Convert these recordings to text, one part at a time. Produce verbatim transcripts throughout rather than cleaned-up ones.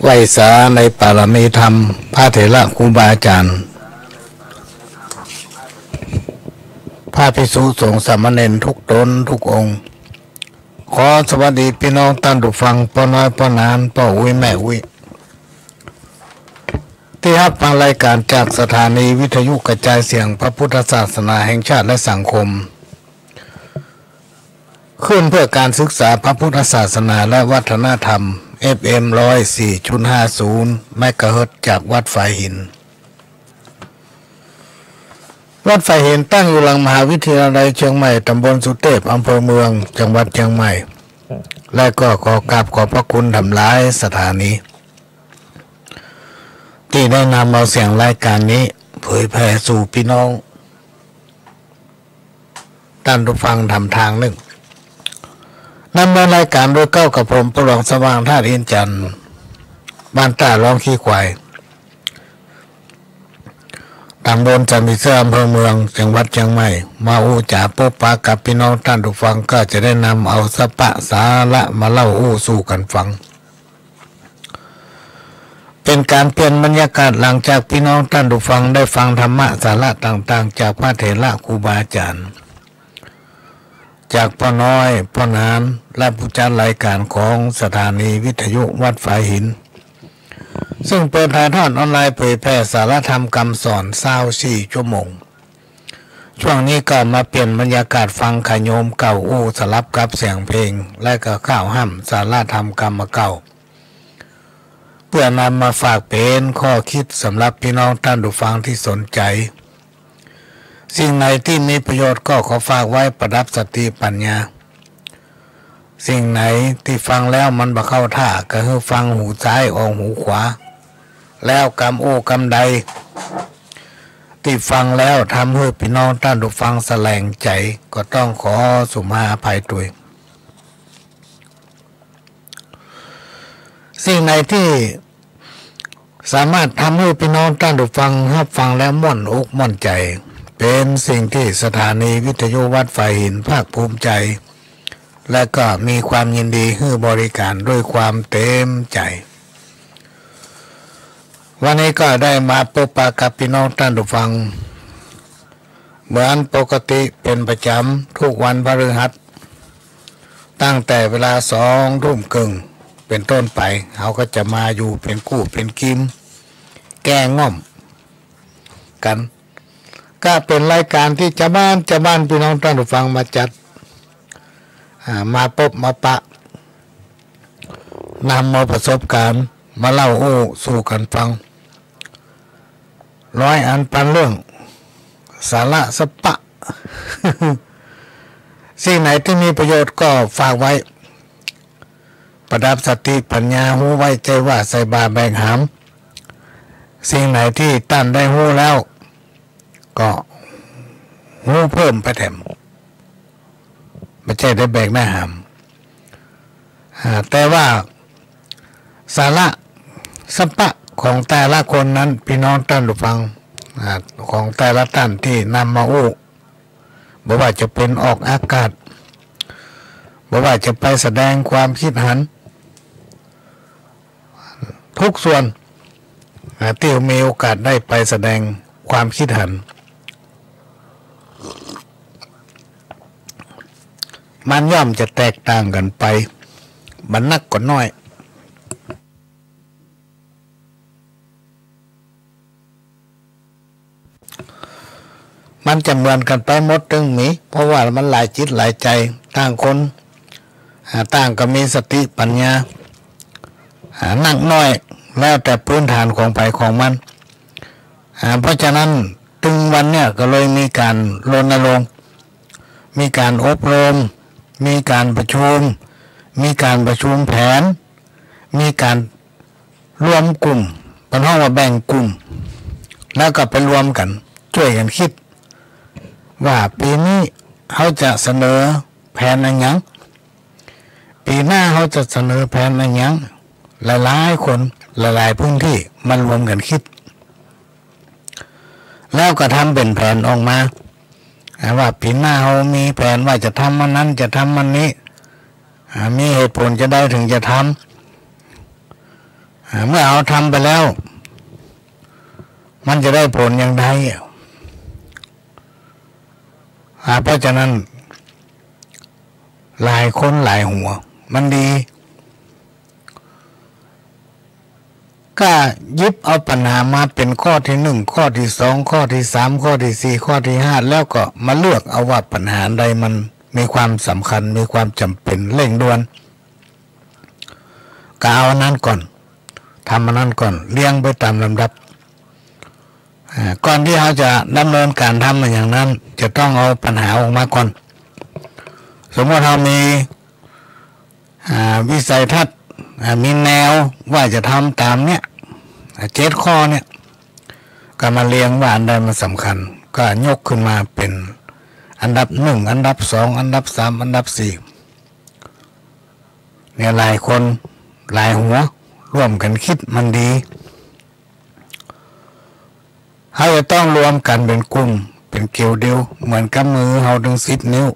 ไหว้สาในปารมีธรรม พระเถระครูบาอาจ๋ารย์ พระภิกษุสงฆ์สามเณรทุกต๋นทุกองค์ ขอสวัสดีปี้น้องต้านผู้ฟัง ป้อน้อย ป้อหนาน ป้ออุ๊ย แม่อุ๊ย ตี้ฮับฟังรายก๋านจากสถานีวิทยุกระจายเสียงพระพุทธศาสนาแห่งชาติและสังคม คลื่นเพื่อการศึกษาพระพุทธศาสนาและวัฒนธรรม เอฟเอ็ม ร้อยสี่จุดห้าศูนย์ เมกะเฮิรตซ์ จากวัดฝายหิน วัดฝายหินตั้งอยู่หลังมหาวิทยาลัยเชียงใหม่ ต๋ำบลสุเตพ อำเภอเมือง จังหวัดเชียงใหม่ และก็ขอกราบขอบพระคุณถ่ำหลายสถานี ตี้ได้นำเอาเสียงรายก๋านนี้เผยแผ่สู่ปี้น้อง ต้านผู้ฟังถ่ำทางนึ่ง ดำเนินรายก๋านโดยเก้ากับผม พ่อหลวงสว่าง ธาตุอินทร์จันทร์ บ้านต้าร้องขี้ควาย ต๋ำบลสันผีเสื้อ อำเภอเมือง จังหวัดเชียงใหม่ มาอู้จ๋าปบปะกับปี้น้องต้านผู้ฟัง ก็จะได้นำเอาสาระมาเล่าอู้สู่กั๋นฟัง เป๋นก๋านเปลี่ยนบรรยากาศหลังจากปี้น้องต้านผู้ฟังได้ฟังธรรมะสาระต่างๆ จากพระเถระครูบาอาจ๋ารย์ จากป้อน้อย ป้อหนาน และผู้จัดรายก๋านของสถานีวิทยุวัดฝายหิน ซึ่งเปิดถ่ายทอดออนไลน์เผยแผ่สาระธรรมกำสอนซาวสี่ชั่วโมง ช่วงนี้ก็มาเปลี่ยนบรรยากาศฟังขะโยมเก่าอู้สลับกับเสียงเพลง และก็ข่าวห้ำสาระธรรมกำเก่า เปื้อนำมาฝากเป๋นข้อคิดสำหรับปี้น้องต้านผู้ฟังตี้สนใจ๋ สิ่งไหนตี้มีประโยชน์ก็ขอฝากไว้ประดับสติปัญญา สิ่งไหนตี้ฟังแล้วมันบ่เข้าท่า ก็หื้อฟังหูซ้ายออกหูขวา แล้วกำอู้กำใด ตี้ฟังแล้วทำหื้อปี้น้องต้านผู้ฟังสะแหลงใจ๋ ก็ต้องขอสุมาอภัยตวย สิ่งไหนตี้สามารถทำหื้อปี้น้องต้านผู้ฟังฮับฟังแล้วม่วนอกม่วนใจ๋ เป๋นสิ่งตี้สถานีวิทยุวัดฝายหินภาคภูมิใจ๋ และก็มีความยินดีหื้อบริก๋านด้วยความเต๋มใจ๋ วันนี้ก็ได้มาปบปะกับปี้น้องต้านผู้ฟัง เหมือนปกติเป๋นประจ๋ำทุกวันพฤหัส ตั้งแต่เวลาสองทุ่มครึ่งเป๋นต้นไป เฮาก็จะมาอยู่เป๋นกู้เป๋นกิ๋ม แก้ง่อมกั๋น ก็เป๋นรายก๋านตี้จาวบ้าน จาวบ้านปี้น้องต้านผู้ฟังมาจัด อ่า มาปบมาปะ นำเอาประสบก๋ารณ์มาเล่าอู้สู่กั๋นฟัง ร้อยอันปันเรื่อง สาระสะปะ สิ่งไหนตี้มีประโยชน์ก็ฝากไว้ ประดับสติปัญญา ฮู้ไว้ใจ้ว่าใส่บ่าแบกหาม สิ่งไหนตี้ต้านได้ฮู้แล้ว ก็ฮู้เพิ่มไปแถม บ่ใจ้ได้แบกได้หาม อ่า แต่ว่าสาระสะปะของแต่ละคนนั้น ปี้น้องต้านผู้ฟัง อ่า ของแต่ละต้านตี้นำมาอู้ บ่ว่าจะเป๋นออกอากาศ บ่ว่าจะไปแสดงความคิดหัน ทุกส่วน อ่า ตี้มีโอกาสได้ไปแสดงความคิดหัน มันย่อมจะแตกต่างกั๋นไป บ่นักก็น้อย มันจะเหมือนกั๋นไปหมดตึงมี เพราะว่ามันหลายจิตหลายใจ๋ ต่างคน อ่า ต่างก็มีสติปัญญา อ่า นักน้อย แล้วแต่พื้นฐานของใผของมัน อ่า เพราะฉะนั้นตึงวันเนี่ยก็เลยมีก๋านรณรงค์ มีก๋านอบรม มีก๋านประชุม มีก๋านประชุมแผน มีก๋าน รวมกลุ่ม เปิ้นฮ้องว่าแบ่งกลุ่ม แล้วก็ไปรวมกั๋น จ้วยกั๋นกึ๊ด ว่าปี๋นี้เฮาจะเสนอแผนอะหยัง ปี๋หน้าเฮาจะเสนอแผนอะหยัง หลายๆ คน หลายๆ พื้นตี้มารวมกั๋นกึ๊ด แล้วก็ทำเป๋นแผนออกมา อ่า ว่าปี๋หน้าเฮามีแผนว่าจะทำอันนั้น จะทำอันนี้ อ่า มีเหตุผลจาใดเถิงจะทำ อ่า เมื่อเฮาทำไปแล้ว มันจะได้ผลอย่างใด อ่า เพราะฉะนั้น หลายคนหลายหัว มันดี ก็หยิบเอาปัญหามาเป๋นข้อตี้หนึ่ง ข้อตี้สอง ข้อตี้สาม ข้อตี้สี่ ข้อตี้ห้า แล้วก็มาเลือกเอาว่าปัญหาใดมันมีความสำคัญ มีความจ๋ำเป๋นเร่งด่วน ก็เอาอันนั้นก่อน ทำอันนั้นก่อน เรียงไปต๋ามลำดับ อ่า ก่อนตี้เฮาจะดำเนินก๋านทำอะหยังนั้น จะต้องเอาปัญหาออกมาก่อน สมมุติเฮามี อ่า วิสัยทัศน์ อ่า มีแนวว่าจะทำต๋ามเนี่ย อ่า เจ็ดข้อเนี่ย ก็มาเรียงว่าอันใดมันสำคัญ ก็ยกขึ้นมาเป๋นอันดับหนึ่ง อันดับสอง อันดับสาม อันดับสี่ เนี่ย หลายคนหลายหัวร่วมกั๋นกึ๊ดมันดี เฮาจะต้องรวมกั๋นเป๋นกลุ่ม เป๋นเกลียวเดียว เหมือนกับมือเฮาตึงสิบนิ้ว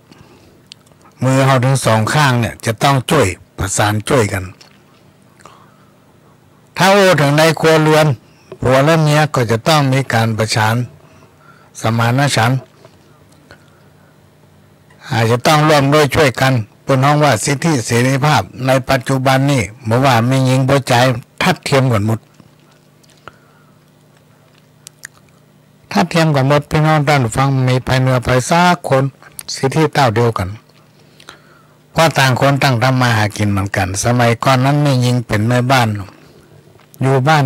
มือเฮาตึงสองข้างเนี่ย จะต้องจ้วย ประสานจ้วยกั๋น ถ้าอู้เถิงในครัวเรือน ผัวและเมียก็จะต้องมีก๋านประสาน สมานฉันท์ อาจจะต้องร่วมด้วยช่วยกัน เปิ้นฮ้องว่าสิทธิเสรีภาพ ในปัจจุบันนี้ บ่ว่าแม่ญิงป้อจาย ทัดเทียมกั๋นหมด ทัดเทียมกั๋นหมด ปี้น้องต้านฟัง บ่มีใผเหนือใผสักคน สิทธิเต้าเดียวกั๋น เพราะต่างคนต่างทำมาหากิ๋นเหมือนกั๋น สมัยก่อนนั้นแม่ญิงเป๋นแม่บ้าน อยู่บ้าน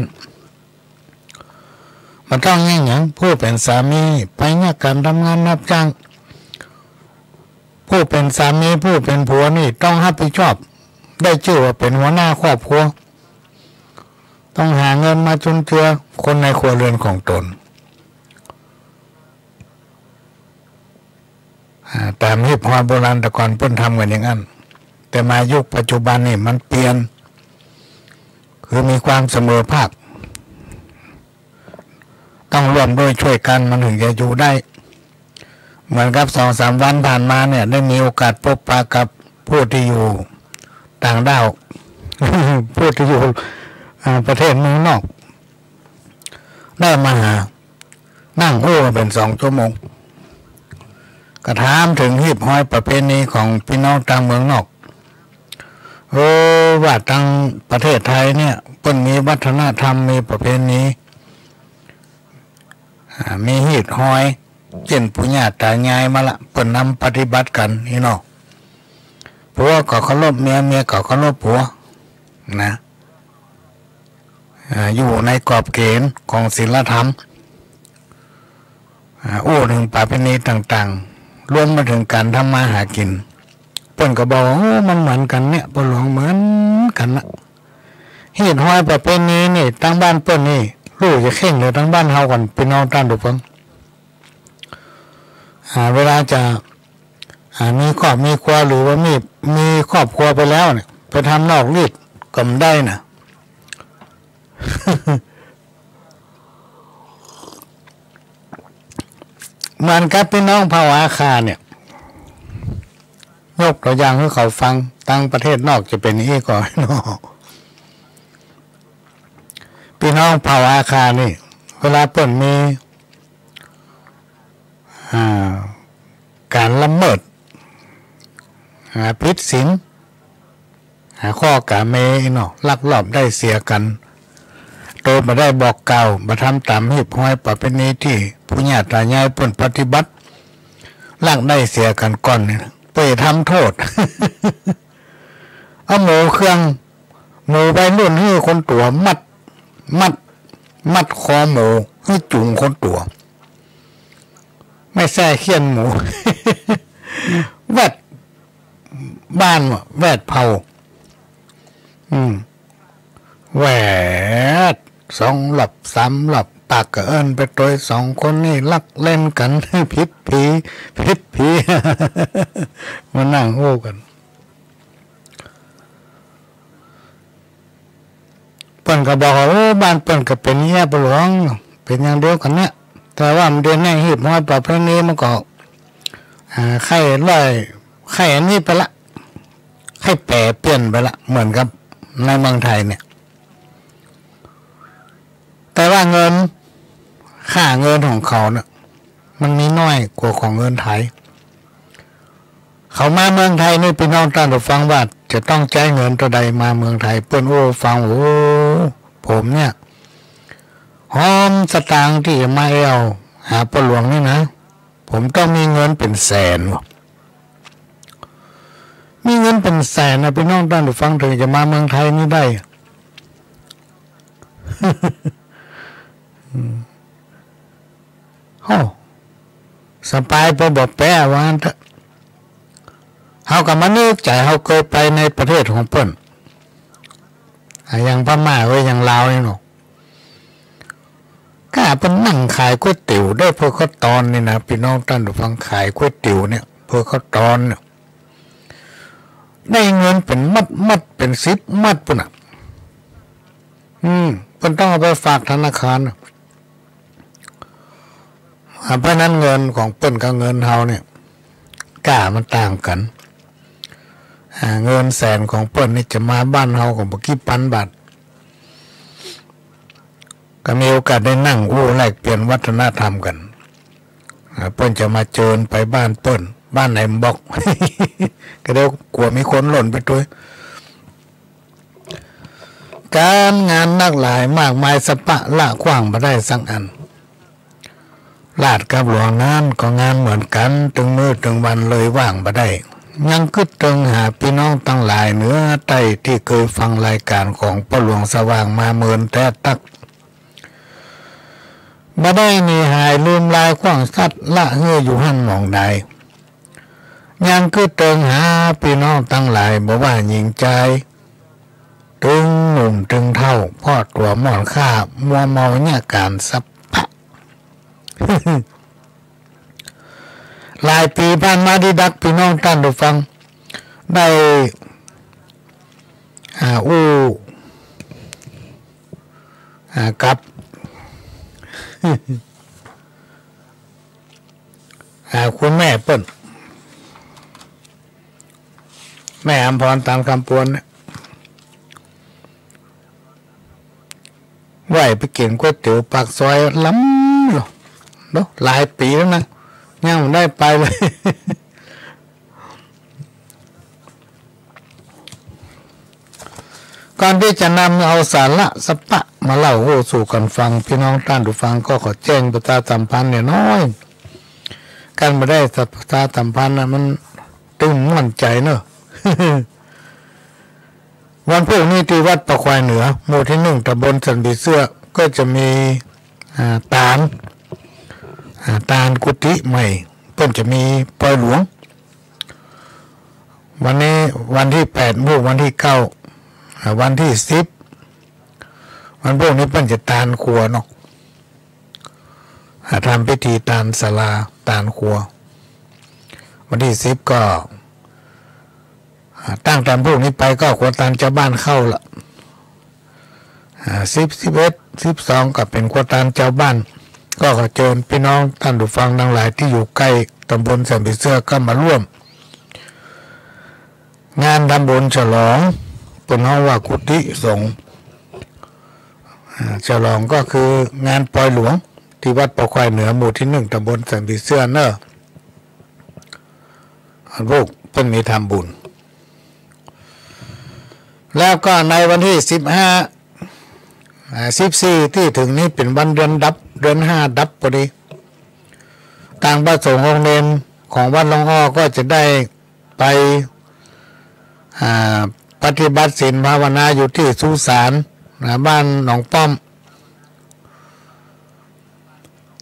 บ่ต้องแย่งหยัง ผู้เป๋นสามีไปเยียะก๋านทำงานฮับจ้าง ผู้เป๋นสามี ผู้เป๋นผัวนี่ต้องฮับผิดชอบ ได้จื้อว่าเป๋นหัวหน้าครอบครัว ต้องหาเงินมาจุนเจือคนในครัวเรือนของตน อ่า ต๋ามฮีตฮอยโบราณแต่ก่อนเปิ้นทำกั๋นอย่างนั้น แต่มายุคปัจจุบันนี่มันเปลี่ยน คือมีความเสมอภาค ต้องร่วมด้วยช่วยกันมันถึงจะอยู่ได้ เหมือนกับสองสามวันผ่านมาเนี่ย ได้มีโอกาสพบปะกับผู้ตี้อยู่ต่างด้าว ผู้ตี้อยู่ อ่า ประเทศเมืองนอก ได้มาหา นั่งอู้กั๋นเป๋นสองชั่วโมง ก็ถามเถิงฮีตฮอยประเพณีของปี้น้องตางเมืองนอก เออ ว่าตางประเทศไทยเนี่ย เปิ้นมีวัฒนธรรม มีประเพณี อ่า มีฮีตฮอย เจ้นปู่ย่าต๋ายายมาละ เปิ้นนำปฏิบัติกั๋นนี่เนาะ ผัวก็เคารพเมีย เมียก็เคารพผัว นะ อ่า อยู่ในขอบเขตของศีลธรรม อ่า อู้เถิงประเพณีต่างๆ รวมมาเถิงก๋านทำมาหากิ๋น เปิ้นก็บอกว่า โอ้ มันเหมือนกั๋นเนี่ย ป้อหลวง เหมือนกั๋นนะ ฮีตฮอยประเพณีนี่ ตางบ้านเปิ้นนี่ ฮู้จะเคร่งเหลือตางบ้านเฮาก่อน ปี้น้องต้านผู้ฟัง อ่า เวลาจะ อ่า มีครอบมีครัว หรือว่ามี มีครอบครัวไปแล้วเนี่ย ไปทำนอกรีดก็บ่ได้นะ เหมือนกับปี้น้องเผ่าอาข่าเนี่ย ยกตั๋วอย่างหื้อเขาฟัง ตางประเทศนอกจะเป๋นอี้ก่อเนาะ ปี้น้องเผ่าอาข่านี่ เวลาเปิ้นมี อ่า ก๋านละเมิด อ่า ผิดศีล อ่า ข้อกาเมเนาะ ลักลอบได้เสียกั๋น โตบ่ได้บอกกล่าว บ่ทำต๋ามฮีตฮอยประเพณีตี้ปู่ย่าต๋ายายเปิ้นปฏิบัติ ลักได้เสียกั๋นก่อนเนี่ย เปิ้นทำโต้ษ เอาหมูเครื่อง หมูวัยรุ่นหื้อคนตั๋ว มัด มัด มัดคอหมู หื้อจู๋งคนตั๋ว ไม่ใช่เฆี่ยนหมู แวดบ้าน แวดเผ่า อืม แวด สองรอบ สามรอบ ปากก็เอิ้นไปตวย สองคนนี่ลักเล่นกั๋น ผิดผี ผิดผี มานั่งอู้กั๋น เปิ้นก็บอกว่า โอ้ บ้านเปิ้นก็เป๋นเอี้ย ป้อหลวง เป๋นอย่างเดียวกั๋นเนี่ย แต่ว่ามันเดียวนี้ฮีตฮอยประเพณีมันก็ อ่า ใค่ล่อย ใค่อันนี้ไปละ ใค่แป๋เปลี่ยนไปละ เหมือนกับในเมืองไทยเนี่ย แต่ว่าเงิน ค่าเงินของเขาเนี่ย มันมีน้อยกว่าของเงินไทย เขามาเมืองไทยนี่ ปี้น้องต้านผู้ฟัง ว่าจะต้องใจ๊เงินเต้าใดมาเมืองไทย เปิ้นอู้ฟัง โอ้ ผมเนี่ย หอมสตางค์ตี้จะมาแอ่วหาป้อหลวงนี่นะ ผมต้องมีเงินเป๋นแสน มีเงินเป๋นแสนนะ ปี้น้องต้านผู้ฟัง เถิงจะมาเมืองไทยนี่ได้ อืม โอ้ สบายปอบ่แป๊ ว่าอั้นเต๊อะ เฮาก็มานึกใจ๋ เฮาเกยไปในประเทศของเปิ้น อะ อย่างพม่าเว้ย อย่างลาวนี่เนาะ ก้าเปิ้นนั่งขายก๋วยเตี๋ยวได้เผลอข้าวตอนนี่นะ ปี้น้องต้านผู้ฟัง ขายก๋วยเตี๋ยวเนี่ย เผลอข้าวตอนเนี่ย ได้เงินเป๋นมัดๆ เป๋นสิบมัดปู้นน่ะ อืม เปิ้นต้องเอาไปฝากธนาคารน่ะ อ่า เพราะนั้นเงินของเปิ้นกับเงินเฮาเนี่ย ก้ามันต่างกั๋น อ่า เงินแสนของเปิ้นนี่จะมาบ้านเฮาก็บ่กี่ปันบาท ก็มีโอกาสได้นั่งอู้แลกเปลี่ยนวัฒนธรรมกั๋น อ่า เปิ้นจะมาเจิญไปบ้านเปิ้น บ้านไหนบอก ก็เดี๋ยวกั๋วมีคนหล่นไปตวย ก๋านงานนักหลายมากมายสะปะ ละขว้างบ่ได้สักอัน ราชกับหลวงนั้นก็งานเหมือนกั๋น ตึงมื้อตึงวันเลยว่างบ่ได้ ยังกึ๊ดเติงหาปี้น้องตังหลายเหนือใต้ตี้เกยฟังรายก๋านของป้อหลวงสว่างมาเมินแต๊ตั๊ก บ่ได้หนีหายลืมลายขว้างสัตย์ละหื้ออยู่หั้นหมองใด ยังกึ๊ดเติงหาปี้น้องตังหลาย บ่ว่าญิงจาย ตึงหนุ่มตึงเฒ่า เพราะตั๋วหมอนข้า มัวเมาเยียะก๋านสะปะ หลายปี๋ผ่านมาดีดัก ปี้น้องต้านผู้ฟัง ได้ อ่า อู้ อ่า กับ อ่า คุณแม่เปิ้น แม่อำพร ตานคำปวนเนี่ย ไหว้ไปกิ๋นก๋วยเตี๋ยวปากซอยล้ำเหรอ เนาะ หลายปี๋แล้วนะ ยังบ่ได้ไปเลย ก่อนตี้จะนำเอาสาระสะปะมาเล่าฮู้สู่กั๋นฟัง ปี้น้องต้านผู้ฟังก็ขอแจ้งประชาสัมพันธ์เนี่ยน้อย กันบ่ได้ประชาสัมพันธ์นะ มันตึงม่วนใจ๋เนาะ วันพูกนี้ตี้วัดป่าควายเหนือ หมู่ตี้หนึ่ง ตำบลสันผีเสื้อ ก็จะมี อ่า ตาน อ่า ตานกุฏิใหม่ เปิ้นจะมีปอยหลวง วันนี้วันตี้แปด พูกวันตี้เก้า อ่า วันตี้สิบ วันพูกนี้เปิ้นจะตานครัวเนาะ อ่า ทำพิธีตานศาลา ตานครัว วันตี้สิบก็ อ่า ตั้งแต่พูกนี้ไปก็ครัวตานจาวบ้านเข้าละ อ่า สิบ สิบเอ็ด สิบสอง ก็เป๋นครัวตานจาวบ้าน ก็ขอเจิญปี้น้องต้านผู้ฟังตังหลายตี้อยู่ใก้ตำบลสันผีเสื้อก็มาร่วม งานทำบุญฉลอง เปิ้นฮ้องว่ากุฏิสงฆ์ อ่า ฉลองก็คืองานปอยหลวง ตี้วัดป่าควายเหนือ หมู่ตี้หนึ่ง ตำบลสันผีเสื้อเนาะ อันพูกเปิ้นมีทำบุญ แล้วก็ในวันตี้สิบห้า อ่า สิบสี่ ตี้เถิงนี้เป๋นวันเดือนดับ เดือนห้าดับพอดี ตางพระสงฆ์องค์เณรของวัดหลวงอ้อก็จะได้ไป อ่า ปฏิบัติศีลภาวนาอยู่ตี้สุสาน นะ บ้านหนองป้อม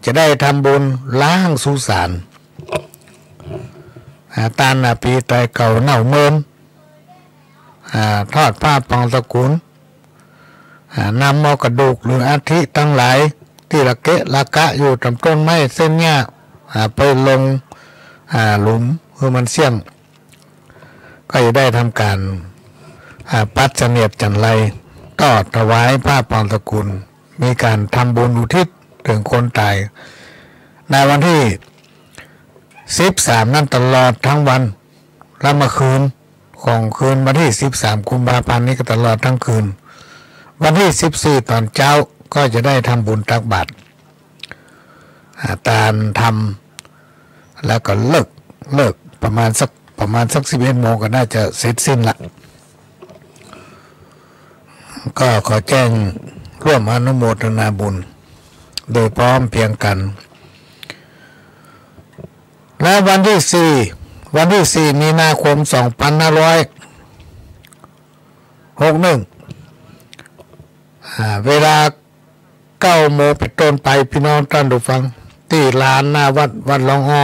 จะได้ทำบุญล้างสุสาน อ่า ตานอาภีร์ตายเก่าเน่าเมิน อ่า ทอดผ้าบังสุกุล อ่า นำเอากระดูกหรืออัฐิตังหลายตี้ระเกะระกะอยู่ต๋ามต้นไม้เส้นหญ้า อ่า ไปลง อ่า หลุมหื้อมันเสี้ยง ก็จะได้ทำก๋าน อ่า ปัดเสนียดจัญไร ต่อถวายผ้าบังสุกุล มีก๋านทำบุญอุทิศเถิงคนต๋าย ในวันตี้สิบสาม นั้นตลอดตึงวัน และเมื่อคืนของคืนวันตี้สิบสาม กุมภาพันธ์นี้ก็ตลอดตึงคืน วันตี้สิบสี่ ต๋อนเจ๊า ก็จะได้ทำบุญตักบาตร อ่า ตานธรรม แล้วก็เลิก เลิกประมาณสัก ประมาณสักสิบเอ็ดโมงก็น่าจะเสร็จสิ้นละ ก็ขอแจ้งร่วมอนุโมทนาบุญโดยพร้อมเพรียงกัน และวันที่สี่ วันที่สี่มีนาคมสองพันห้าร้อยหกหนึ่ง อ่า เวลา เก้าโมงเป็นต้นไป พี่น้องต้านผู้ฟัง ตี้ลานหน้าวัด วัดหลองอ้อ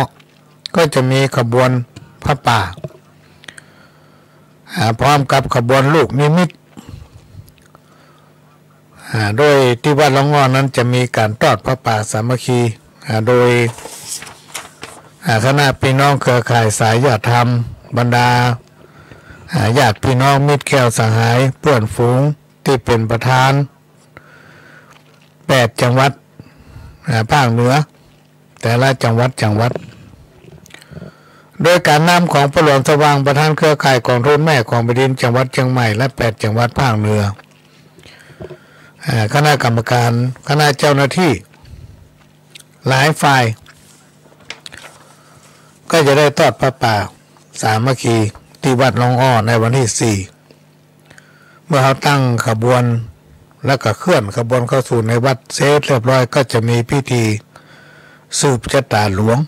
ก็จะมีขบวนผ้าป่า อ่า พร้อมกับขบวนลูกนิมิต อ่า โดยตี้วัดหลองอ้อนั้นจะมีก๋านทอดผ้าป่าสามัคคี อ่า โดย อ่า คณะพี่น้องเครือข่ายสายญาติธรรม บรรดา อ่า ญาติพี่น้องมิตรแก้วสหาย เปื้อนฝูง ตี้เป๋นประธาน แปดจังหวัด อ่า ภาคเหนือ แต่ละจังหวัด จังหวัด โดยก๋านนำของป้อหลวงสว่าง ประธานเครือข่ายกองทุนแม่ของแผ่นดินจังหวัดเจียงใหม่ และแปดจังหวัดภาคเหนือ อ่า คณะกรรมการ คณะเจ้าหน้าที่หลายฝ่าย ก็จะได้ทอดผ้าป่าสามัคคีตี้วัดหลองอ้อในวันที่สี่ เมื่อเฮาตั้งขบวน แล้วก็เคลื่อนขบวนเข้าสู่ในวัดเสร็จเรียบร้อย ก็จะมีพิธีสืบชะตาหลวง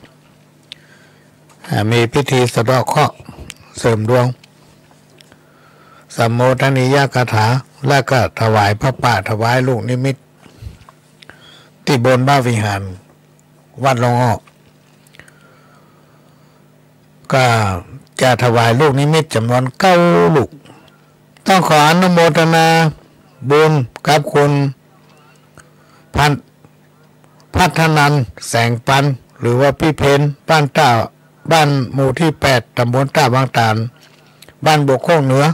อ่า มีพิธีสะเดาะเคราะห์เสริมดวง สัมโมทนียคาถา แล้วก็ถวายผ้าป่า ถวายลูกนิมิต ตี้บนพระวิหารวัดหลองอ้อ ก็จะถวายลูกนิมิตจ๋ำนวนเก้าลูก ต้องขออนุโมทนาบุญกับคุณพัน พัฒนันท์ แสงปัน หรือว่าปี้เพ็ญ บ้านต้า บ้านหมู่ตี้แปด ตำบลต้าบางตาด บ้านบกโค้งเหนือ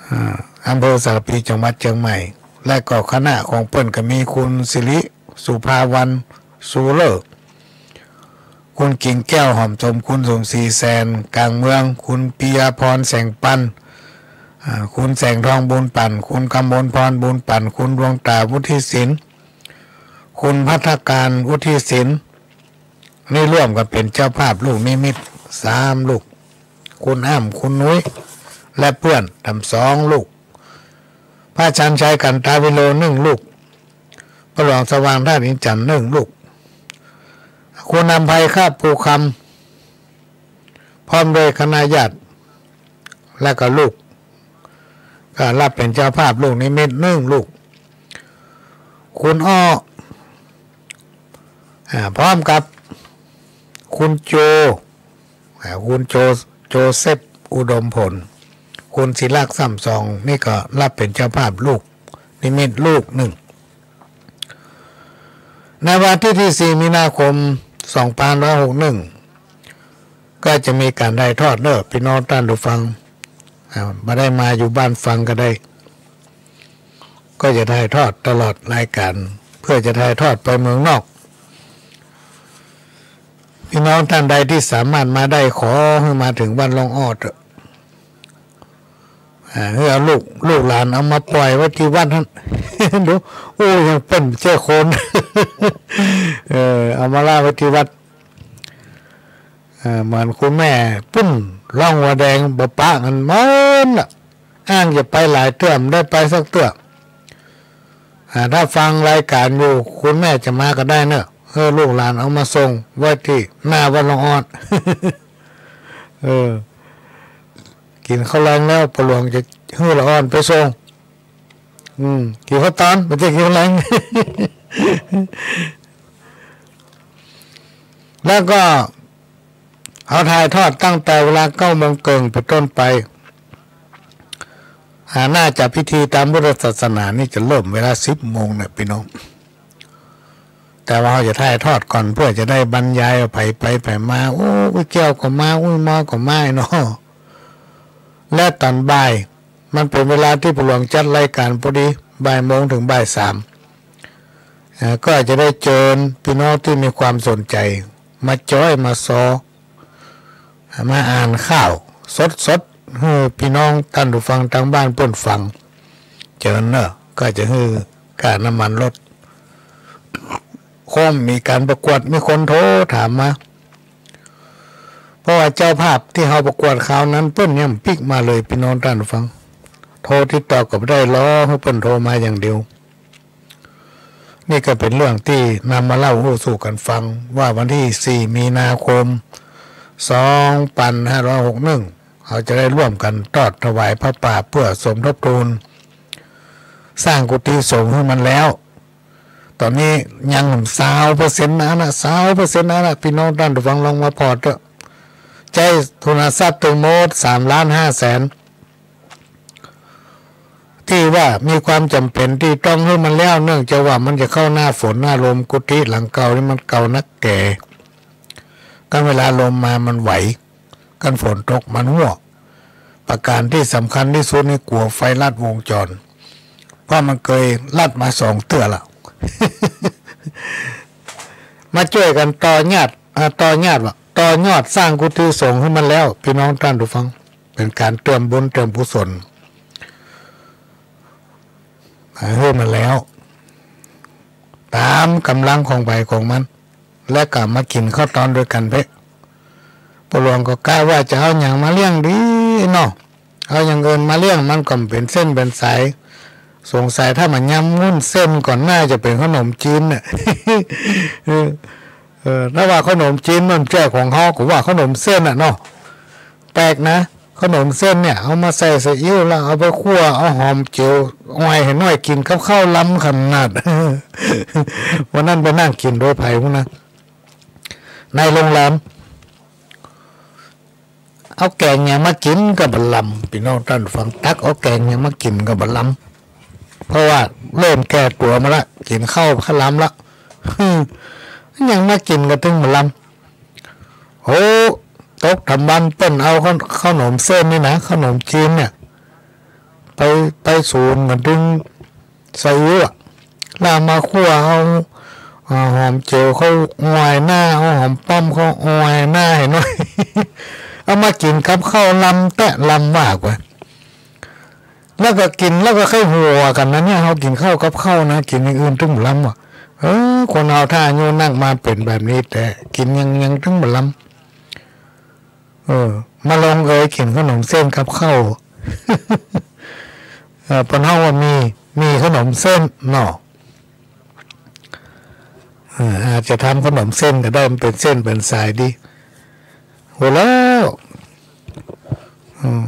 อ่า อำเภอสารภี จังหวัดเจียงใหม่ และก็คณะของเปิ้นก็มีคุณสิริสุภาวรรณ สุเลิศ คุณกิ่งแก้ว หอมสม คุณสมศรี แสนกลางเมือง คุณปิยาพร แสงปัน อ่า คุณแสงทอง บุญปั่น คุณกมลพร บุญปั่น คุณดวงต๋า วุฒิศิลป์ คุณภัทรการ วุฒิศิลป์ นี่ร่วมกั๋นเป๋นเจ้าภาพลูกนิมิตสามลูก คุณอ้ำ คุณนุ้ย และเปื้อน ตำสองลูก พระชันชัย กันตาวิโล หนึ่งลูก ป้อหลวงสว่าง ธาตุอินทร์จันทน์ หนึ่งลูก คุณอำไพ คาบภูคำ พร้อมด้วยคณะญาติ และก็ลูก ก็รับเป๋นเจ้าภาพลูกนิมิตหนึ่งลูก คุณอ้อ อ่า พร้อมกับคุณโจ อ่า คุณโจ โจเซฟ อุดมผล คุณศิลักษ์ ซ้ำซอง นี่ก็รับเป๋นเจ้าภาพลูกนิมิตลูกหนึ่ง ในวันอาทิตย์ตี้สี่มีนาคมสองพันห้าร้อยหกหนึ่ง ก็จะมีก๋านถ่ายทอดเน้อ พี่น้องต้านผู้ฟัง อ่า บ่ได้มาอยู่บ้านฟังก็ได้ ก็จะถ่ายทอดตลอดรายก๋าน เปื้อจะถ่ายทอดไปเมืองนอก พี่น้องต้านใดตี้สามารถมาได้ ขอหื้อมาเถิงวัดหลองอ้อเต๊อะ อ่า หื้อเอาลูก ลูกหลานเอามาป่อยไว้ตี้วัดหั้น ดู โอ้ ยังเปิ้นเจ้าคน เออ เอามาละไว้ตี้วัด เออ เหมือนคุณแม่ปุ้น ร่องหัวแดง บ่ปะกั๋นหมดละ อ้างจะไปหลายเตื้อ บ่ได้ไปสักเตื้อ อ่า ถ้าฟังรายก๋านอยู่ คุณแม่จะมาก็ได้เน้อ หื้อลูกหลานเอามาส่งไว้ตี้หน้าวัดหลองอ้อ เออ กิ๋นข้าวแลงแล้ว ป้อหลวงจะหื้อละอ่อนไปส่ง อืม กิ๋นข้าวต๋อน บ่ใจ้กิ๋นข้าวแลง แล้วก็ เฮาถ่ายทอดตั้งแต่เวลาเก้าโมงเกิ่งเป๋นต้นไป อ่า น่าจะพิธีต๋ามพุทธศาสนานี่จะเริ่มเวลาสิบโมงเน้อ พี่น้อง แต่ว่าเฮาจะถ่ายทอดก่อน เปื้อจะได้บรรยาย ใผไปใผมา โอ้ อุ้ยแก้วก็มา อุ้ยหมอก็มาเนาะ และต๋อนบ่าย มันเป๋นเวลาตี้ป้อหลวงจัดรายก๋านพอดี บ่ายโมงเถิงบ่ายสาม เอ่อ ก็อาจจะได้เจิญพี่น้องตี้มีความสนใจ๋ มาจ้อยมาซอ มาอ่านข่าวสดๆ หื้อพี่น้องต้านผู้ฟังตางบ้านเปิ้นฟัง เจิญเน้อ ก็จะหื้อ ค่าน้ำมันรถ คงมีก๋านประกวด มีคนโทรถามมา เพราะว่าเจ้าภาพตี้เฮาประกวดคราวนั้น เปิ้นยังปิ๊กมาเลย ปี้น้องต้านฟัง โทรติดต่อก็บ่ได้ รอหื้อเปิ้นโทรมาอย่างเดียว นี่ก็เป๋นเรื่องตี้นำมาเล่าฮู้สู่กั๋นฟัง ว่าวันตี้สี่มีนาคม สองปันห้าร้อยหกนึ่ง เฮาจะได้ร่วมกั๋นตอดถวายผ้าป่าเปื้อสมทบทุน สร้างกุฏิสงฆ์หื้อมันแล้ว ต๋อนนี้ยังซาวเปอร์เซ็นต์นะ ซาวเปอร์เซ็นต์นะ ปี้น้องต้านฟังลองมาผ่อเต๊อะ ใจ๊ทุนทรัพย์ตึงหมดสามล้านห้าแสน ตี้ว่ามีความจ๋ำเป๋นตี้ต้องหื้อมันแล้ว เนื่องจากว่ามันจะเข้าหน้าฝนหน้าลม กุฏิหลังเก่านี่มันเก่านักแก่ กั๋นเวลาลมมามันไหว กั๋นฝนตกมันหั้ว ประก๋านตี้สำคัญตี้สุดนี่กั๋วไฟลัดวงจร เพราะมันเกยลัดมาสองเตื้อละ มาจ้วยกั๋นต่อยอด อ่า ต่อยอดว่ะ ต่อยอดสร้างกุฏิสงฆ์หื้อมันแล้ว ปี้น้องต้านฟัง เป๋นก๋านเติมบุญเติมกุศล หื้อมันแล้ว ต๋ามก๋ำลังของใผของมัน แล้วก็มากิ๋นข้าวตอนตวยกั๋นเป๊ะ ป้อหลวงก็กะว่าจะเอาหยังมาเลี้ยงดีเนาะ เอาอย่างอื่นมาเลี้ยงมันก็บ่เป๋นเส้นเป๋นสาย สงสัยถ้ามันยำวุ้นเส้นก่อน น่าจะเป๋นขนมจีนน่ะ เออ เออ ถ้าว่าขนมจีนมันบ่ใจ้ของเฮา ก็ว่าขนมเส้นน่ะเนาะ แปลกนะ ขนมเส้นเนี่ย เอามาใส่ซีอิ๊วแล้วเอาไปคั่ว เอาหอมเจียว อ้อยหื้อหน่อย กิ๋นกับข้าวลำขนาด วันนั้นไปนั่งกิ๋นตวยใผพุ้นนะ ในโรงแรม เอาแก๋งหยังมากิ๋นก็บ่ลำ ปี้น้องต้านฟัง ตักเอาแก๋งหยังมากิ๋นก็บ่ลำ เพราะว่าเริ่มแก่ตั๋วมาละ กิ๋นข้าวบ่ลำละ หยังมากิ๋นก็ตึงบ่ลำ โอ้ ตกต๋ำวันเปิ้นเอาข้าว ข้าวหนมเส้นนี่นะ ขนมจีนเนี่ย ไป ไปสูนกั๋นตึง ซีอิ๊วอะ แล้วมาคั่วเอา อ่า หอมเจียวเข้าอ้อยหน้า เอาหอมป้อมเข้าอ้อยหน้าหื้อหน่อย เอามากิ๋นกับข้าวลำแต๊ะลำว่าก่า แล้วก็กิ๋น แล้วก็ใค่หัวกั๋นนะเนี่ย เฮากิ๋นข้าวกับข้าวนะ กิ๋นอย่างอื่นตึงบ่ลำว่ะ เออ คนเฮาถ้าอายุนักมาเป๋นแบบนี้แต๊ กิ๋นหยังหยังตึงบ่ลำ เออ มาลงเอยกิ๋นขนมเส้นกับข้าว เออ เปิ้นฮ้องว่ามี มีขนมเส้นเนาะ เออ อาจจะทำขนมเส้นก็ได้ มันเป๋นเส้นเป๋นสายดี โหแล้ว อืม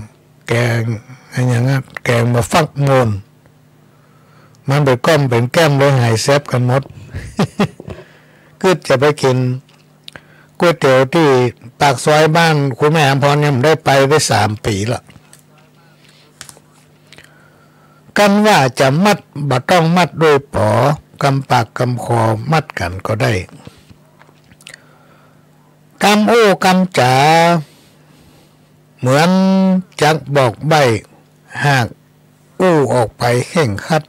แก๋งอะหยังอะ แก๋งบ่าฟักม่วน มันเป๋นก้อมเป๋นแก้มเลย หายแซบกั๋นหมด กึ๊ดจะไปกิ๋นก๋วยเตี๋ยวตี้ปากซอยบ้านครูแม่อำพร ยังบ่ได้ไปได้สามปี๋ละ กั๋นว่าจะมัด บ่ต้องมัดด้วยป๋อ กำปากกำคอมัดกั๋นก็ได้ กำอู้กำจ๋า เหมือนจักบอกใบ้ หากอู้ออกไปเคร่งครัด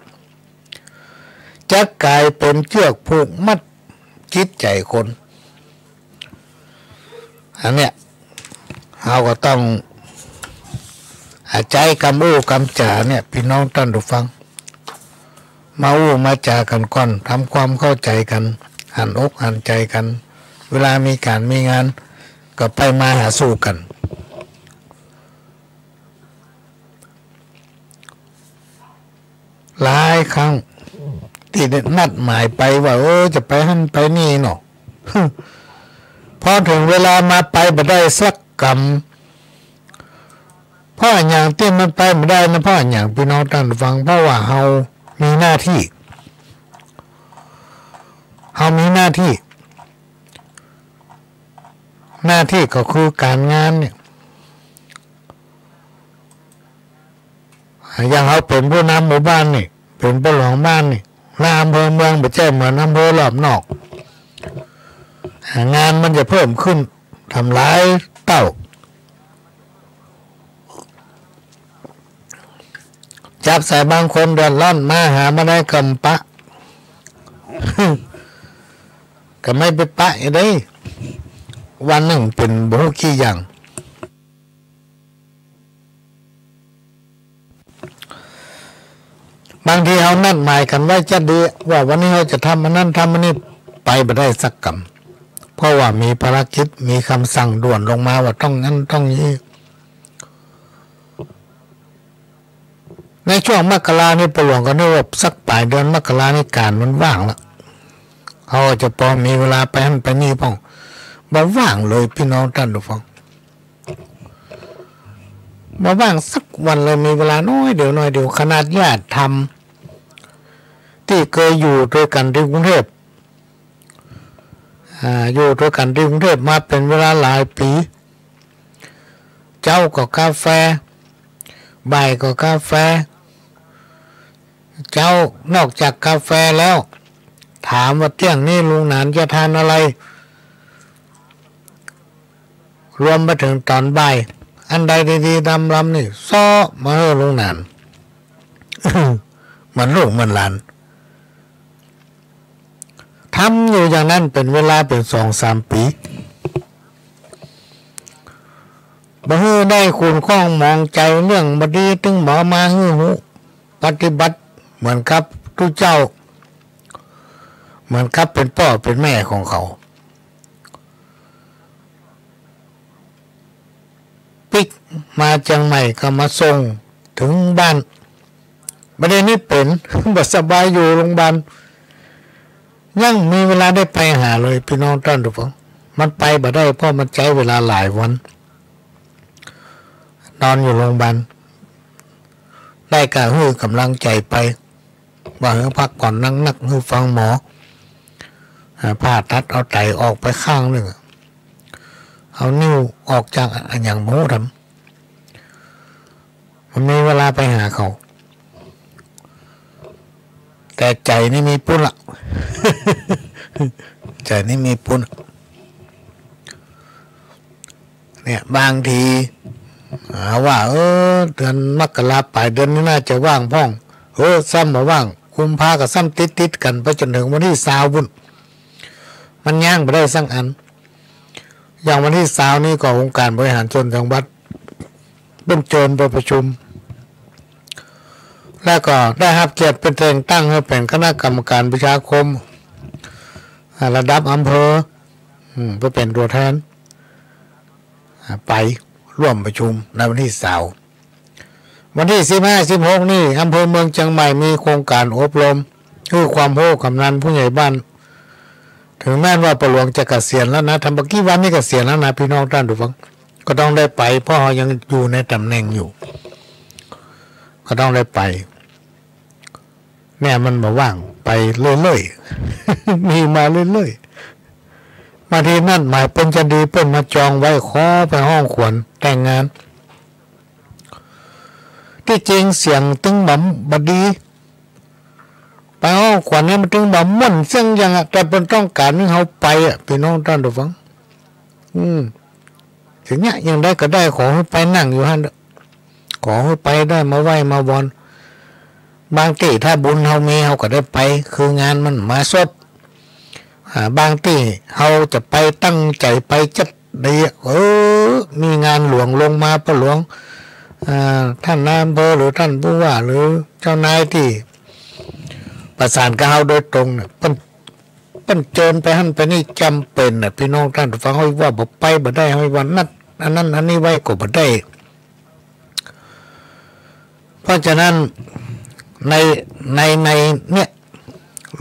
จักก๋ายเป๋นเจื้อกผูกมัดจิตใจ๋คน อันเนี้ย เฮาก็ต้องอาศัยกำอู้กำจ๋าเนี่ย ปี้น้องต้านผู้ฟัง มาอู้มาจ๋ากั๋นก่อน ทำความเข้าใจ๋กั๋น หันอกหันใจ๋กั๋น เวลามีก๋านมีงาน ก็ไปมาหาสู่กั๋น หลายครั้งตี้ได้นัดหมายไปว่า เออ จะไปหั้นไปนี่เนาะ พอเถิงเวลามาไปบ่ได้สักกำ เพราะอะหยังตี้มันไปบ่ได้นะ เพราะอะหยัง ปี้น้องต้านผู้ฟัง เพราะว่าเฮามีหน้าตี้ เฮามีหน้าตี้ หน้าตี้ก็คือก๋านงานเนี่ย อย่างเฮาเป๋นผู้นำหมู่บ้านนี่ เป๋นป้อหลวงบ้านนี่ นายอำเภอเมือง บ่ใจ้เหมือนอำเภอรอบนอก งานมันจะเพิ่มขึ้น ตั้งหลายเต้า จับใส่บางคนเดือดร้อน มาหาบ่ได้ก็บ่ปะ ก็บ่ไปปะอะได วันนึ่งเป๋นบ่ฮู้กี่อย่าง เ บางทีเฮานัดหมายกั๋นไว้จะดี ว่าวันนี้เฮาจะทำอันนั้นทำอันนี้ ไปบ่ได้สักกำ เพราะว่ามีภารกิจ มีกำสั่งด่วนลงมาว่าต้องอั้นต้องอี้ ในช่วงมกรานี่ ป้อหลวงก็นึกว่าสักป๋ายเดือนมกรานี่ก๋านมันว่างละ เฮาจะปอมีเวลาไปหั้นไปนี่พ่อง บ่ว่างเลย ปี้น้องต้านผู้ฟัง บ่ว่างสักวันเลย มีเวลาน้อยเดียวน้อยเดียว ขนาดญาติธรรมตี้เกยอยู่ตวยกั๋นตี้กรุงเทพฯ อ่า อยู่ตวยกั๋นตี้กรุงเทพฯมาเป๋นเวลาหลายปี๋ เจ๊าก็กาแฟ บ่ายก็กาแฟ เจ๊านอกจากกาแฟแล้ว ถามว่าเตี้ยงนี้ลุงหนานจะทานอะไร รวมไปเถิงต๋อนบ่าย อันใดดีๆ ดำๆ นี่ เซาะมาหื้อลุงหนาน เหมือนลูกเหมือนหลาน ทำอยู่อย่างนั้นเป๋นเวลาเป๋นสองสามปี๋ บ่หื้อได้ขุ่นข้องหมองใจ๋เรื่องบ่ดี ตึงบ่มาหื้อฮู้ ปฏิบัติเหมือนกับตุ๊เจ้า เหมือนกับเป๋นป้อเป๋นแม่ของเขา ปิ๊กมาเจียงใหม่ก็มาส่งเถิงบ้าน บ่ได้นี่เป๋น บ่สบายอยู่โรงพยาบาล ยังมีเวลาได้ไปหาเลย ปี้น้องต้านผู้ฟัง มันไปบ่ได้ เพราะมันใจ๊เวลาหลายวัน นอนอยู่โรงพยาบาล ได้ก็หื้อกำลังใจ๋ไป ว่าหื้อพักผ่อนนักๆ หื้อฟังหมอ อ่า ผ่าตัดเอาไตออกไปข้างนึ่ง เอานิ้วออกจากอะหยังบ่ฮู้ทำ มันมีเวลาไปหาเขา แต่ใจ๋นี่มีปุ้นละ ใจ๋นี่มีปุ้น เนี่ย บางที หาว่า เออ เดือนมกราป๋ายเดือนนี้น่าจะว่างพ่อง เออ ซ้ำบ่ว่าง กุมภาก็ซ้ำติดๆ กั๋นไปจ๋นเถิงวันตี้ซาวปุ้น มันย้างบ่ได้สักอัน อย่างวันตี้ซาวนี้ก็องค์การบริหารส่วนจังหวัดเปิ้นเจิญไปประชุม แล้วก็ได้ฮับเกียรติเปิ้นแต่งตั้งหื้อเป๋นคณะกรรมการประชาคม อ่า ระดับอำเภอ อืม ไปเป๋นตั๋วแทน อ่า ไปร่วมประชุมในวันตี้ซาว วันตี้สิบห้า สิบหก นี่ อำเภอเมืองเจียงใหม่มีโครงก๋านอบรม หื้อความฮู้กำนันผู้ใหญ่บ้าน เถิงแม้นว่าป้อหลวงจะเกษียณแล้วนะ ทำบ่กี่วันนี่เกษียณแล้วนะ ปี้น้องต้านผู้ฟัง ก็ต้องได้ไป เพราะเฮายังอยู่ในต๋ำแหน่งอยู่ ก็ต้องได้ไป เนี่ยมันบ่ว่าง ไปเรื่อยๆ มีมาเรื่อยๆ บางทีนัดหมายเปิ้นจะดี เปิ้นมาจองไว้ ขอไปฮ้องขวัญแต่งงาน ตี้จริงเสียงตึงบ่ บ่ดี ไปฮ้องขวัญเนี่ยมันตึงบ่ม่วนเสียงหยังอะ แต่เปิ้นต้องก๋านหื้อเฮาไปอะ ปี้น้องต้านผู้ฟัง อืม ถึงเนี่ย อย่างใดก็ได้ ขอหื้อไปนั่งอยู่หั้นเถอะ ขอหื้อไปได้มาไหว้มาวอน บางตี้ถ้าบุญเฮามี เฮาก็ได้ไป คืองานมันมาสด อ่า บางตี้เฮาจะไปตั้งใจ๋ไปจัดดี เออ มีงานหลวงลงมา ป้อหลวง อ่า ต้านนายอำเภอ หรือต้านผู้ว่า หรือเจ้านายตี้ประสานกับเฮาโดยตรงเนี่ย เปิ้น เปิ้นเจิญไปหั้นไปนี่จ๋ำเป๋นน่ะ ปี้น้องต้านผู้ฟัง เฮาว่าบ่ไปบ่ได้ เฮาว่านัดอันนั้นอันนี้ไว้ก็บ่ได้ เพราะฉะนั้นใน ใน ในเนี่ย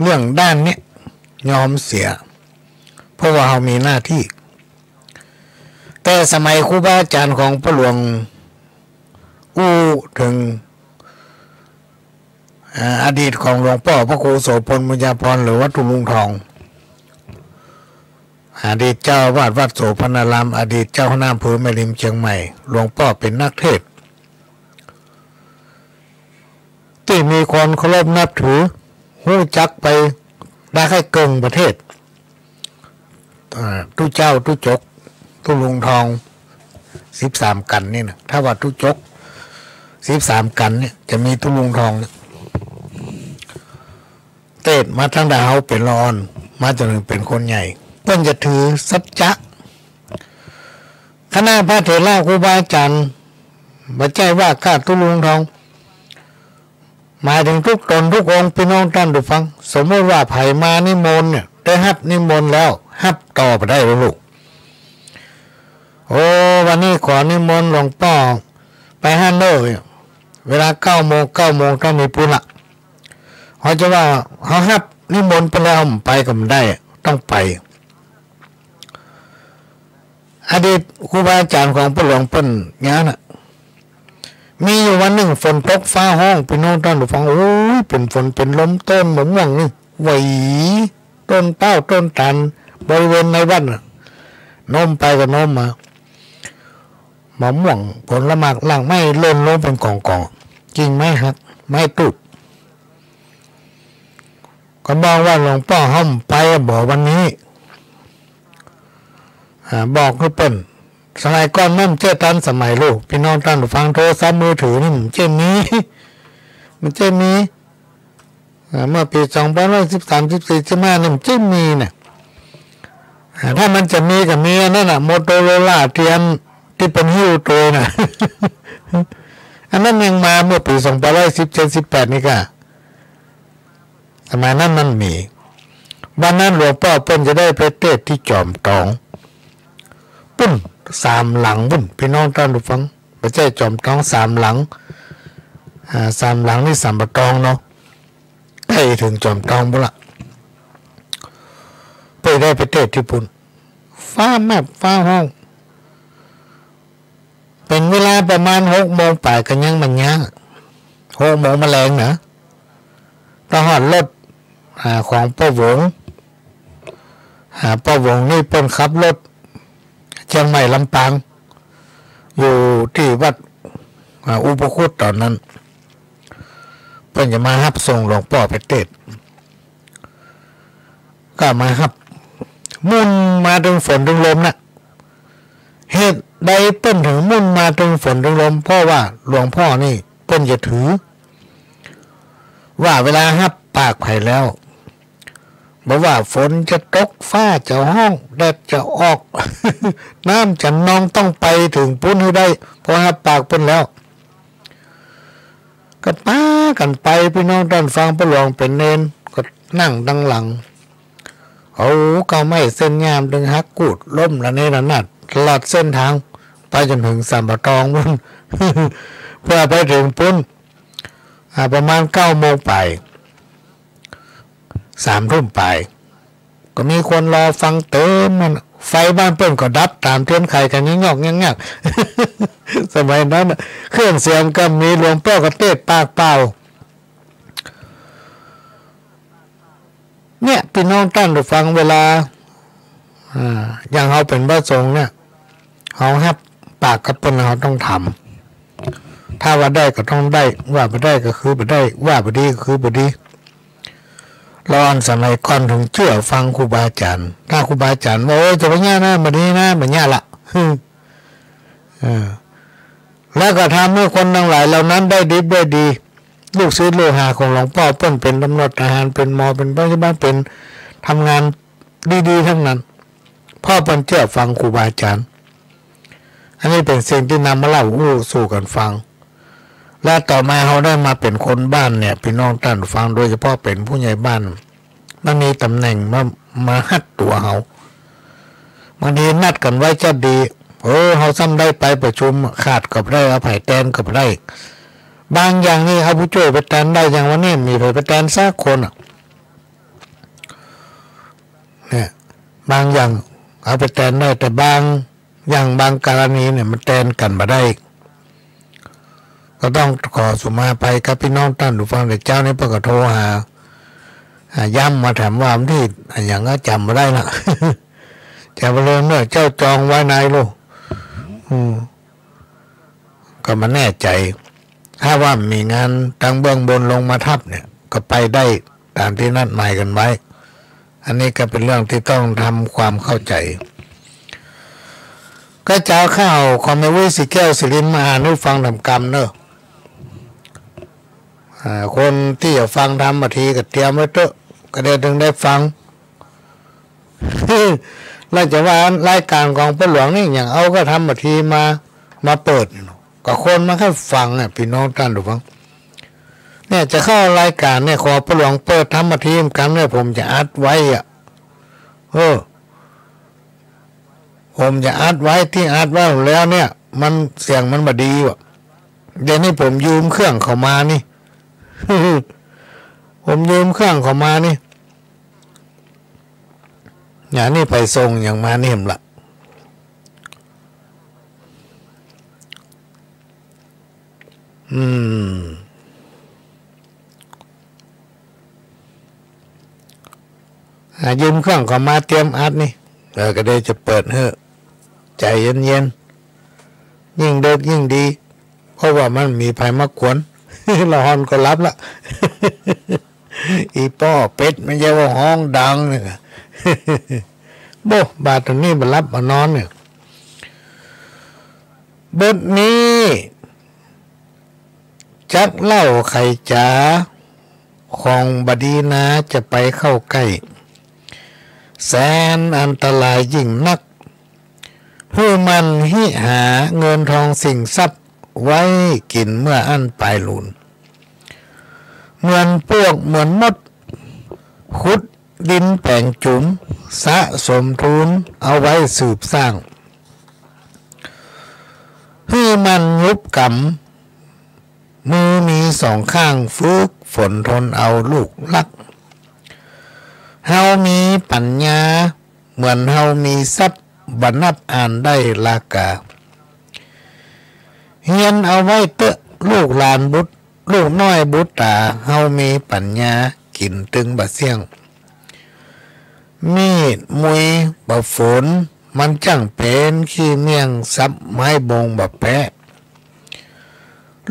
เรื่องด้านเนี่ยยอมเสีย เพราะว่าเฮามีหน้าตี้ แต่สมัยครูบาอาจ๋ารย์ของป้อหลวง อู้เถิง อ่า อดีตของหลวงป้อพระครูโสภณ บุญญาภรณ์ หรือว่าตุ๊ลุงทอง อดีตเจ้าอาวาสวัดโสภณาราม อดีตเจ้าคณะอำเภอแม่ริมเจียงใหม่ หลวงป้อเป๋นนักเทศน์ตี้มีคนเคารพนับถือ ฮู้จักไปได้ใค่เกิ่งประเทศ อ่า ตุ๊เจ้าตุ๊จก ตุ๊ลุงทอง สิบสามกั๋นนี่นะ ถ้าว่าตุ๊จก สิบสามกั๋นเนี่ย จะมีตุ๊ลุงทองเนี่ย เตศน์มาตั้งแต่เฮาเป๋นละอ่อน มาจ๋นเถิงเป๋นคนใหญ่ เปิ้นจะถือสัจจะ คณะพระเถระครูบาอาจ๋ารย์ บ่ใจ้ว่าข้าตุ๊ลุงทอง หมายเถิงทุกต๋นทุกองค์ ปี้น้องต้านผู้ฟัง สมมุติว่าใผมานิมนต์เนี่ย ได้ฮับนิมนต์แล้ว ฮับต่อบ่ได้แล้วลูก โอ้ วันนี้ขอนิมนต์หลวงป้อไปหั้นเน่อ เวลาเก้าโมง เก้าโมงต้องมีปุ้นละ เฮาจะว่าเฮาฮับนิมนต์ไปแล้ว บ่ไปก็บ่ได้ ต้องไป อดีตครูบาอาจ๋ารย์ของป้อหลวงเปิ้นอย่างนั้นน่ะ มีอยู่วันนึ่งฝนตกฟ้าฮ้อง ปี้น้องต้านผู้ฟัง โอ้ย เป๋นฝนเป๋นลม ต้นมะม่วงนี่ไหว ต้นเป๊าต้นตาลบริเวณในวัดน่ะ โน้มไปก็โน้มมา มะม่วงผลหมากรากไม้หล่นลงเป๋นก๋องๆ กิ่งไม้หัก ไม้ตุ๊บ ก็บอกว่าหลวงป้อห้ามไปอะ บ่วันนี้ อ่า บอกหื้อเปิ้น สมัยก่อนมันบ่ใจ้ตันสมัยลูก ปี้น้องต้านผู้ฟัง โทรศัพท์มือถือนี่มันบ่ใจ้มี มันบ่ใจ้มี อ่า เมื่อปี๋สองพันร้อยสิบสาม สิบสี่ สิบห้า นี่มันบ่ใจ้มีน่ะ อ่า ถ้ามันจะมีก็มีอันนั้นน่ะ โมโตโรล่า เตียน ตี้เปิ้นหิ้วตวยน่ะ อันนั้นยังมาเมื่อปี๋สองพันร้อยสิบเจ็ด สิบแปด นี่ก่ะ สมัยนั้นมันมี วันนั้นหลวงป้อเปิ้นจะได้ไปเตสน์ตี้จอมตอง ปุ้น สามหลังปุ้น ปี้น้องต้านผู้ฟัง บ่ใจ้จอมตอง สามหลัง อ่า สามหลังนี่สัมปะตองเนาะ ใก้เถิงจอมตองปุ้นละ เปิ้นได้ไปเตสน์ตี้ปุ้น ฟ้าแมบฟ้าฮ้อง เป๋นเวลาประมาณหกโมงป๋ายก็ยังบ่ยาง หกโมงมะแลงน่ะ ต้องฮอดรถ อ่า ของป้อหวง อ่า ป้อหวงนี่เปิ้นขับรถเจียงใหม่ลำปาง อยู่ตี้วัด อ่า อุปคุตต๋อนนั้น เปิ้นจะมาฮับส่งหลวงป้อไปเตสน์ ก็มาฮับ มุ่นมาเถิงฝนเถิงลมน่ะ เหตุใดเปิ้นเถิงมุ่นมาเถิงฝนเถิงลม เพราะว่าหลวงป้อนี่เปิ้นจะถือ ว่าเวลาฮับปากใผแล้ว บ่ว่าฝนจะตก ฟ้าจะฮ้อง แดดจะออก น้ำจะนอง ต้องไปเถิงปุ้นหื้อได้ เพราะฮับปากเปิ้นแล้ว ก็ปากั๋นไป ปี้น้องต้านฟัง ป้อหลวงเป๋นเณร ก็นั่งตังหลัง โอ้ เก๊าไม้เส้นหญ้ามันตึงหักกูด ล้มระเนระนาดตลอดเส้นตาง ไปจ๋นเถิงสัมปะตองปุ้น เปื้อไปเถิงปุ้น อ่า ประมาณเก้าโมงป๋าย สามทุ่มป๋าย ก็มีคนรอฟังเต๋มหั้น ไฟบ้านเปิ้นก็ดับต๋ามเตียนไขกั๋นยอกๆ งักๆ สมัยนั้นน่ะ เครื่องเสียงก็บ่มี หลวงป้อก็เตสน์ปากเปล่า เนี่ย ปี้น้องต้านผู้ฟัง เวลา อ่า อย่างเฮาเป๋นพระสงฆ์เนี่ย เฮาฮับปากกับเปิ้น เฮาต้องทำ ถ้าว่าได้ก็ต้องได้ ว่าบ่ได้ก็คือบ่ได้ ว่าบ่ดีก็คือบ่ดี แล้วอันสมัยก่อนเถิงเจื้อฟังครูบาอาจ๋ารย์ ถ้าครูบาอาจ๋ารย์ว่า โอ้ย จะไปเยียะนะ บ่ดีนะ บ่เยียะละ เออ แล้วก็ทำหื้อคนตังหลายเหล่านั้นได้ดิบได้ดี ลูกศิษย์ลูกหาของหลวงป้อเปิ้นเป๋นตำรวจทหาร เป๋นหมอ เป๋นพยาบาล เป๋นทำงานดีๆ ตังนั้น เพราะเปิ้นเจื้อฟังครูบาอาจ๋ารย์ อันนี้เป๋นสิ่งตี้นำมาเล่าอู้สู่กั๋นฟัง และต่อมาเฮาได้มาเป๋นคนบ้านเนี่ย ปี้น้องต้านฟัง โดยเฉพาะเป๋นผู้ใหญ่บ้าน มันมีต๋ำแหน่งมา มาฮัดตั๋วเฮา บางทีนัดกั๋นไว้จะดี เออ เฮาซ้ำได้ไปประชุม ขาดก็บ่ได้ เอาใผแตนก็บ่ได้ บางอย่างนี่เอาผู้จ้วยไปแตนได้ อย่างวันนี้บ่มีใผไปแตนสักคนอะ เนี่ย บางอย่างเอาไปแตนได้ แต่บางอย่างบางกรณีเนี่ยมันแตนกั๋นบ่ได้ ก็ต้องขอสุมาภัยกับปี้น้องต้านผู้ฟัง แต่เจ๊านี้เปิ้นก็โทรหา อ่า ย้ำมาถามว่าวันตี้อะหยังก็จ๋ำบ่ได้ละ จ๋ำบ่ได้เนาะ เจ้าจองไว้นานลูก อืม ก็บ่แน่ใจ๋ ถ้าว่ามีงานตางเบื้องบนลงมาทับเนี่ย ก็ไปได้ต๋ามตี้นัดหมายกั๋นไว้ อันนี้ก็เป๋นเรื่องตี้ต้องทำความเข้าใจ๋ ก็จะเอาข้าวของแม่อุ๊ย ศรีแก้ว ศรีริน มาอ่านหื้อฟังต๋ามกำเน่อ อ่า คนตี้จะฟังธรรมบางทีก็เตรียมไว้เต๊อะ ก็ได้เถิงได้ฟัง แล้วจะว่ารายก๋านของป้อหลวงนี่ อย่างเอาก็ธรรมบางทีมา มาเปิด ก็คนมาใค่ฟังอะ ปี้น้องต้านผู้ฟัง เนี่ยจะเข้ารายก๋านเนี่ย ขอป้อหลวงเปิดธรรมะทีมกั๋นเนี่ย ผมจะอัดไว้อะ เออ ผมจะอัดไว้ ตี้อัดไว้แล้วเนี่ย มัน เสียงมันบ่ดีว่ะ เดี๋ยวนี้ผมยืมเครื่องเขามานี่ ผมยืมเครื่องเขามานี่ เนี่ย นี่ไปส่งอย่างมานี่แหมละ อืม อ่า ยืมเครื่องเขามาเตรียมอัดนี่ เออ ก็เลยจะเปิดหื้อ ใจ๋เย็นๆ ยิ่งดึกยิ่งดี เพราะว่ามันบ่มีใผมากวน ละห่อนก็หลับละ อีป้อเป็ดมันจะว่าฮ้องดังเนี่ย โบ้ บาดนี้บ่หลับบ่นอนเนี่ย บทนี้ จักเล่าไขจ๋า ของบ่ดีนาจะไปเข้าใก้ แสนอันตรายยิ่งนัก หื้อหมั่นฮิหาเงินทองสิ่งทรัพย์ไว้กิ๋นเมื่ออั้นปายหลูน เหมือนปลวกเหมือนมด ขุดดินแป๋งจุ๋ม สะสมทูนเอาไว้สืบสร้าง หื้อหมั่นยุบก๋ำ มือมีสองข้าง ฝึกฝนทนเอาลูกรัก เฮามีปั๋ญญา เหมือนเฮามีทรัพย์ บ่นับอ่านได้ลากา เฮียนเอาไว้เต๊อะลูกหลานบุตร ลูกน้อยบุตรา เฮามีปั๋ญญา กิ๋นตึงบ่เสี้ยง มีดมุยบ่ฝน มันจั้งเป๋นขี้เมี่ยง สับไม้บงบ่แป๊ะ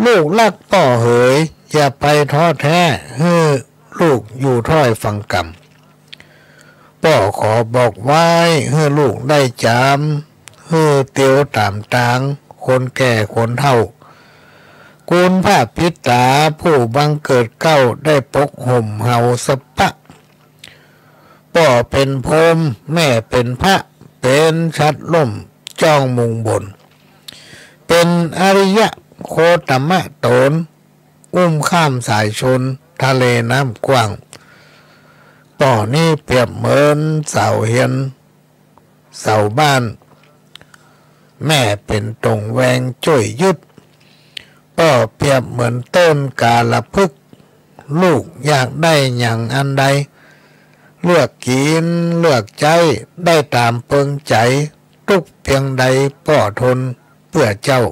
ลูกรักป้อเหย อย่าไปท้อแท้ หื้อลูกอยู่ถ้อยฟังกำ ป้อขอบอกไว้ หื้อลูกได้จ๋ำ หื้อเตียวต๋ามตาง คนแก่คนเฒ่า คุณพระปิตาผู้บังเกิดเกล้า ได้ปกห่มเฮาสะปะ ป้อเป๋นพรหม แม่เป๋นพระ เป๋นฉัตรล่ม จ้องมุงบน เป๋นอริยะโคตมะต๋น อุ้มข้ามสายชน ทะเลน้ำกว้าง ป้อนี้เปรียบเหมือนเสาเฮียน เสาบ้าน แม่เป๋นตงแวงจ้วยยึด ป้อเปรียบเหมือนต้นกาละพึกษ์ ลูกอยากได้หยังอันใด เลือกกิ๋นเลือกใจ๊ ได้ต๋ามเปิงใจ๋ ตุ๊กข์เปียงใดป้อทนเปื้อเจ้า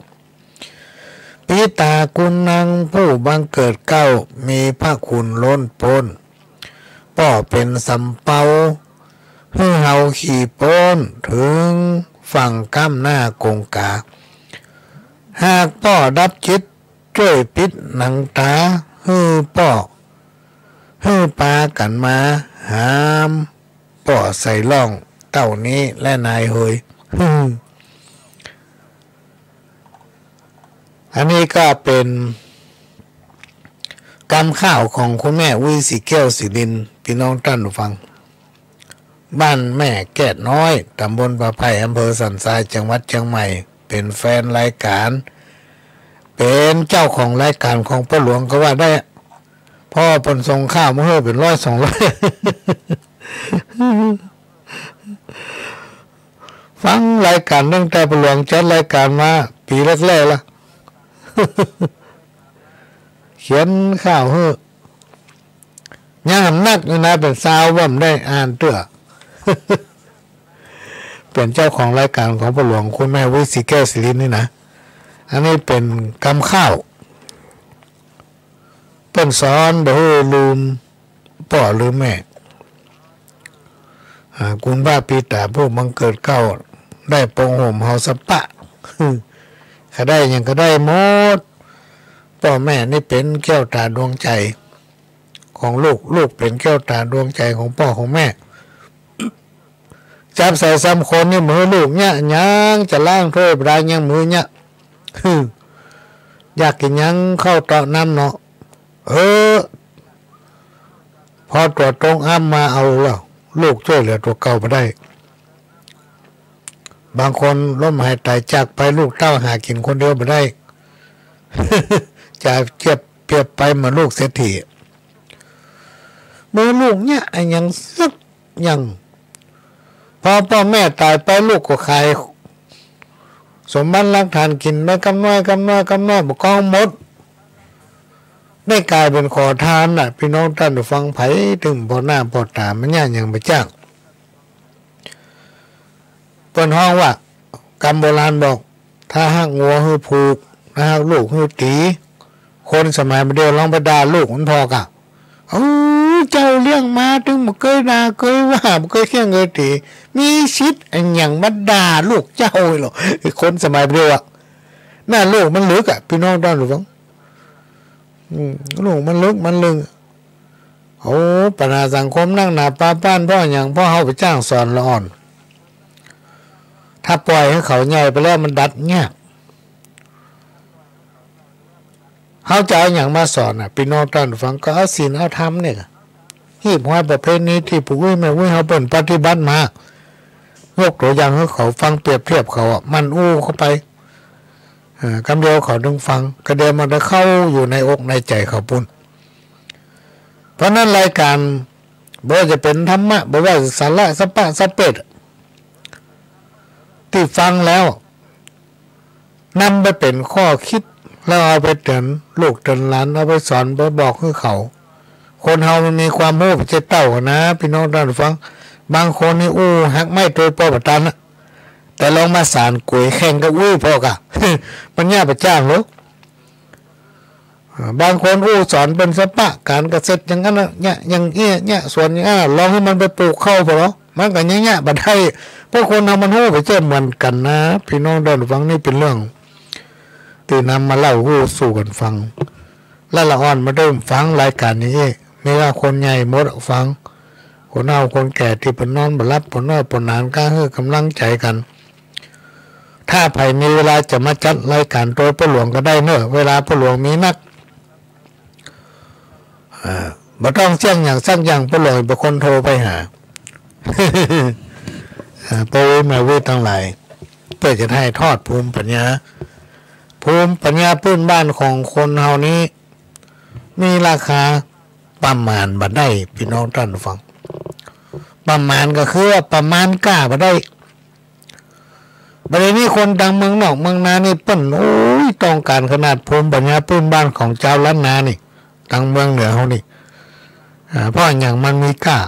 ปิตากุณังผู้บังเกิดเกล้า มีพระคุณล้นป๊น ป้อเป๋นสำเปา หื้อเฮาขี่ป๊น เถิงฝั่งก้ำหน้ากงกา หากป้อดับจิต จ้วยปิดหนังต๋า หื้อป้อ หื้อปากั๋นมาหาม ป้อใส่ร่องเต้านี้แลนายเหย อันนี้ก็เป๋นกำข้าวของคุณแม่อุ๊ย ศรีแก้ว ศรีรินทร์ ปี้น้องต้านผู้ฟัง บ้านแม่แก้ดน้อย ต๋ำบลป่าไผ่ อำเภอสันทราย จังหวัดเจียงใหม่ เป๋นแฟนรายก๋าน เป๋นเจ้าของรายก๋านของป้อหลวงก็ว่าได้ เพราะเปิ้นส่งข้าวมาหื้อเป๋นร้อยสองร้อย ฟังรายก๋านตั้งแต่ป้อหลวงจัดรายก๋านมา ปี๋แรกๆ ละ เขียนข้าวหื้อ ยังหำนักอยู่นะ เป๋นซาวบ่ได้อ่านเตื้อ เป๋นเจ้าของรายก๋านของป้อหลวง คุณแม่อุ๊ย ศรีแก้ว ศรีรินทร์ นี่นะ อันนี้เป๋นกำข้าว เปิ้นสอนบ่หื้อลืมป้อลืมแม่ อ่า คุณพระปิตาผู้บังเกิดเกล้า ได้ปกห่มเฮาสะปะ ใค่ได้หยังก็ได้หมด ป้อแม่นี่เป๋นแก้วต๋าดวงใจ๋ของลูก ลูกเป๋นแก้วต๋าดวงใจ๋ของป้อของแม่ จับใส่ซ้ำคนนี่บ่หื้อลูกเยียะหยัง จะล้างถ้วยบ่ได้ยังบ่หื้อเยียะ อยากกิ๋นหยังข้าวเต๊าะน้ำเนาะ เออ พอตั๋วตรงอ้ำมาเอาแล้ว ลูกจ้วยเหลือตั๋วเก่าบ่ได้ บางคนล้มหายต๋ายจากไป ลูกเต้าหากิ๋นคนเดียวบ่ได้ จะเจ็บ ปรียบไปเหมือนลูกเศรษฐี บ่หื้อลูกเยียะอะหยังสักอย่าง พอป้อแม่ต๋ายไป ลูกก็ขายสมบัติรากฐานกิ๋นไปกำน้อย กำน้อย กำน้อย บ่ก้องหมด ได้ก๋ายเป๋นขอทานน่ะ ปี้น้องต้านผู้ฟัง ใผเถิงผ่อหน้าผ่อต๋า มันเยียะหยังบ่จัก เปิ้นฮ้องว่า กำโบราณบอก ถ้าฮักงัวหื้อผูก ถ้าฮักลูกหื้อตี๋ คนสมัยบ่าเดี่ยวลองไปด่าลูกมันผ่อก่ะ โอ้ เจ้าเลี้ยงมาเถิงบ่เกยด่าเกยว่า บ่เกยเฆี่ยงเกยตี๋ มีสิทธิ์อะหยังมาด่าลูกเจ้าเหรอ ไอ้คนสมัยบ่าเดี่ยวอะ น่า ลูกมันลึกอะ ปี้น้องต้านผู้ฟัง อืม ลูกมันลึก มันลึก โอ้ ปัญหาสังคมนักหนาปาป้าน เพราะหยัง เพราะเฮาไปจ้างสอนละอ่อน ถ้าป่อยหื้อเขาใหญ่ไปแล้วมันดัดยาก เฮาจะเอาหยังมาสอนน่ะ ปี้น้องต้านผู้ฟัง ก็เอาศีลเอาธรรมเนี่ย ฮีบฮอยประเพณีตี้ปู่อุ๊ยแม่อุ๊ยเฮาเปิ้นปฏิบัติมา ยกตั๋วอย่างหื้อเขาฟัง เปรียบเทียบเขาอะ มันอู้เข้าไป เอ่อ กำเดียวเขาเถิงฟัง กะเดียวมันจะเข้าอยู่ในอกในใจ๋เขาปู้น เพราะนั้นรายก๋าน บ่ว่าจะเป๋นธรรมะ บ่ว่าสาระสะปะสะเปด ตี้ฟังแล้ว นำไปเป๋นข้อคิด แล้วเอาไปเตื๋อนลูกเตื๋อนหลาน เอาไปสอนไปบอกหื้อเขา คนเฮามันมีความฮู้บ่ใจ้เต้ากั๋นนะ ปี้น้องต้านผู้ฟัง บางคนนี่อู้หักไม้โตยปอบ่ตันน่ะ แต่ลองมาสานก๋วยแข่งกับอู้ผ่อก่ะ ปัญญาบ่จ้างหรอก อ่า บางคนอู้สอนเปิ้นสะปะก๋านเกษตรอย่างอั้นน่ะ เยียะอย่างเอี้ย เยียะสวนอย่างอั้นน่ะ ลองหื้อมันไปปลูกข้าวผ่อเนาะ มันก็เยียะๆ บ่ได้ เพราะคนเฮามันฮู้บ่ใจ้เหมือนกั๋นนะ ปี้น้องต้านผู้ฟัง นี่เป๋นเรื่องตี้นำมาเล่าฮู้สู่กั๋นฟัง และละอ่อนมาเริ่มฟังรายก๋านนี้ นี่ว่าคนใหญ่หมดฟัง คนเฒ่าคนแก่ตี้เปิ้นนอนบ่หลับ ป้อน้อยป้อหนาน ก็หื้อกำลังใจ๋กั๋น ถ้าใผมีเวลาจะมาจัดรายก๋านโตยป้อหลวงก็ได้เนาะ เวลาป้อหลวงมีนัก อ่า บ่ต้องเสี้ยงหยังสักอย่าง ป้อหลวงเป๋นคนโทรไปหา อ่า ป้ออุ๊ยแม่อุ๊ยตังหลาย เปื้อจะถ่ายทอดภูมิปัญญา ภูมิปัญญาปื้นบ้านของคนเฮานี้ มีราคาประมาณบ่ได้ ปี้น้องต้านผู้ฟัง ประมาณก็คือว่าประมาณก้าบ่ได้ บ่าเดี่ยวนี้คนตางเมืองนอกเมืองนานี่เปิ้น โอ้ย ต้องก๋านขนาดภูมิปัญญาปื้นบ้านของจาวล้านนานี่ ตางเมืองเหนือเฮานี่ อ่า เพราะหยังมันมีก้า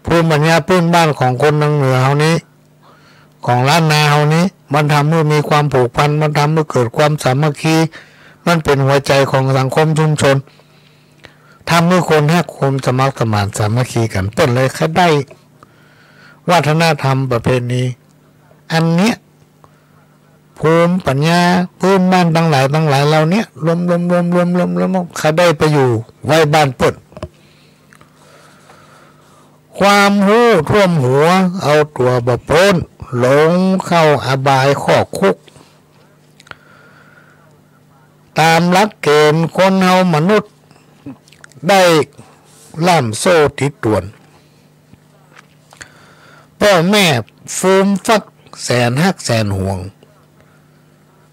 ภูมิปัญญาปื้นบ้านของคนตางเหนือเฮานี้ ของล้านนาเฮานี้ มันทำหื้อมีความผูกพัน มันทำหื้อเกิดความสามัคคี มันเป๋นหัวใจ๋ของสังคมชุมชน ทำหื้อคนฮักคนสมัครสมานสามัคคีกั๋น เปิ้นเลยใค่ได้วัฒนธรรมประเพณีอันเนี้ย ภูมิปัญญาปื้นบ้านตังหลายตังหลายเหล่าเนี้ย รวมๆๆๆๆ ใค่ได้ไปอยู่ไว้บ้านเปิ้น ความฮู้ท่วมหัว เอาตั๋วบ่ป๊น หลงเข้าอบายคอกคุก ต๋ามหลักเก๋ณฑ์คนเฮามนุษย์ ได้ล่ามโซ่ติดตวน ป้อแม่ฟูมฟักแสนฮักแสนหวง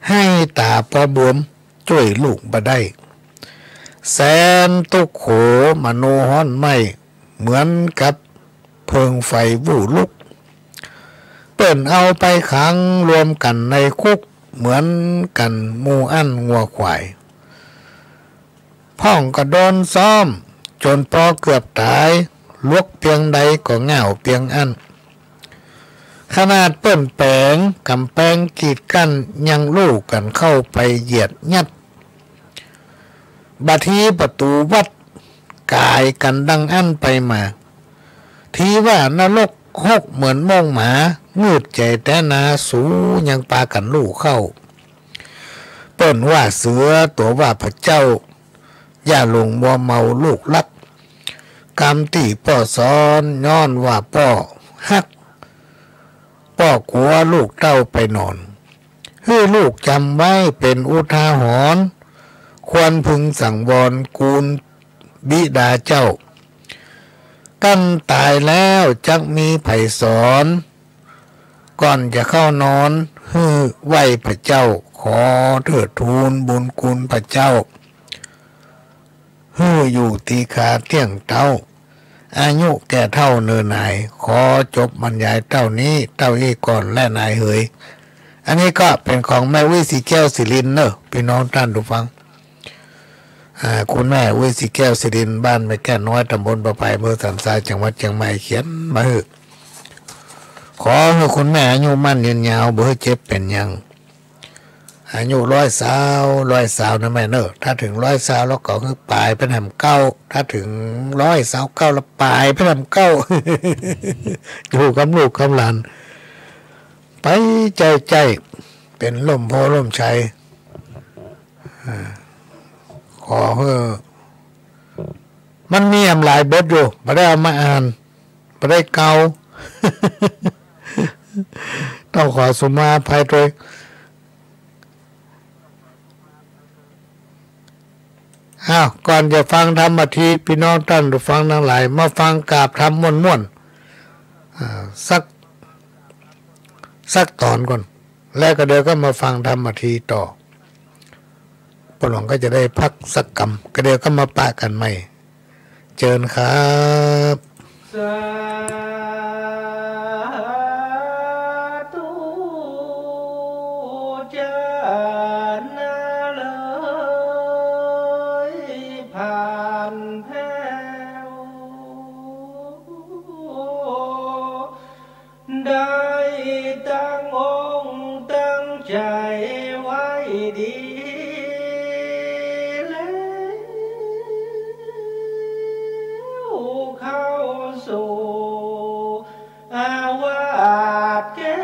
ไห้ต๋าปอบวม จ้วยลูกบ่ได้ แสนตุ๊กข์โขมโนฮ้อนไหม้ เหมือนกับเผิงไฟวู่ลุก เปิ้นเอาไปขังรวมกั๋นในคุก เหมือนกั๋นหมู่อั้นงัวควาย พ่องก็โดนซ้อม จ๋นปอเกือบต๋าย หลวกเปียงใดก็ง่าวเปียงอั้น ขนาดเปิ้นแป๋งก๋ำแปงกีดกั้น ยังลู่กั๋นเข้าไปเหยียดยัด บ่าทีประตู๋วัด ก๋ายกั๋นดังอั้นไปมา ทีว่านรกฮกเหมือนโม่งหมา งืดใจ๋แต๊นา สูยังปากั๋นลู่เข้า เปิ้นว่าเสือ ตั๋วว่าพระเจ้า อย่าหลงมัวเมาลูกรัก กำตี้ป้อสอน ย้อนว่าป้อฮัก ป้อกั๋วลูกเต้าไปหนอน หื้อลูกจ๋ำไว้เป๋นอุทาหรณ์ ควรพึงสังวรกูลบิดาเจ้า กั้นต๋ายแล้วจักมีใผสอน ก่อนจะเข้านอนหื้อไหว้พระเจ้า ขอเถิดทูลบุญคุณพระเจ้า หื้ออยู่ตี้คาเตี้ยงเต๊า อายุแก่เฒ่าเนินหนาย ขอจบบรรยายเต้านี้ เต้าอี้ก่อนแลนายเหย อันนี้ก็เป๋นของแม่อุ๊ย ศรีแก้ว ศรีรินทร์เน่อ ปี้น้องต้านผู้ฟัง อ่า คุณแม่อุ๊ย ศรีแก้ว ศรีรินทร์ บ้านแม่แก้วน้อย ตำบลประไพ อำเภอสันทราย จังหวัดเจียงใหม่ เขียนมาหื้อ ขอหื้อคุณแม่อายุมั่นยืนยาว บ่หื้อเจ็บเป๋นหยัง อายุร้อยซาว ร้อยซาวนะแม่เน่อ ถ้าเถิงร้อยซาวแล้วก็หื้อป๋ายไปแหมเก๊า ถ้าเถิงร้อยซาวเก๊าแล้วป๋ายไปแหมเก๊า อยู่กับลูกกับหลาน ไปใจ๊ๆ เป๋นร่มโพธิ์ร่มไทร อ่า ขอหื้อ มันมีแหมหลายบทอยู่ บ่ได้เอามาอ่าน บ่ได้เกา ต้องขอสุมาอภัยตวย อ้าว ก่อนจะฟังธรรมะที ปี้น้องต้านผู้ฟังตังหลาย มาฟังกาบธรรมม่วนๆ อ่า สัก สักต๋อนก่อน แล้วก็เดี๋ยวก็มาฟังธรรมะทีต่อ ป้อหลวงก็จะได้พักสักกำ ก็เดี๋ยวก็มาปะกั๋นใหม่ เจิญครับ สาธุ จานาเลย ผ่านแผ้ว ได้ตั้งอกตั้งใจ๋ ไว้ดีแล้ว เข้าสู่อาวาสแก้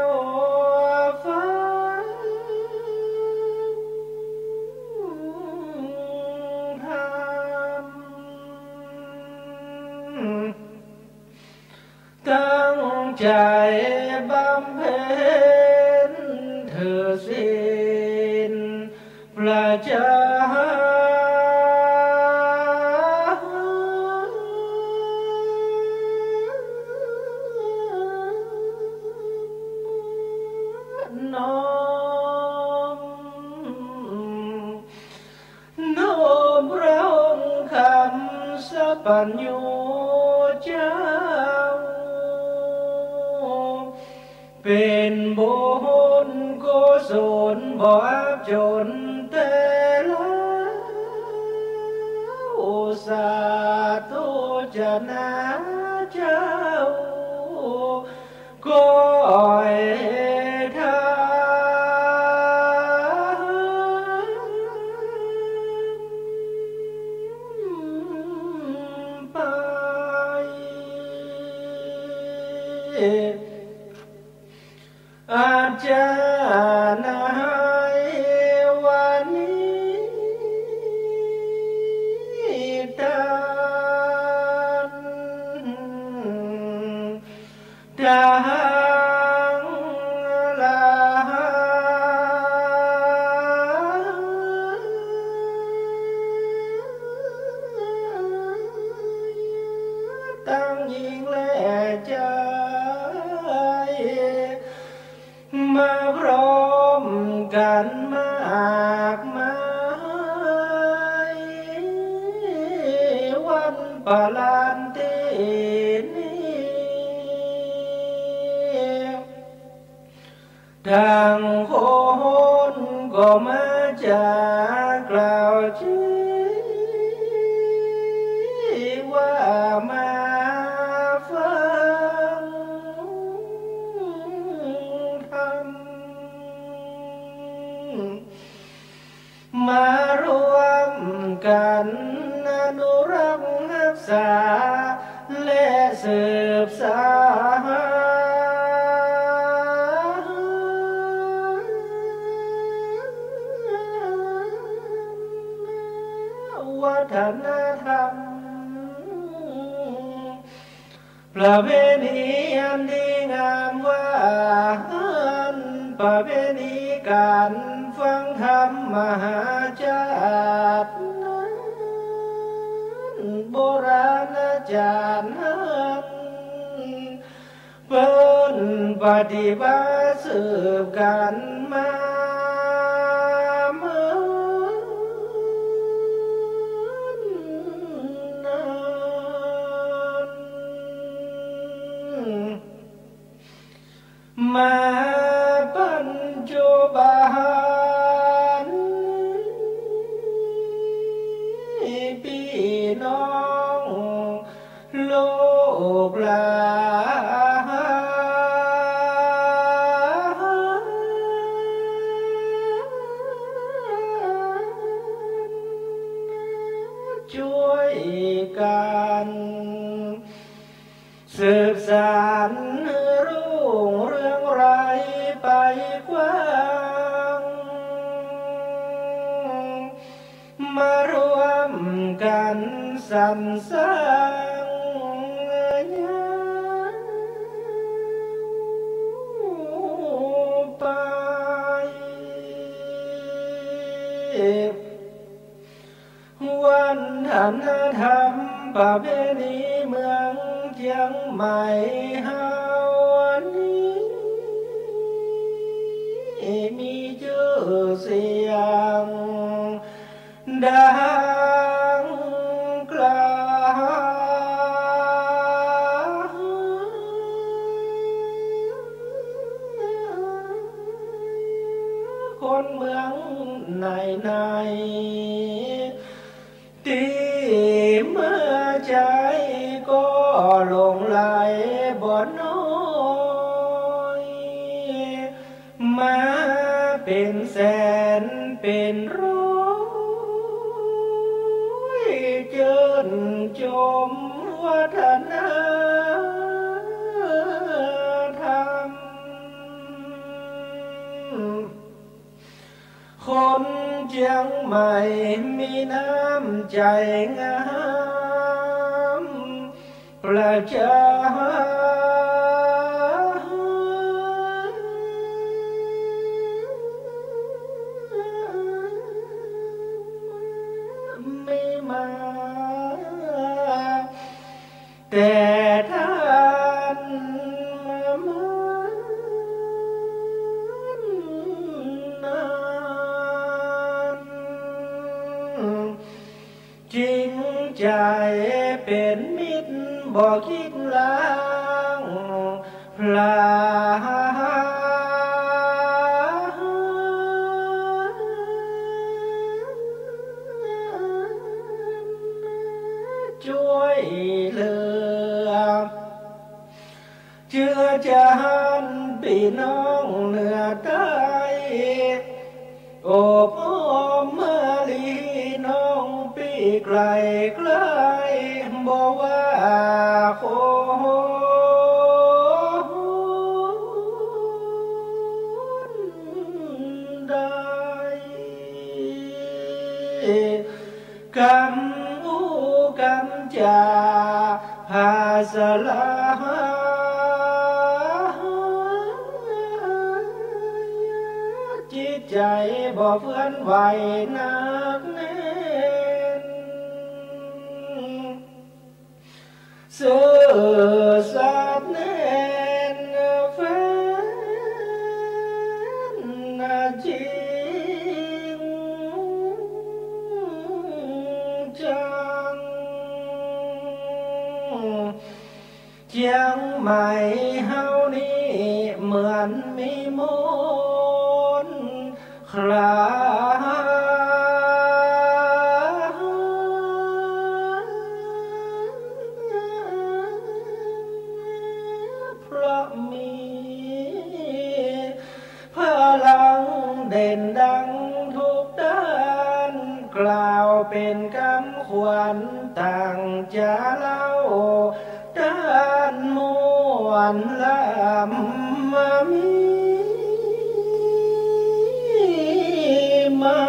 วฟังธรรม ตั้งใจ๋บำเพ็ญถือศีลประจ๋ำ น้อม น้อมพระองค์คำสัพพัญญูเจ้า เป๋นบุญกุศลบ่อับจ๋นแต่ลาว สาธุจะนาเจ้า ก็ให้ทำไป อาจารย์ให้วันนี้ทาน ตังหลาย ตังญิงและจาย มาพร้อมกั๋นมากมาย วันประลานตี้นี้ ตังคนก็มาจากกล่าวจีว่ามาฟังธรรม มาร่วมกั๋นอนุรักษ์ฮักษา และสืบสานวัฒนธรรม ประเพณีอันดีงามว่าอั้น ประเพณีก๋านฟังธรรมมหาชาตินั้น โบราณอาจ๋ารย์นั้น เปิ้นปฏิบัติสืบกั๋นมา มา สรรค์รุ่งเรืองไร้ไปกว้าง มารวมกั๋นสรรสร้างยาวไป วัฒนธรรมประเพณีเมืองเจียงใหม่เฮานี้ มีจื้อเสียงดังไก๋ คนเมืองไหนๆ ตี้มาใจ๊ก็หลงใหลบ่น้อย มาเป๋นแสนเป๋นร้อย เจิญจมวัฒนธรรม คนเจียงใหม่มีน้ำใจ๋งาม ประจา มีมา แต่ต้านมามานนาน จริงใจ๋เป๋นมิตรบ่คิดล้าง พลา จ้วยเหลือ เจือจ๋านปี้น้องเหนือใต้ โอบอ้อมมาลีน้องปี้ใก้ๆ บ่ว่าคนใด กำอู้กำจ๋าผาสลา จิตใจ๋บ่เฟื่อนไหวนักแน่น ซื่อสัตย์แน่นแฟ้นจริงจัง เจียงใหม่เฮานี้เหมือนมีมนต์ คลา เพราะมีพลังเด่นดังทุกด้าน กล่าวเป๋นกำขวัญต่างจะเล่า ต้านม่วนล้ำมามีมา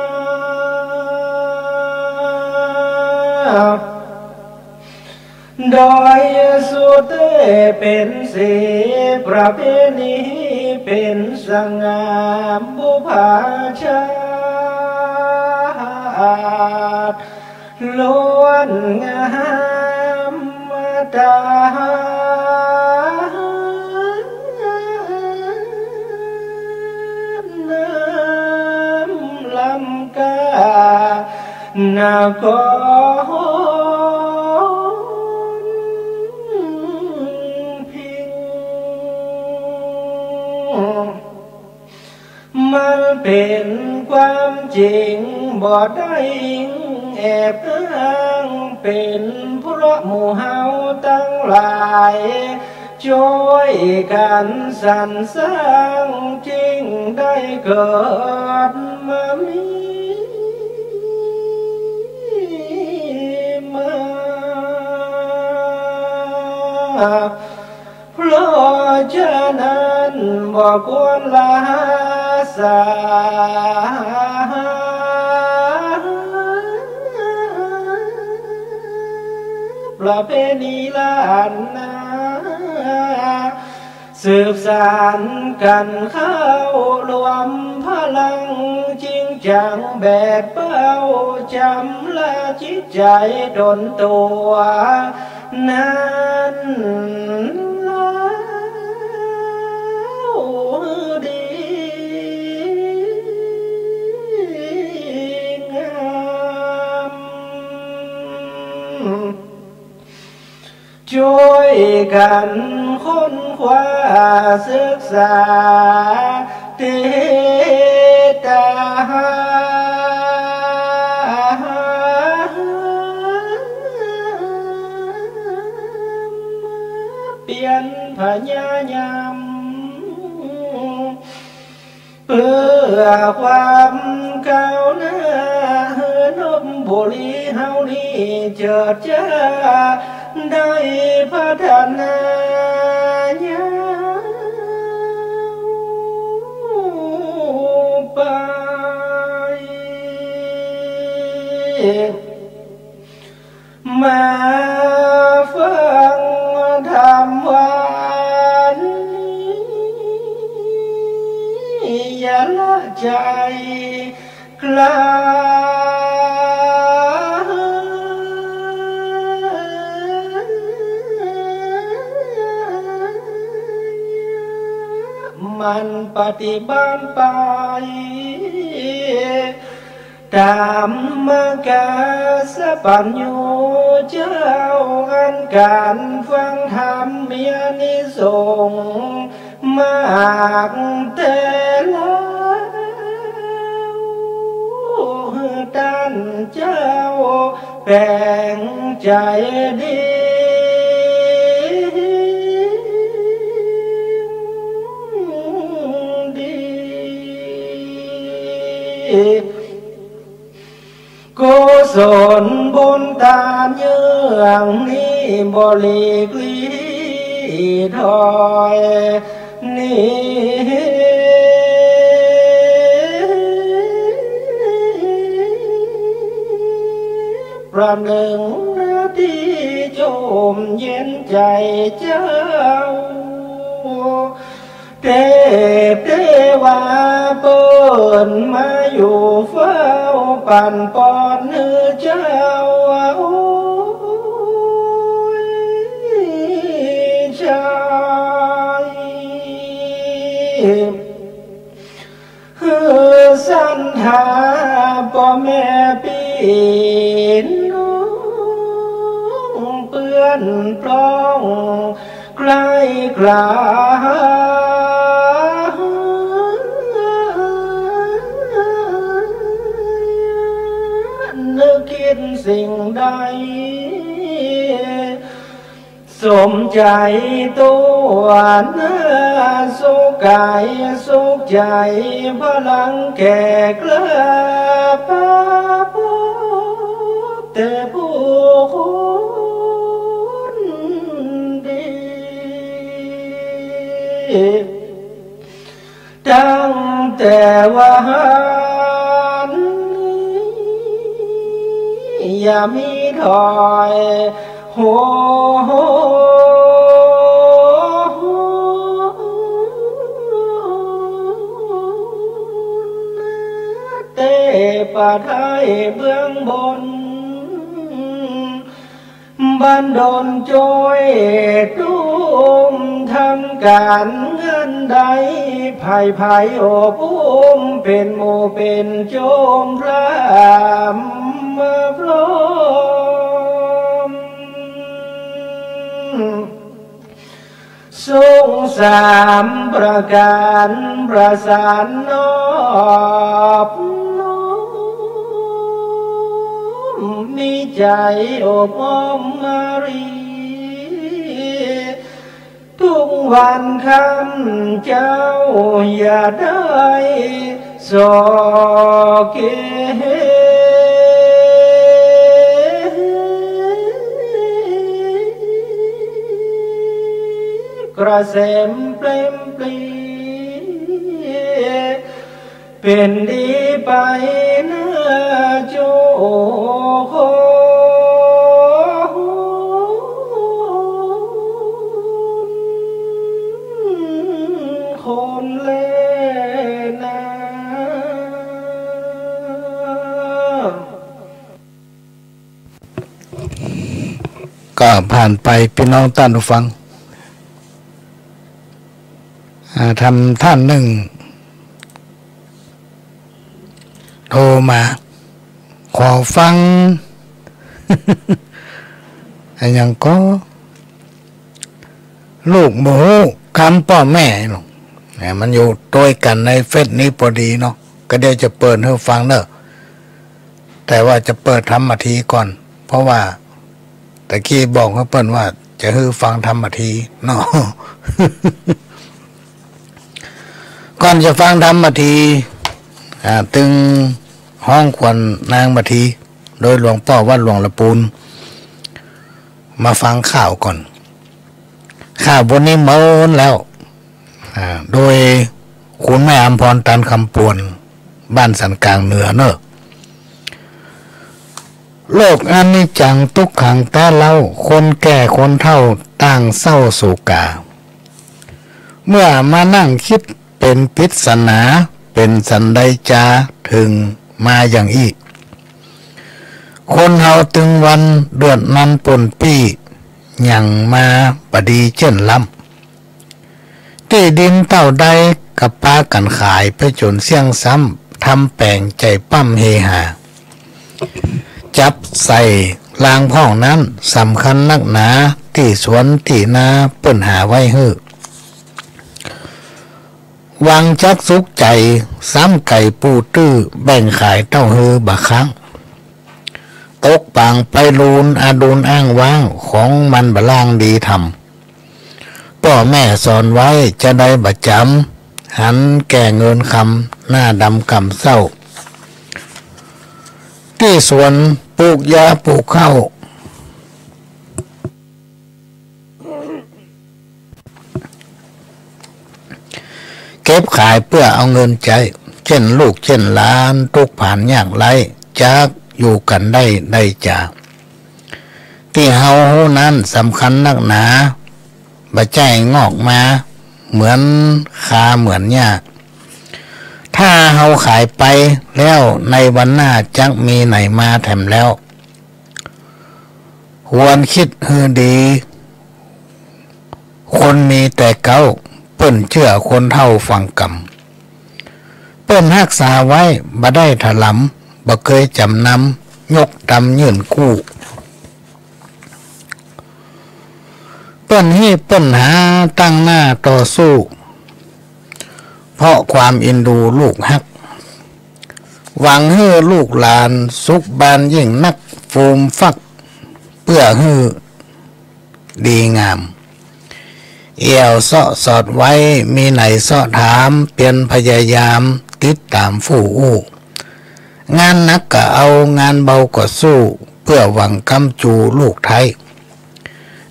โดยสุดแต๊เป๋นสีประเพณีเป๋นสง่าบุพชาติ ล้วนงามตา น้ำล้ำก้า นครพิงค์ มันเป๋นความจริงบ่ได้อิงแอบอ้าง เป๋นเพราะหมู่เฮาตังหลาย จ้วยกั๋นสรรสร้าง จึงได้เกิดมามีมา นั้นบ่ควรละสา ประเพณีล้านนา สืบสานกั๋นเข้า รวมพลังจริงจัง แบกเป้าจำละจิตใจ๋ต๋นตั๋ว นั้นแล้วดีงาม จ้วยกั๋นค้นคว้าศึกษา ติดต๋าม เปียรพยายาม เปื้อความก้าวหน้า หื้อนพบุรีเฮานี้เจิดจ้า ได้พัฒนายาวไป มาฟังธรรมวันนี้ อย่าละใจ๋กล้า หมั่นปฏิบัติไป ต๋ามมหากัสสปัญญูเจ้า อันก๋านฟังธรรมมีอานิสงส์มากแต๊แล้ว หื้อต้านเจ้าแป๋งใจ๋ดี ดี กุศลบุญตานเยื่องนี้ บ่หลีกลี้ถอยหนี ประหนึ่งนาตี้จมเย็นใจ๋เจ้า เตพเตวาเปิ้นมาอยู่เฝ้า ปั๋นปอนหื้อเจ้า โอ้ย ใจ๋ หื้อสันทาป้อแม่ปี้น้องเปื้อนปล้องใก้กลา นึกกึ๊ดสิ่งใด สมใจ๋ตั๋วหน้า สุขก๋ายสุขใจ๋ พลังแก่กล้า ปาปบแต่ผู้คนดี ตั้งแต่วาหันนี้ อย่ามีถอย โห เตพประไทยเบื้องบน บันดลจ้วยตุ้ม ทำก๋านงานใด ใผๆอบอุ้ม เป๋นหมู่เป๋นโจม พร้อมมาพร้อม ทรงสามประก๋าน ประสานนอบน้อม มีใจ๋อบอ้อมมารี ทุกวันค่ำเจ้าอย่าได้ส่อเก กระเสม เปล่มปลี เป๋นดีไปหน้าเจ้าคน คนแลนา ก็ผ่านไป ปี้น้องต้านผู้ฟัง อ่า ทำต้านนึ่ง โทรมา ขอฟัง อะหยังก็ ลูกบ่ฮู้กำป้อแม่หรอก เนี่ย มันอยู่ตวยกั๋นในเฟซนี้ปอดีเนาะ ก็เดี๋ยวจะเปิดหื้อฟังเน่อ แต่ว่าจะเปิดธรรมทีก่อน เพราะว่าตะกี้บอกหื้อเปิ้นว่าจะหื้อฟังธรรมทีเนาะ ก่อนจะฟังธรรมที อ่า ตึงฮ้องขวัญนางมาที โดยหลวงป้อวัดหลวงละปูน มาฟังข่าวก่อน ข่าวบ่านี้เมินแล้ว อ่า โดยคุณแม่อำพร ตันคำปวน บ้านสันก๋างเหนือเน่อ โลกอนิจจังตุ๊กขังแต๊เล่า คนแก่คนเฒ่าต่างเศร้าโศกา เมื่อมานั่งกึ๊ดเป๋นปริศนา เป๋นสันใดจาเถิงมาอย่างอี้ คนเฮาตึงวันเดือดนันปนปี้ หยังมาบ่ดีเจ้นล้ำ ตี้ดินเต้าใดก็ปากั๋นขายไปจ๋นเสี้ยงซ้ำ ทำแป๋งใจ๋ปั๊มเฮฮา จับใส่ลางพ่องนั้น สำคัญนักหนา ตี้สวนตี้นาเปิ้นหาไว้หื้อ หวังจักสุขใจ๋ ซ้ำไก่ปูตื้อ แบ่งขายเต้าหื้อบ่าค้าง ตกป๋างไปลูน อาดูลอ้างว้าง ของมันบ่ล่างดีทำ ป้อแม่สอนไว้จะได้บ่จ๋ำ หันแก่เงินคำ หน้าดำกำเศร้า ตี้สวนปลูกหญ้าปลูกข้าว เก็บขายเปื้อเอาเงินใจ๊ เจ้นลูกเจ้นหลานตุ๊กข์ผานยากไร้ จักอยู่กั๋นได้ใดจา ตี้เฮาฮู้นั้นสำคัญนักหนา บ่ใจ้งอกมาเหมือนคาเหมือนหญ้า ถ้าเฮาขายไปแล้วในวันหน้าจักมีไหนมาแถมแล้ว ควรกึ๊ดหื้อดี คนมีแต่เก๊า เปิ้นเจื้อคนเฒ่าฟังกำ เปิ้นฮักษาไว้บ่ได้ถลำ บ่เกยจ๋ำนำ ยกตำยื่นกู้ เปิ้นฮีบเปิ้นหาตั้งหน้าต่อสู้ เพราะความเอ็นดูลูกฮัก หวังหื้อลูกหลานสุขบานยิ่งนัก ฟูมฟักเปื้อหื้อดีงาม แอ่วเซาะสอดไว้ มีไหนเซาะถาม เปียรพยายามติดต๋ามฟู่อู้ งานหนักก็เอา งานเบาก็สู้ เปื้อหวังกำจูลูกไท้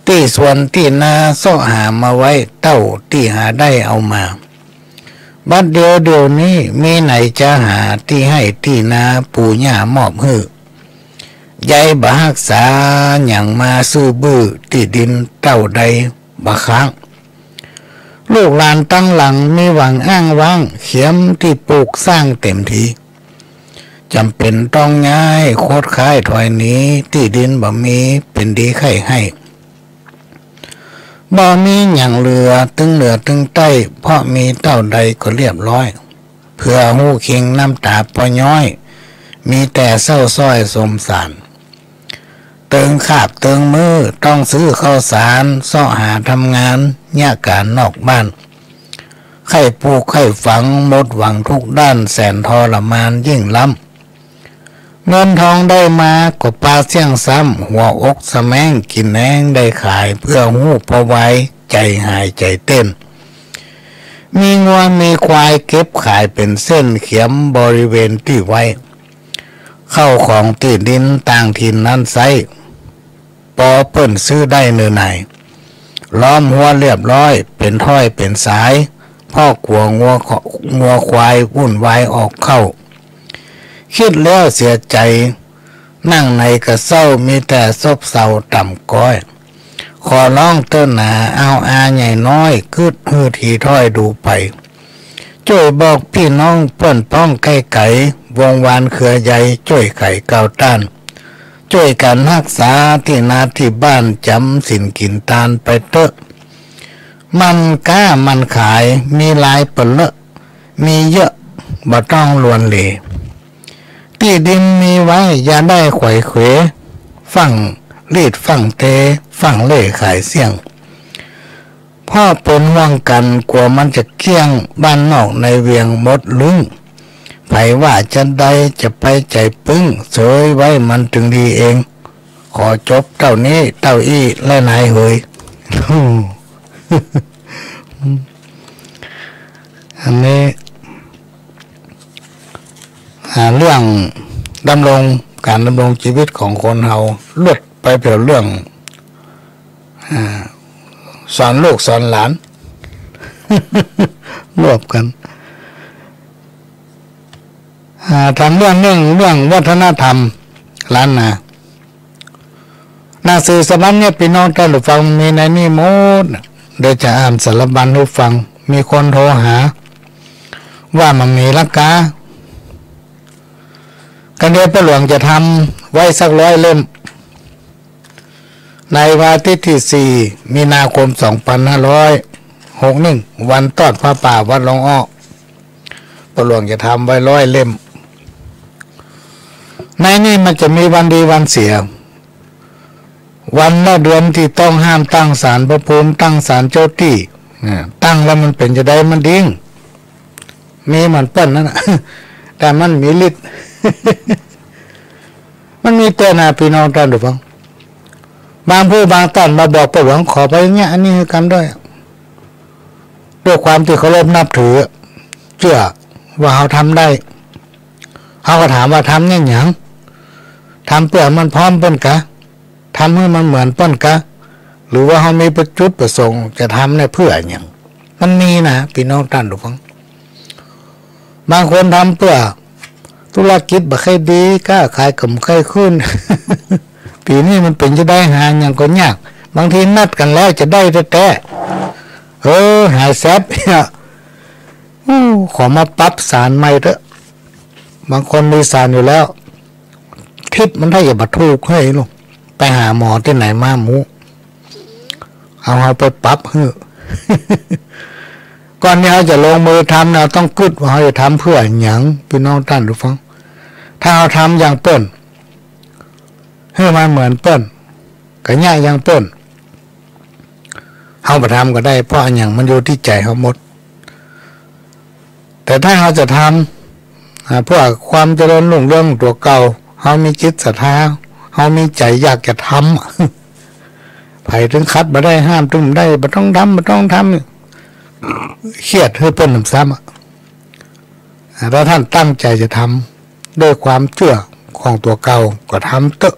ตี้สวนตี้นาเซาะหามาไว้ เต้าตี้หาได้เอามา บัดเดี๋ยวเดี๋ยวนี้มีไหนจะหาตี้ไฮ่ตี้นา ปู่ย่ามอบหื้อ ใยบ่ฮักษาหยังมาซื่อบื้อ ตี้ดินเต้าใดบ่ค้าง ลูกหลานตังหลังมีหวังอ้างว้าง เขียมตี้ปลูกสร้างเต๋มที จ๋ำเป๋นต้องย้ายโคตรค้ายถอยหนี ตี้ดินบ่มีเป๋นดีใค่ไฮ่ บ่มีหยังเหลือตึงเหนือตึงใต้ เพราะมีเต้าใดก็เรียบร้อย เผื่อฮู้คิงน้ำต๋าปอย้อย มีแต่เศร้าซ้อยสมสาร เติงคาบเติงมื้อต้องซื้อข้าวสาร เซาะหาทำงานเยียะก๋านนอกบ้าน ใค่ปลูกใค่ฝังหมดหวังทุกด้าน แสนทรมานยิ่งล้ำ เงินทองได้มาก็ปาเสี้ยงซ้ำ หัวอกสะแม้งกิ๋นแฮงได้ขาย เปื้อฮู้ปอไวใจ๋หายใจ๋เต้น มีงัวมีควายเก็บขายเป๋นเส้น เขียมบริเวณตี้ไว้ เข้าของตี้ดินต่างถิ่นนั้นไซ้ ปอเปิ้นซื้อได้เน่อหน่าย ล้อมฮั้วเรียบร้อย เป๋นถ้อยเป๋นสาย เพราะกั๋วงัว งัวควายวุ่นวายออกเข้า กึ๊ดแล้วเสียใจ๋ นั่งไหนก็เศร้า มีแต่ซบเซาต่ำก๊อย ขอร้องเต๊อะหนา เอาอาใหญ่น้อย กึ๊ดหื้อถี่ถ้อยดูไป จ้วยบอกปี้น้องเปื้อนป้องใก้ไก๋ วงวานเครือใย จ้วยไขก้าวต้าน จ้วยกั๋นฮักษาตี้นาตี้บ้าน จ๋ำศีลกิ๋นตานไปเต๊อะ มันก๊ามันขาย มีหลายเป๋นเลอะ มีเยอะบ่ต้องลวนเล ตี้ดินมีไว้ อย่าได้ไขว่เขว ฟั่งลีดฟั่งเต ฟั่งเล่ขายเสี้ยง เพราะเป๋นห่วงกั๋น กั๋วมันจะเกลี้ยง บ้านนอกในเวียงหมดลึ้ง ใผว่าจะใดจะไปใจ๋ปึ้ง เสยไว้มันตึงดีเอง ขอจบเต้านี้เต้าอี้แลนายเหย อันนี้ อ่า เรื่องดำรง ก๋านดำรงจีวิตของคนเฮา ลวดไปเผียวเรื่อง อ่า สอนลูกสอนหลาน รวบกั๋น อ่า ถามเรื่องนึ่ง เรื่องวัฒนธรรมล้านนา หนังสือสมัยนี้ ปี้น้องต้านผู้ฟัง มีในนี้หมด เดี๋ยวจะอ่านสารบัญหื้อฟัง มีคนโทรหา ว่ามันมีราคา ก็เดี๋ยวป้อหลวงจะทำไว้สักร้อยเล่ม ในวันอาทิตย์ตี้สี่ มีนาคม สองปันห้าร้อยหกหนึ่ง วันตอดผ้าป่าวัดหลวงอ้อ ป้อหลวงจะทำไว้ร้อยเล่ม ในนี้มันจะมีวันดีวันเสีย วันและเดือนตี้ต้องห้ามตั้งศาลพระภูมิ ตั้งศาลเจ้าตี้ อ่า ตั้งแล้วมันเป๋นจะใด มันดี มีเหมือนเปิ้นนั่นน่ะ แต่มันมีฤทธิ์ มันมีเต๊อะนะ ปี้น้องต้านผู้ฟัง บางผู้บางต้านมาบอกป้อหลวง ขอไปเยียะอันนี้หื้อกำด้วย ด้วยความตี้เคารพนับถือ เจื้อว่าเฮาทำได้ เฮาก็ถามว่าทำเยียะหยัง ทำเปื้อมันพร้อมเปิ้นกา ทำหื้อมันเหมือนเปิ้นกา หรือว่าเฮามีประจุดประสงค์จะทำเนี่ยเปื้อหยัง มันมีนะ ปี้น้องต้านผู้ฟัง บางคนทำเปื้อธุรกิจบ่ใค่ดี ก้าขายก็บ่ใค่ขึ้น ปี๋นี้มันเป๋นจะใด หาหยังก็ยาก บางทีนัดกั๋นแล้วจะได้แต๊ๆ เออ หายแซบ อู้ ขอมาปรับศาลใหม่เต๊อะ บางคนมีศาลอยู่แล้ว ทิศมันถ้าจะบ่ถูกเฮ้ยลูก ไปหาหมอตี้ไหนมาหมู เอาเฮาไปปรับหื้อ ก่อนตี้เฮาจะลงมือทำนะ ต้องกึ๊ดว่าเฮาจะทำเปื้อหยัง ปี้น้องต้านผู้ฟัง ถ้าเฮาทำอย่างเปิ้น หื้อมันเหมือนเปิ้น ก็เยียะอย่างเปิ้น เฮาบ่ทำก็ได้ เพราะอะหยังมันอยู่ตี้ใจ๋เฮาหมด แต่ถ้าเฮาจะทำ อ่า เปื้อความเจริญรุ่งเรืองตั๋วเก่า เฮามีจิตศรัทธา เฮามีใจ๋อยากจะทำ ใผเถิงขัดบ่ได้ ห้ามเถิงบ่ได้ บ่ต้องทำ บ่ต้องทำ เคียดหื้อเปิ้นหนำซ้ำอะ อ่า ถ้าต้านตั้งใจ๋จะทำ ด้วยความเจื้อของตั๋วเก่า ก็ทำเต๊อะ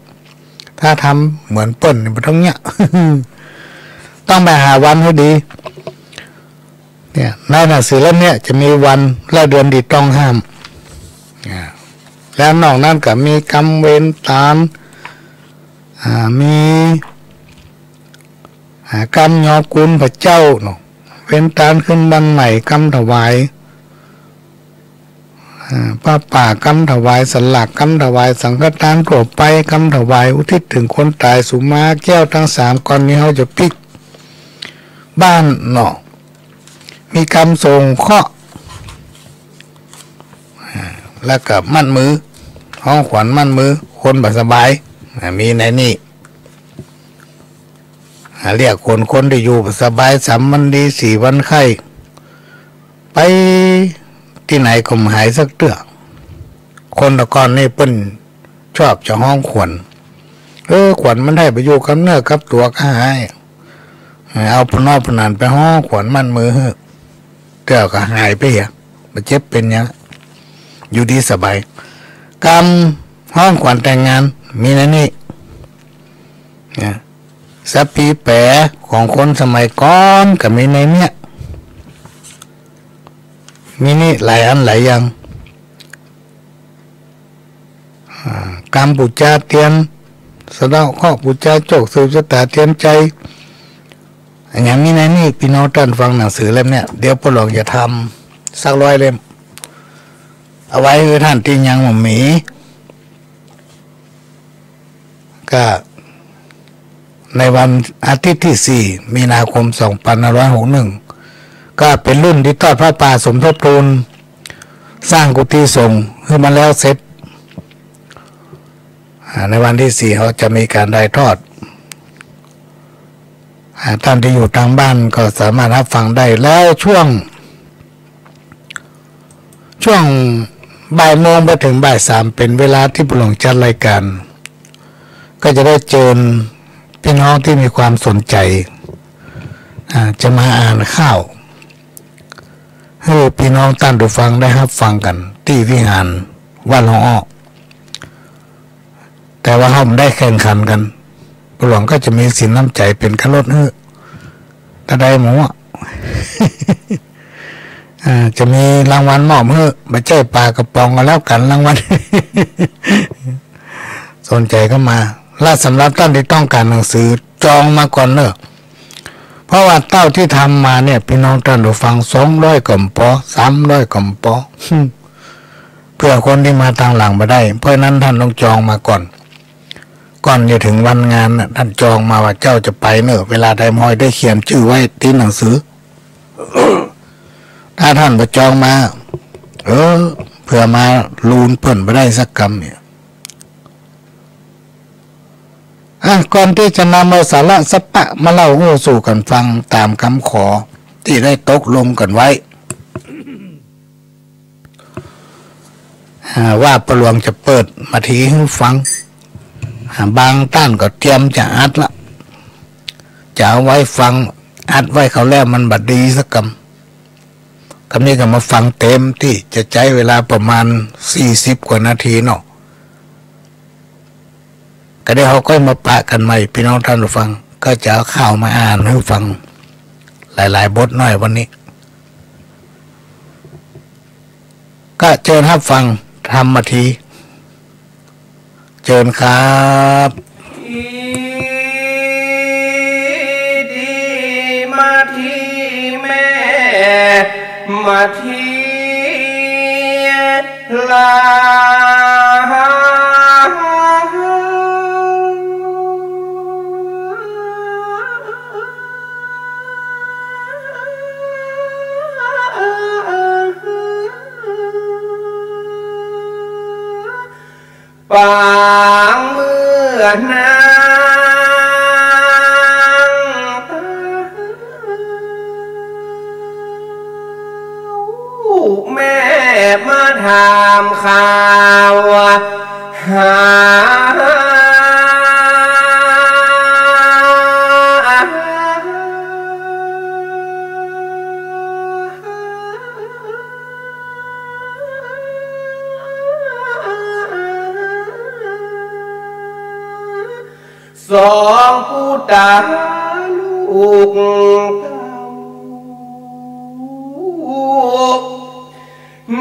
ถ้าทำเหมือนเปิ้นนี่บ่ต้องเยียะ ต้องไปหาวันหื้อดี เนี่ย ในหนังสือเล่มเนี้ยจะมีวันและเดือนตี้ต้องห้าม อ่า แล้วนอกนั้นก็มีกำเวรตาน อ่า มี อ่า กำยอกุลพระเจ้าเนาะ เวรตานขึ้นบ้านใหม่ กำถวาย อ่า ผ้าป่า กำถวายสลาก กำถวายสังฆทานทั่วไป กำถวายอุทิศเถิงคนต๋าย สุมาแก้วตังสามก้อนนี้เฮาจะปิ๊กบ้านเนาะ มีกำสงเคราะห์ อ่า แล้วก็หมั้นมือ ฮ้องขวัญหมั้นมือ คนบ่สบาย อ่า มีในนี้ อ่า เรียกคน คนตี้อยู่บ่สบาย สามวันดี สี่วันไข้ ไปตี้ไหนก็บ่หายสักเตื้อ คนตะก่อนนี่เปิ้นชอบจะฮ้องขวัญ เออ ขวัญมันได้ไปอยู่กับเนื้อกับตั๋วก็หาย เอาพนอพนันไปฮ้องขวัญหมั้นมือหื้อ เตื้อก็หายไปเหีย บ่เจ็บเป๋นหยัง อยู่ดีสบาย กำฮ้องขวัญแต่งงาน มีในนี้ นะ สะปีแป๋ของคนสมัยก่อนก็มีในเนี้ย มีนี่หลายอันหลายอย่าง อ่า กำปู๋จาเตียน สะเดาะเคราะห์ ปู๋จาโจค สืบจะต๋าเตียนใจ๋ อะหยังมีในนี้ ปี้น้องต้านฟังหนังสือเล่มเนี้ย เดี๋ยวป้อหลวงจะทำสักร้อยเล่ม เอาไว้หื้อต้านตี้ยังบ่มี ก็ในวันอาทิตย์ตี้สี่มีนาคมสองปันห้าร้อยหกหนึ่ง ก็เป๋นรุ่นตี้ตอดผ้าป่าสมทบทุน สร้างกุฏิสงฆ์หื้อมันแล้วเสร็จ อ่า ในวันตี้สี่เฮาจะมีก๋านถ่ายทอด อ่า ต้านตี้อยู่ตางบ้านก็สามารถฮับฟังได้ แล้วช่วง ช่วงบ่ายโมงไปเถิงบ่ายสาม เป๋นเวลาตี้ป้อหลวงจัดรายก๋าน ก็จะได้เจิญปี้น้องตี้มีความสนใจ๋ อ่า จะมาอ่านข่าว หื้อปี้น้องต้านผู้ฟังได้ฮับฟังกั๋นตี้วิหารวัดหลวงอ้อ แต่ว่าเฮาบ่ได้แข่งขันกั๋น ป้อหลวงก็จะมีสินน้ำใจ๋เป๋นค่ารถหื้อ ถ้าได้หมู่อะ อ่า จะมีรางวัลมอบหื้อ บ่ใจ้ป๋ากระป๋องก็แล้วกั๋นรางวัล สนใจ๋ก็มา และสำหรับต้านตี้ต้องก๋านหนังสือ จองมาก่อนเน่อ เพราะว่าเต้าตี้ทำมาเนี่ย ปี้น้องต้านผู้ฟัง สองร้อยก็บ่ปอ สามร้อยก็บ่ปอ เปื้อคนตี้มาตางหลังบ่ได้ เพราะฉะนั้นต้านต้องจองมาก่อน ก่อนจะเถิงวันงานน่ะ ต้านจองมาว่าเจ้าจะไปเน่อ เวลาใดบ่ฮ้อยได้เขียนจื้อไว้ตี้หนังสือ ถ้าต้านบ่จองมา เออ เปื้อมาลูนเปิ้นบ่ได้สักกำเนี่ย อ่ะ ก่อนตี้จะนำเอาสาระสัปปะมาเล่าฮู้สู่กั๋นฟังต๋ามกำขอตี้ได้ตกลงกั๋นไว้ อ่า ว่าป้อหลวงจะเปิดมาทีหื้อฟัง อ่า บางต้านก็เตรียมจะอัดละ จะเอาไว้ฟัง อัดไว้คราวแล้วมันบ่ดีสักกำ กำนี้ก็มาฟังเต๋มตี้ จะใจ๊เวลาประมาณสี่สิบกว่านาทีเนาะ ก็เดี๋ยวเฮาก็มาปะกั๋นใหม่ ปี้น้องต้านผู้ฟัง ก็จะเอาข่าวมาอ่านหื้อฟัง หลายๆ บทหน้อยวันนี้ ก็เจิญฮับฟังธรรมมาที เจิญครับ ที ที มาทีแม่ มาทีลา ปางเมื่อนางตา แม่มาถามข่าวหา สองผู้ต๋าลูกเต้า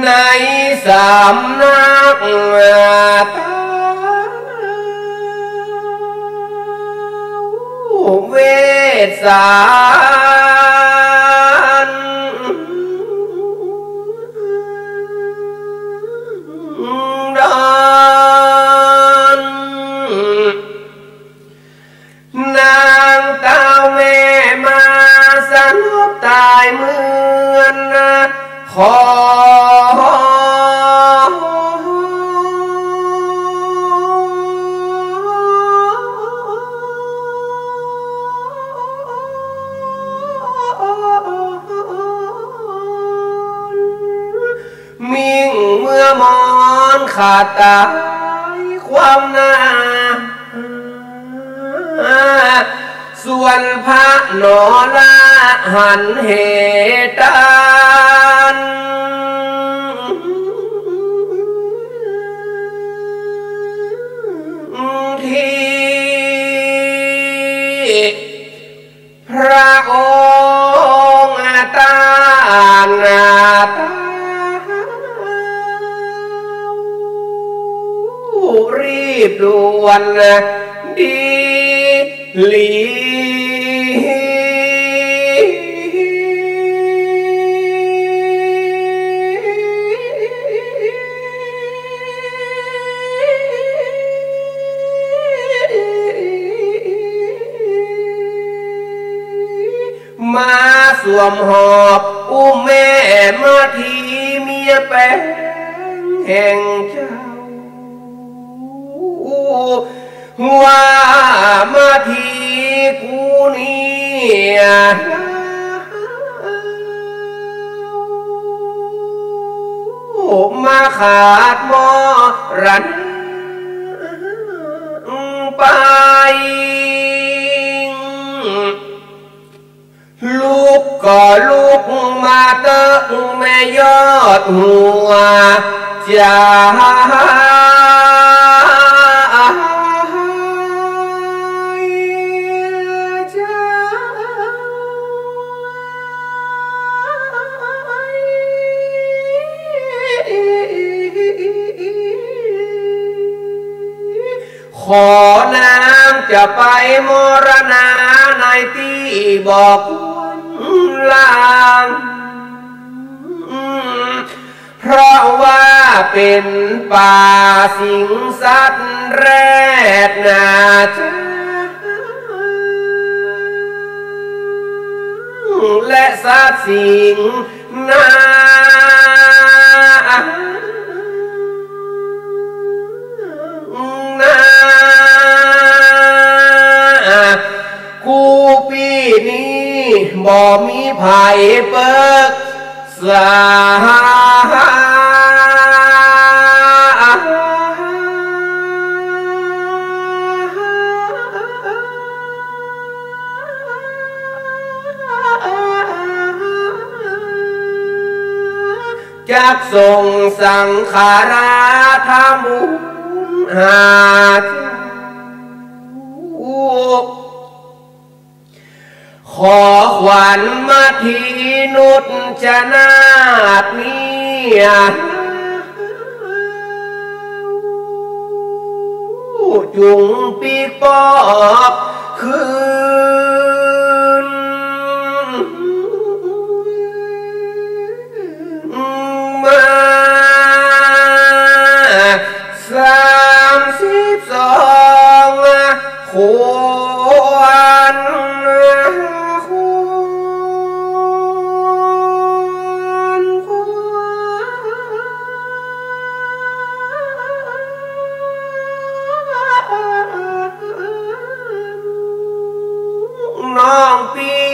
ในสำนักต๋า เวสสันดร นางเต้าแม่มาสลบต๋ายเมือนขอ มิ่งเมื่อมอนขาดต๋ายความหน้า ส่วนพระหนอละหันเหตุการณ์ ที่ รีบด่วนดีหลี มาสวมหอบอุ้มแม่มาทีเมียแป๋งแห่งเจ้า ว่ามาทีกูเนี่ย มาขาดมรณะไป ลุกก็ลุกมาเต๊อะแม่ยอดหัวจ๋า ขอนางจะไปมรณะในตี้บ่ควรลาง เพราะว่าเป๋นป่าสิงสัตว์แรดนาจ๊ะ และสัตว์สิงนา นา กูปี้นี้บ่มีใผเปิ๊กษา จักส่งสังขาราธรรมบุญหาเจ้า ขอขวัญมาทีนุชนาถเนี่ย จุงปิ๊กปอบคืน มา สามสิบสอง ขวัญ ขวัญ ขวัญ น้องปี้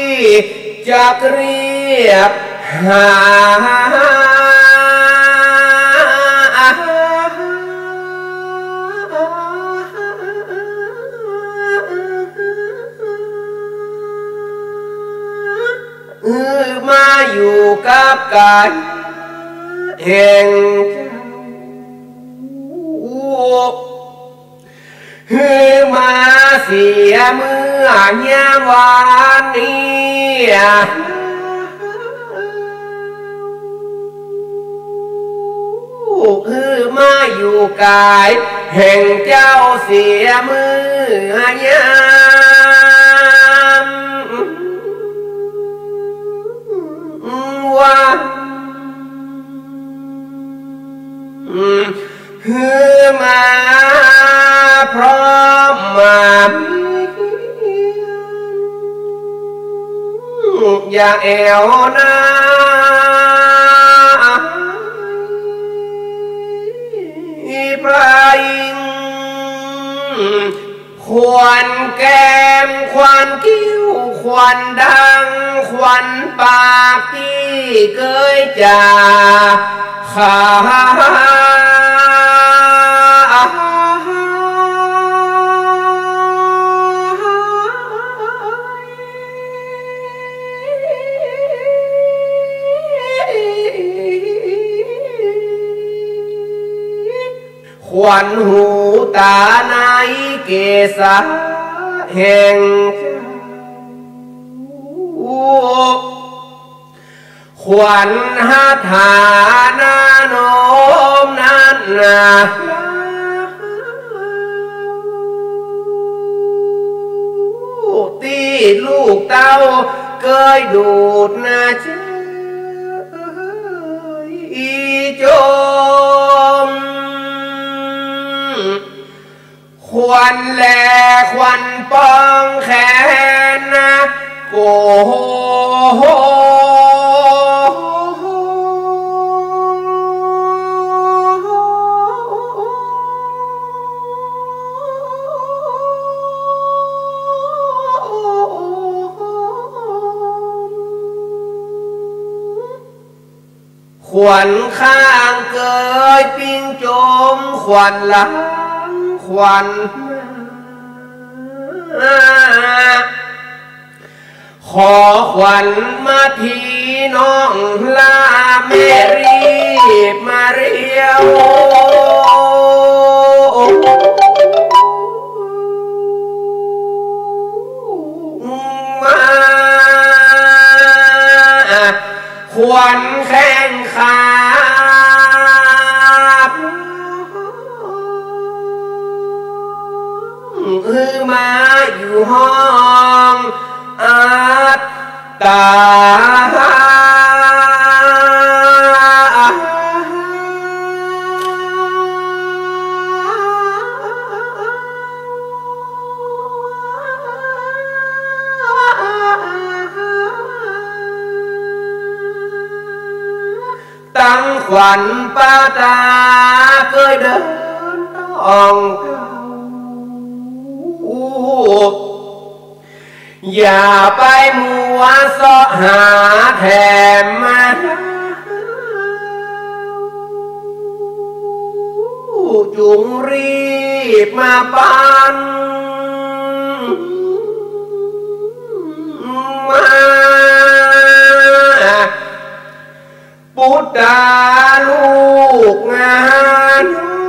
จักเรียกหา อือมาอยู่กับกายแห่งเจ้า หื้อมาเสียเมื่อยามวานนี้ หื้อมาอยู่กายแห่งเจ้าเสียเมื่อยามวาน หื้อมาพร้อมมาเมีย อย่าแอ่วนา พระอินทร์ ขวัญแก้ม ขวัญคิ้ว ขวัญดัง ขวัญปากตี้เกยจ๋า ขา ขวัญหูต๋าในเกศาแห่งเจ้า ขวัญหัตถานาโน้มนั้นนา เกยดูดนาเจยจม ขวัญแลขวัญปองแขนนะ โก ขวัญข้างเกยปิ้งจม ขวัญหลังขวัญหน้า ขอขวัญมาทีน้องลา แม่รีบมาเร็ว มา ขวัญแข้งขา หื้อมาอยู่ห้องอัตตา ตังขวัญป้าต๋าเกยเดินต้องเต้า อย่าไปมัวเซาะหาแถมมา จุงรีบมาปันมา ปุตตาลูกงานน้อ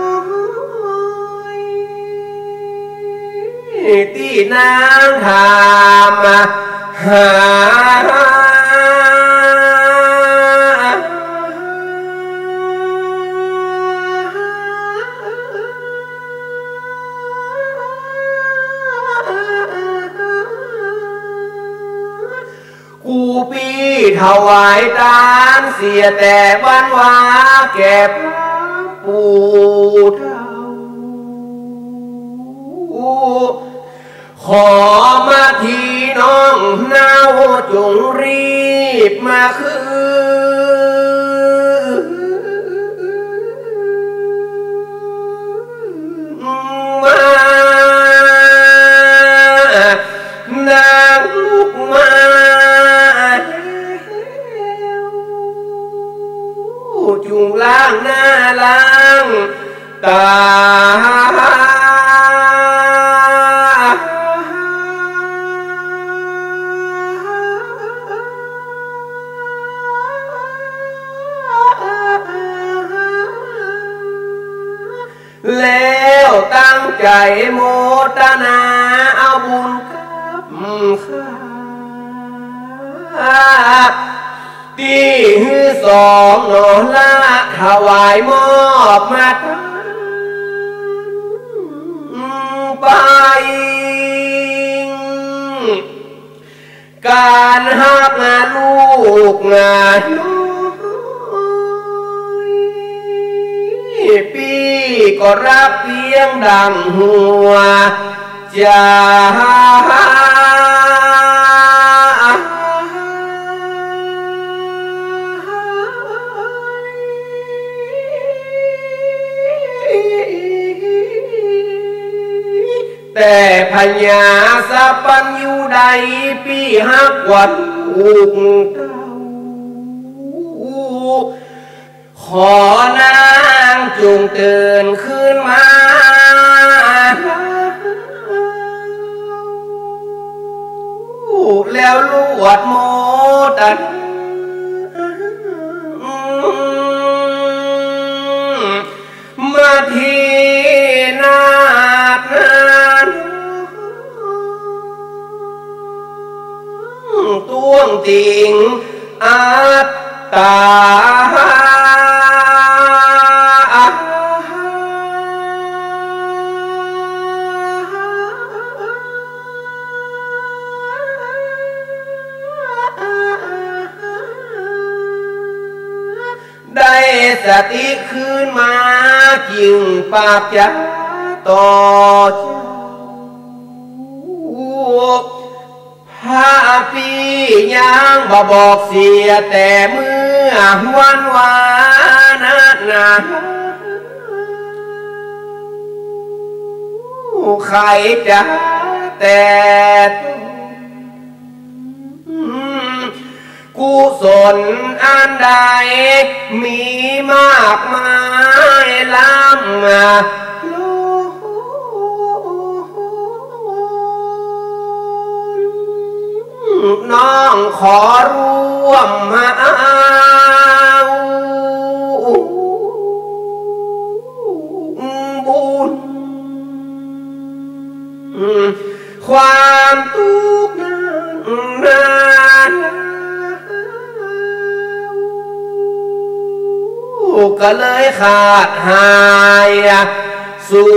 ย ตี้นางถามหา กูปี้ถวายตานเสียแต่วันวาแก่พระปู่เฒ่า ขอมาทีน้องเนาจงรีบมาคืน มา นางลุกมาแล้ว จุงล้างหน้าล้างต๋า แล้วตั้งใจ๋โมตนาเอาบุญกับข้า ตี้หื้อสองหน่อละถวายมอบมาตันไป ก๋านฮักลูกน้อย ปี้ก็ฮักเปียงดั่งหัวใจ๋ แต่พญาสัพพัญญูได้ปี้ฮักกว่าลูกเต้า ขอนางจงตื่นคืนมา แล้วลวดโมตนา มาทีนาฏนั้น ต้วงติ่งอัตตา สติคืนมาจึงปากจ๋าต่อเจ้า พระปี้ยังบ่บอกเสียแต่เมื่อวันวานนั้นนา ใครจะแต่ต้น กุศลอันใดมีมากมายล้ำล้น น้องขอร่วมมาเอาบุญ ความทุกข์นั้นนา ก็เลยขาดหายสู่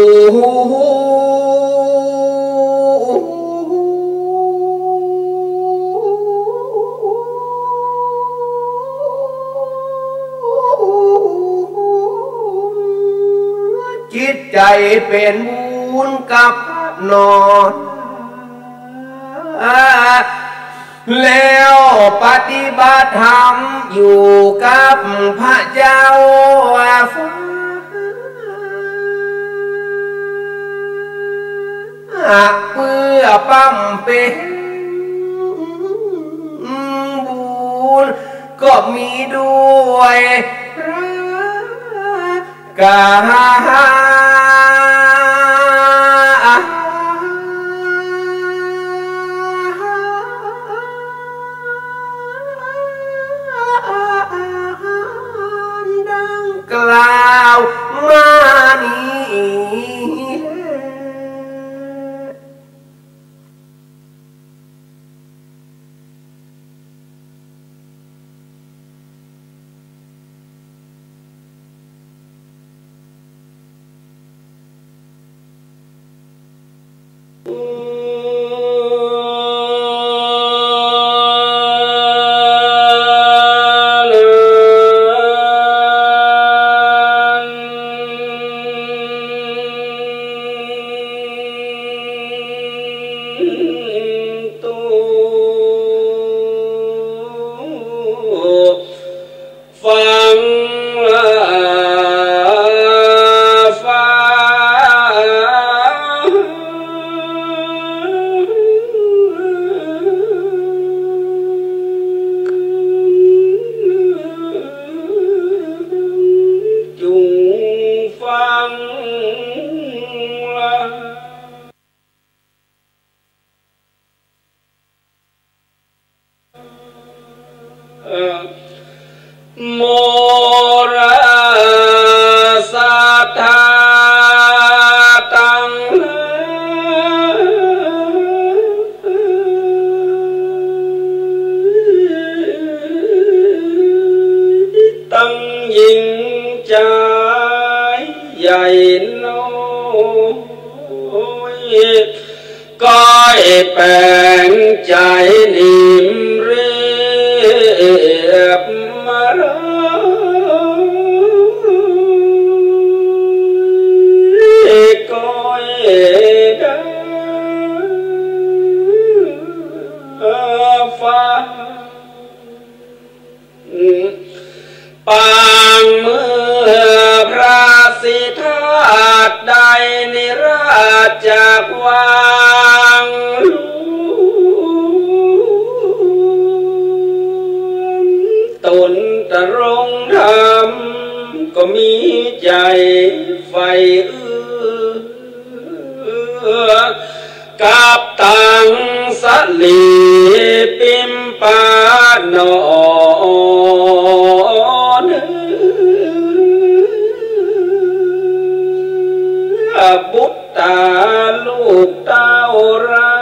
จิตใจ๋เป๋นบุญกับนอน แล้วปฏิบัติธรรมอยู่กับพระเจ้าฟ้า เพื่อบำเพ็ญบุญ ก็มีด้วยพระ กา ดังกล่าวมานี้แล ฟังฟ้า จุ่งฟัง โมราศรัทธาตังหลาย ตังญิงจายใหญ่น้อย ก้อยแป๋งใจ๋นิ่มเรียบมาลาย ก้อยดาฟ้า ปางเมื่อพระสิทธัตถ์ได้นิราชจากวังหลวง ตนตรงธรรมก็มีใจ๋ใฝ่เอื้อ กับตังสรีปิมปะนอน บุตราลูกเต้ารา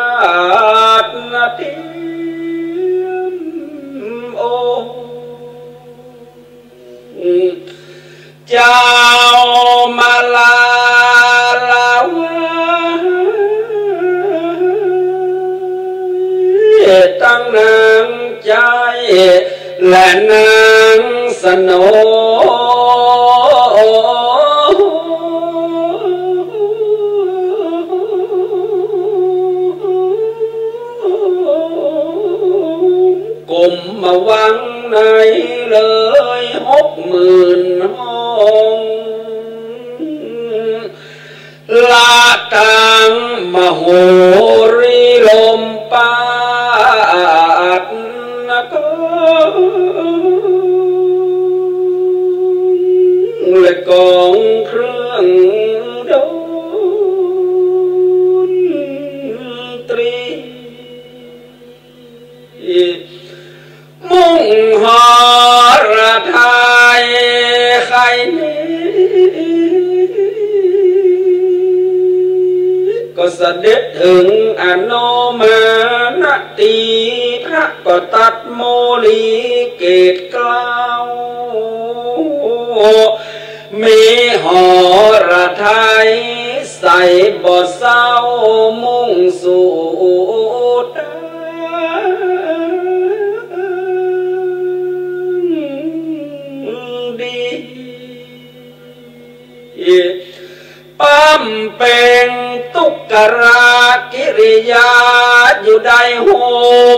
ชนาเตียมองค์ เจ้ามาลาลาวา ตังนางใจ๊และนางสโน ละตังมโหรีลมปาดกอง และกองเครื่องดนตรี มุ่งหฤทัยใค่เนตร ก็เสด็จเถิงอโนมาณตี พระก็ตรัสโมลีเกศเกล้า มีหฤทัยใสบ่เศร้า มุ่งสู่ตางดี ปำเพ็งทุกขกิริยาอยู่ได้ห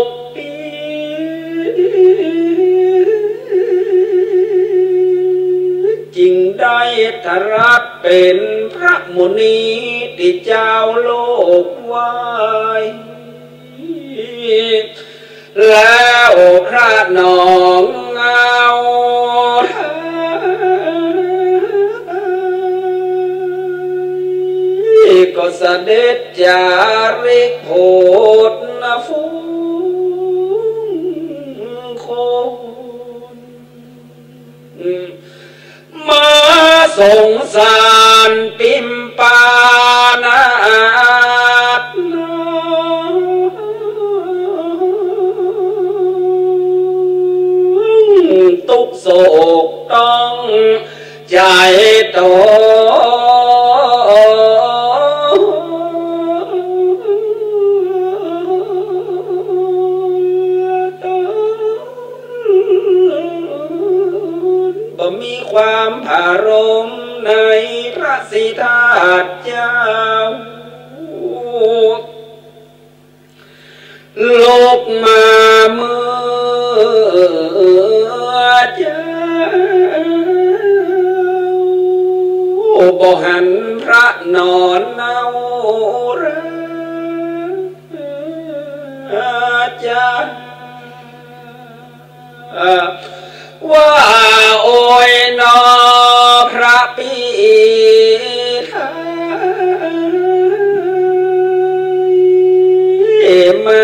กปี จึงได้ทรัสเป๋นพระมุนีตี้จาวโลกไหว้ แล้วพระนองเอาไทย ก็เสด็จจาริกโผดนฝูงคน มาสงสารปิมปานาถน้อง ตุ๊กข์โศกต้องใจ๋ตน บ่มีความผารมในพระศรีธาตุเจ้า ลุกมาเมื่อเจ้า บ่หันพระนอนเนารา ว่าโอยหนอพระปิไทย มา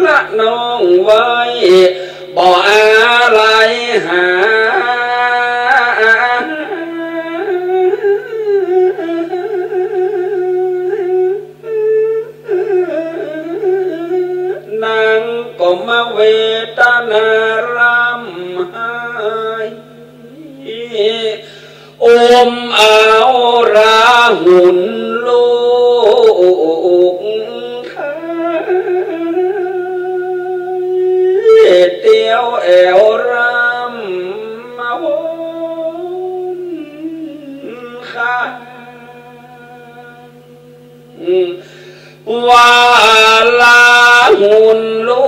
ละนองไว้ บ่อาลัยหา นางก็มาเวทนาร่ำไห้ อุ้มเอาราหุลลูกไทย เตียวแอ่วร่ำมาวนคาง ว่าราหุลลู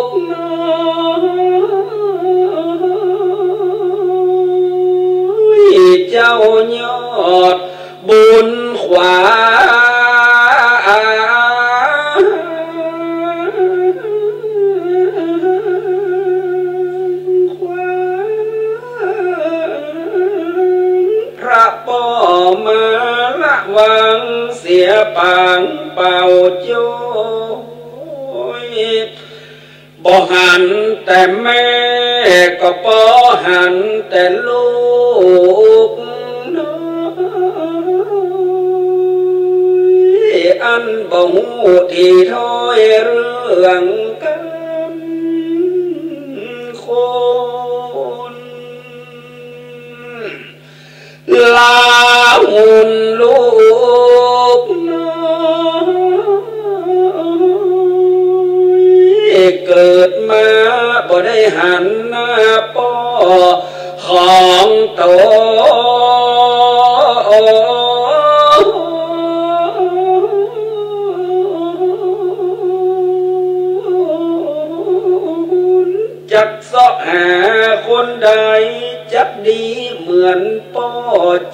กน้อยเจ้ายอดบุญขวา พระป้อมาละวังเสียปางเป่าโจ้ย บ่หันแต่แม่ก็ป้อหันแต่ลูกน้อย อันบ่ฮู้ตี้ถ้อยเรื่องกำคน ราหุลลูกน้อย เกิดมาบ่ได้หันหน้าป้อของตน จักเสาะหาคนใดจักดีเหมือนป้อ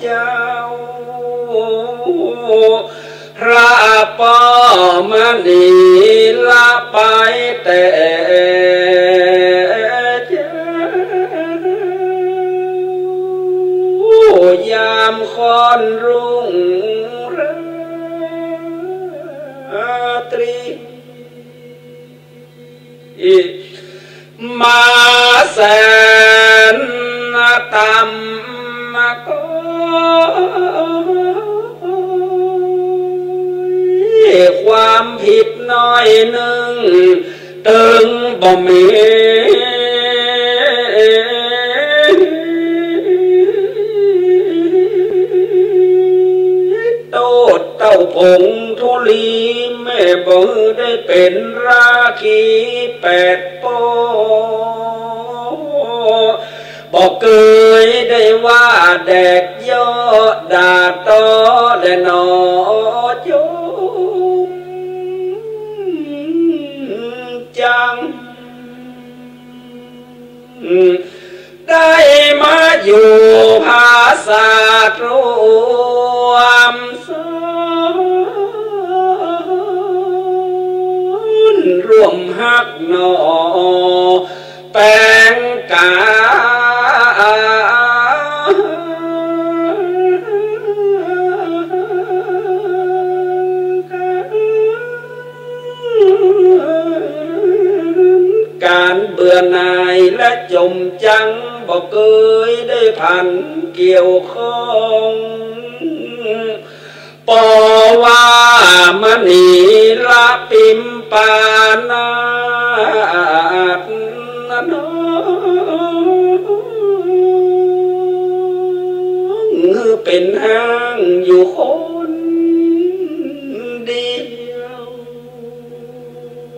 เจ้า พระป้อมณีละไปแต่เจ๊า ยามค่อนรุ่งราตรี มาแสนต่ำก็ ความผิดน้อยนึ่ง ตึงบ่มี โต้ษเต้าผงธุลี แม่บ่ได้เป๋นราคีแปดป้อ บ่เกยได้ว่าแดกเยาะด่าต้อแลหนอ จงจัง ได้มาอยู่ผาสาทร่วมสน ร่วมฮักหนอ แป๋งก๋าน ก๋านเบื่อหน่ายและจมจัง บ่เกยได้ผันเกี่ยวข้อง ปอวามณีละปิมปานาถ น้องเป๋นฮ้างอยู่คนเดียว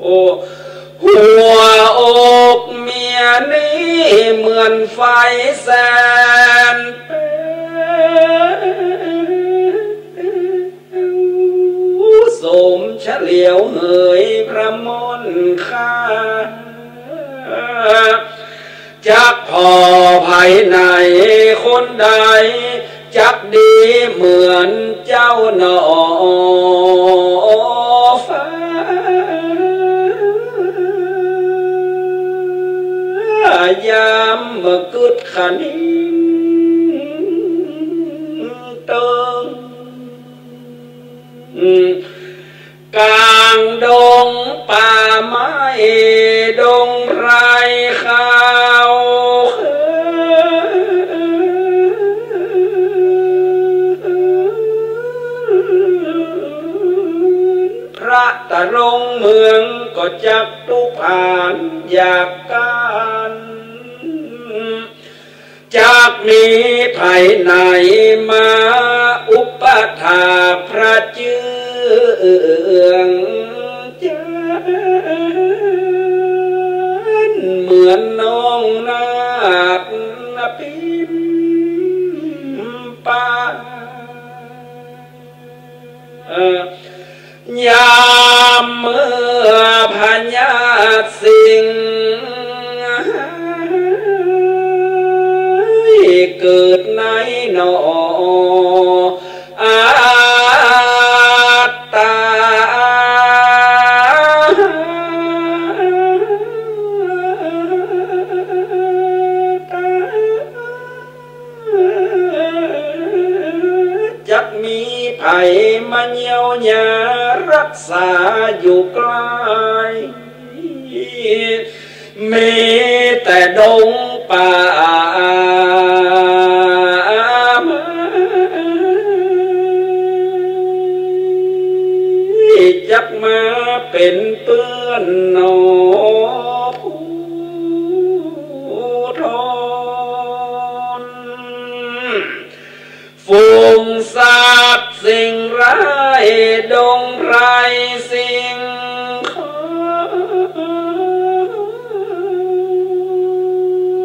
โอ้ หัวอกเมียนี้เหมือนไฟแสนเปลว โสมเฉลียวเหยพระม่อนข้า จักผ่อไผไหนคนใด จักดีเหมือนเจ้าหนอฟ้า ยามเมื่อกึ๊ดขะนิงเติง ก๋างดงป่าไม้ดงไพรขาว พระตะรงเมืองก็จักตุ๊กผานอยากก๋าน จักมีไผไหนมาอุปถากพระเจื้องจันทร์ เหมือนน้องนาถปิมปา ยามเมื่อพญาสิงห์เกิดในหนออัตตา จักมีไผมาเยียวยารักษาอยู่ใกล้ มีแต่ดงป่าไม้ จักมาเป๋นเปื้อนหนอผู้ทน ฝูงสัตว์สิ่งร้ายดงไพรสิงคอ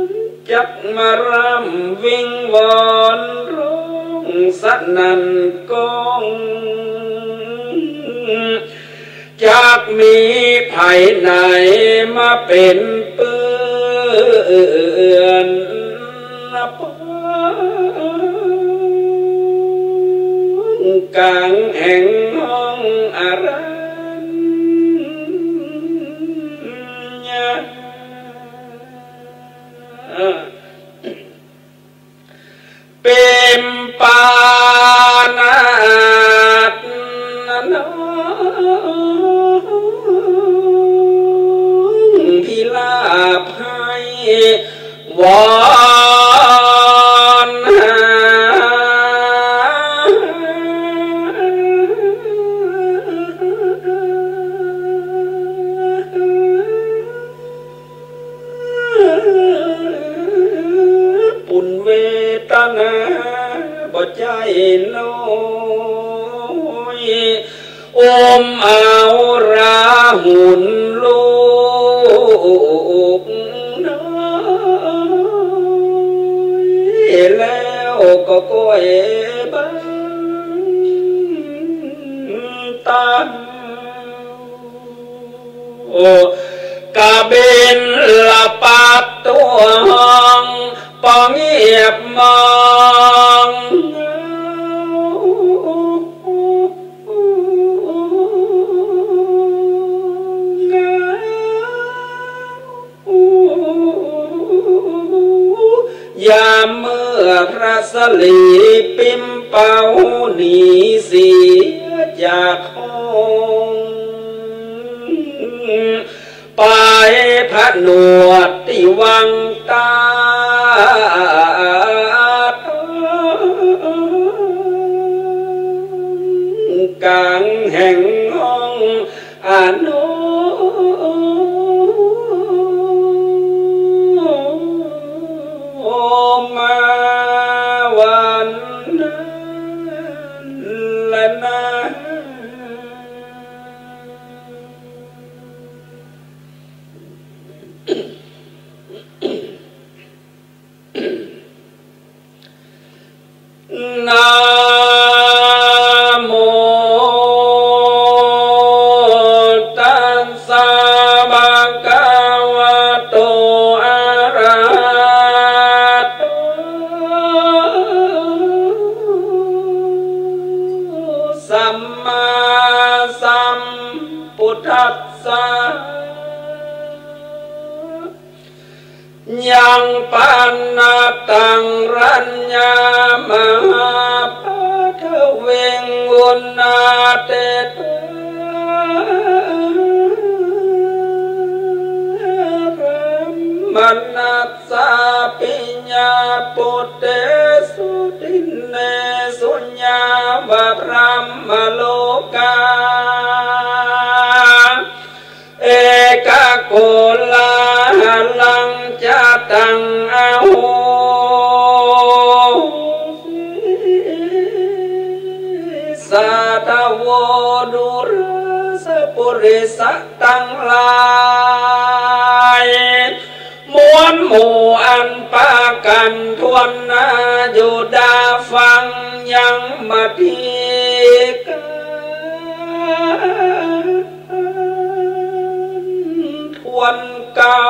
น จักมาร่ำวิงวอนร้องสนั่นก้อง จักมีไผไหนมาเป๋นเปื้อนปน ก๋างแห่งห้องอรัญญะ ปิมปานาถ น้องพิลาปไห้วอนหา ปุญเวทนาบ่ใจ้น้อย อุ้มเอาราหุลลูกน้อย แล้วก็ก้อยบังตา กบิลพัสตุห้องปองเงียบมอง ยามเมื่อพระสรีปิมเป๋าหนีเสียจากห้อง ไปผนวดตี้วังตาด ก๋างแห่งห้อง อโนมาวันละนา นะโมตัสสะ ภะคะวะโต อะระหะโต สัมมาสัมพุทธัสสะ ยังปานะตัง รัญญา มหาปัทวิง อุณณาเตตา พรหมณัสสาปิ ญาปุตเตสุ ทินเนสุ ญา วะ พรหมโลกา เอกะ โกลาหะลัง จะตัง อโหสิ สาธะโว ดูราสะ ปุริสะตังหลาย มวลหมู่อันปากั๋นถ้วนหน้าอยู่ดาฟังยังมาเตียกั๋นถ้วนเก่า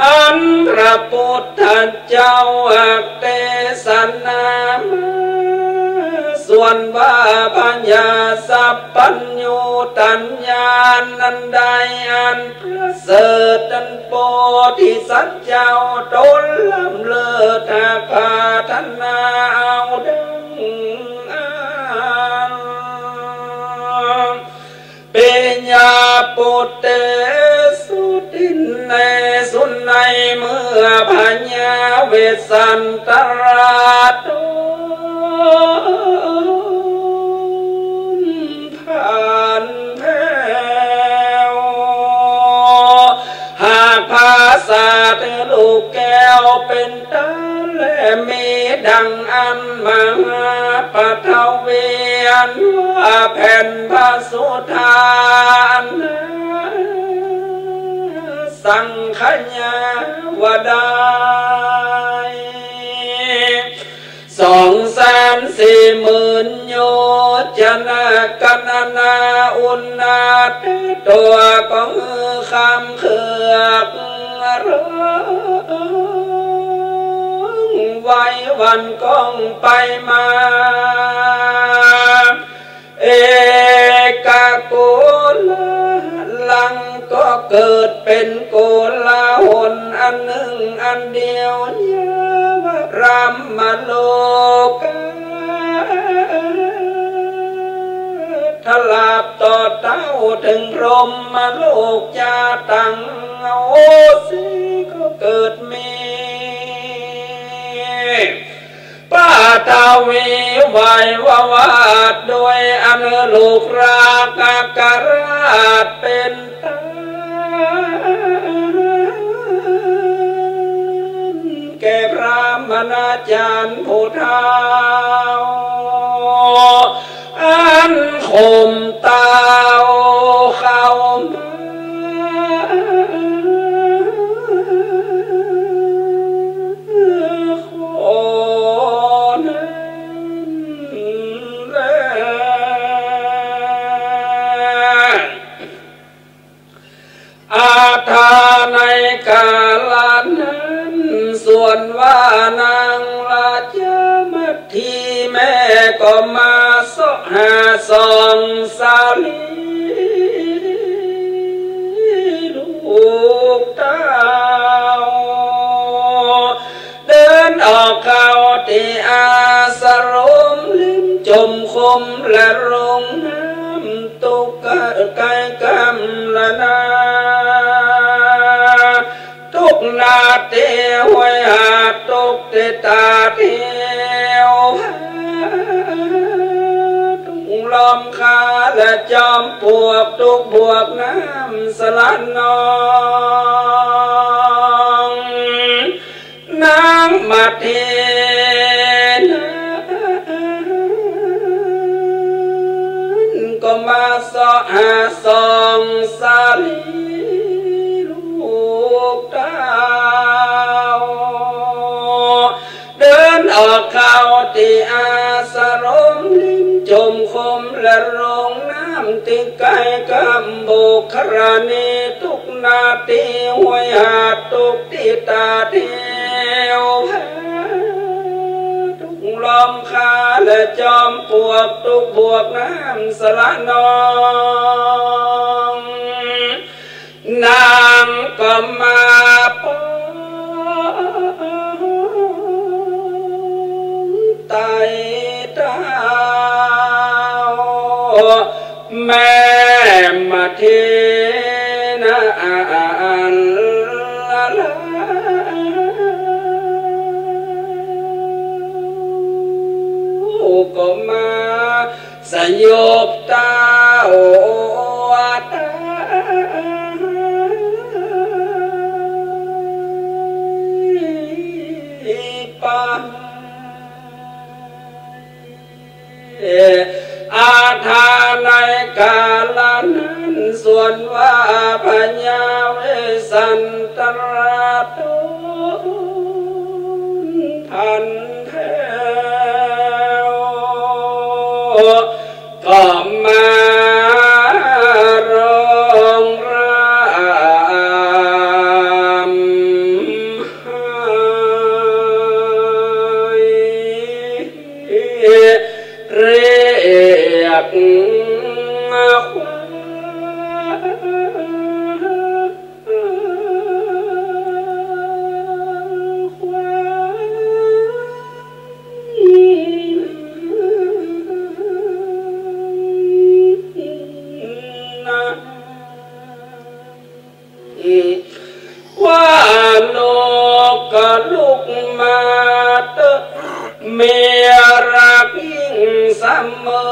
อันพระปุทธเจ้าอักเตสนามา ส่วนว่าพญาสัพพัญญูตัญญาณนั้นได้อันประเสริฐ อันโพธิสัตว์เจ้าต๋นล้ำเลิศหากปรารถนาเอาดังอั้น ปิ ญาปุตเตสุ ทินเนสุ ในเมื่อพญาเวสสันตราต๋นผลาญแผว หากผาสาทลูกแก้วเป๋นต้น และมีดังอั้น มหาปัทวีอันว่าแผ่นพระสุธานะ สังขยาว่าได้ สองแสนสี่หมื่นโยชนะ กัณณา อุณณาเตตา ก็คือคำเคือกร้อง ว ไปวันก้องไปมา เอกะโกละลังก็เกิดเป๋นโกลาหลอันนึ่งอันเดียว ยาวะพรหมโลกา ถลาบต่อเต้าเถิงพรหมโลก จาตัง โอสี ก็เกิดมี ปฐวีไวยวาท โดยอันลูกราชนาคราชเป๋นต้น แก่พราหมณาจารย์ผู้เฒ่า อันข่มเต้าเข้ามา ขอนั้นแล อาถาในกาละนั้น ส่วนว่านางราชมัตถีแม่ก็มาเสาะหาส่องสาลีลูกเต้า เดินออกเข้าตี้อาสรม ริมจมคมและโรงน้ำ ตุ๊กไกลกำละนา ตุ๊กนาตี้ห้วยหาด ตุ๊กตี้ตาดเหี่ยว ตุ๊กล้อมคาและจอมปวก ตุ๊กบวกน้ำสะหละนอง นางมัตถีนั้นก็มาเสาะหาส่องสาลีลูกเต้า เดินออกเข้าตี้อาสรม ริมจมคมและโรงน้ำ ตี้ไกลกำบกครณี ตุ๊กนาตี้ห้วยหาด ตุ๊กตี้ตาดเหี่ยว ตุ๊กล้อมคาและจอมปวก ตุ๊กบวกน้ำสะหละนอง นางก็มาปองไต่เต้า แม่มัตถีนั้น ก็มา สยบเต้าตายไป อาถาในกาละนั้น ส่วนว่าพญาเวสสันตราต้นพันแถว ก็มาร้องร่ำไห้ เรียกขวัญ ว่าลูกก็ลุกมาเต๊อะ เมียรักยิ่งเสมอ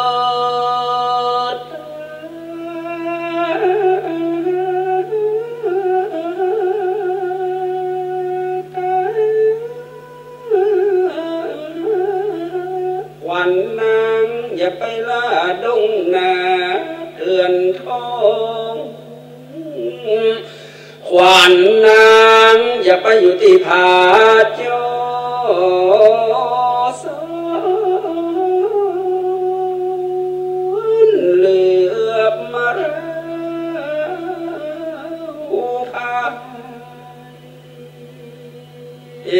ขวัญนางอย่าไปล่าดงนาเถื่อนทอง ขวัญนางอย่าไปอยู่ตี้ผาจอสอนเหลือบมาแล้วพา เอ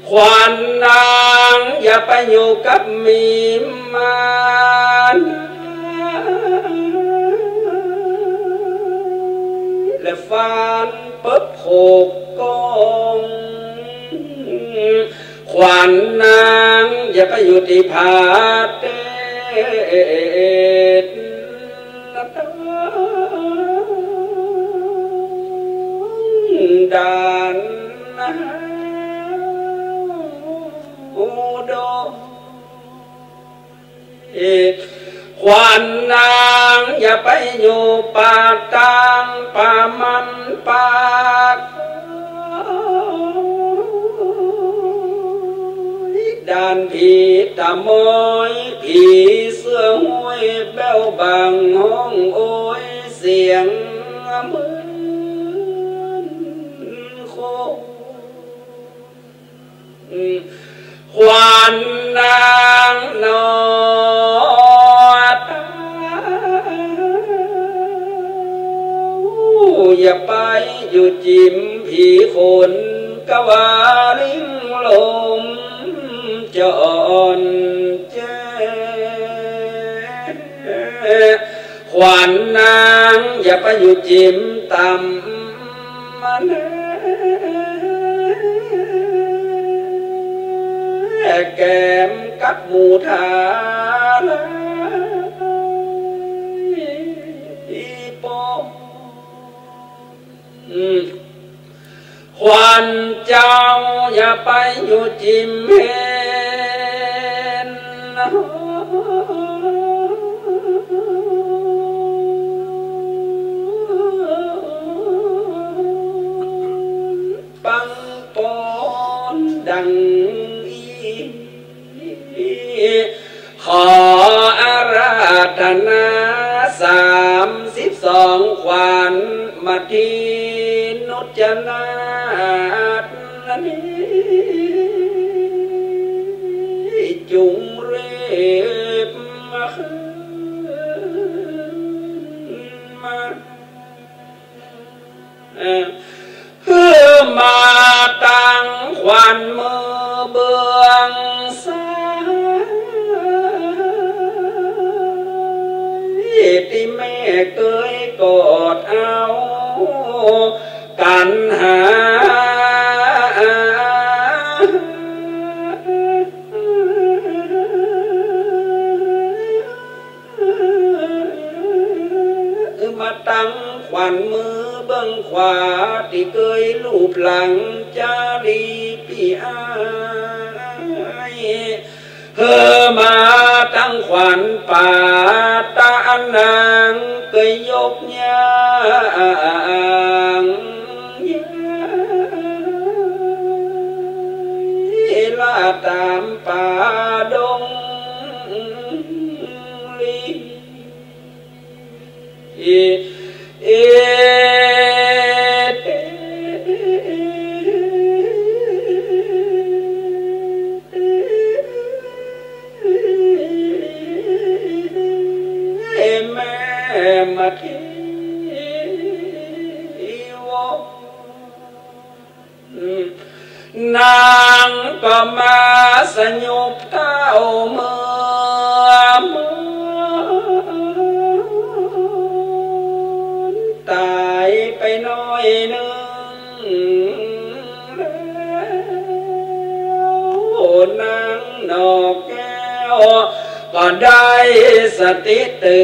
ขวัญนางอย่าไปอยู่กับหมีมาร และฟันเปิ๊บหกกอง ขวัญนางอย่าไปอยู่ตี้ผาเตศ ดาน อุดม ขวัญนางอย่าไปอยู่ป่าตางป่ามันป่า ดานผีต๋ามอย ผีเสื้อห้วยแบ้วบังฮ้องโอยเสียงเหมือนคน ขวัญนางหนอเต้า อย่าไปอยู่จิ๋มผีขนกะวาลิงลมจอนแจ้ ขวัญนางอย่าไปอยู่จิ๋มต่ำมันแก้มกับหมู่ทาลายปอง ขวัญเจ้าอย่าไปอยู่จิ๋มเฮน ปังปอนดังอี้ ขออาราธนาสามสิบสองขวัญมาทีนุจนาถนี้ จุ่งเรียบมาคืนมา เอ่อ หื้อมาตังขวัญมือเบื้องซ้าย ตี้แม่เกยกอดเอากั๋นหา มาตังขวัญมือเบื้องขวา ตี้เกยลูบหลังจารีปี้อาย หื้อมาตังขวัญป๋าตะอันนางเกยยกย้ายละต๋ามป่าดงลี เอ เอ แม่มาทีวอ นางก็มาสยบเต้าเมื่อมนต๋ายไปหน้อยนึ่งแล้ว นางนอกแก้วก็ได้สติตื่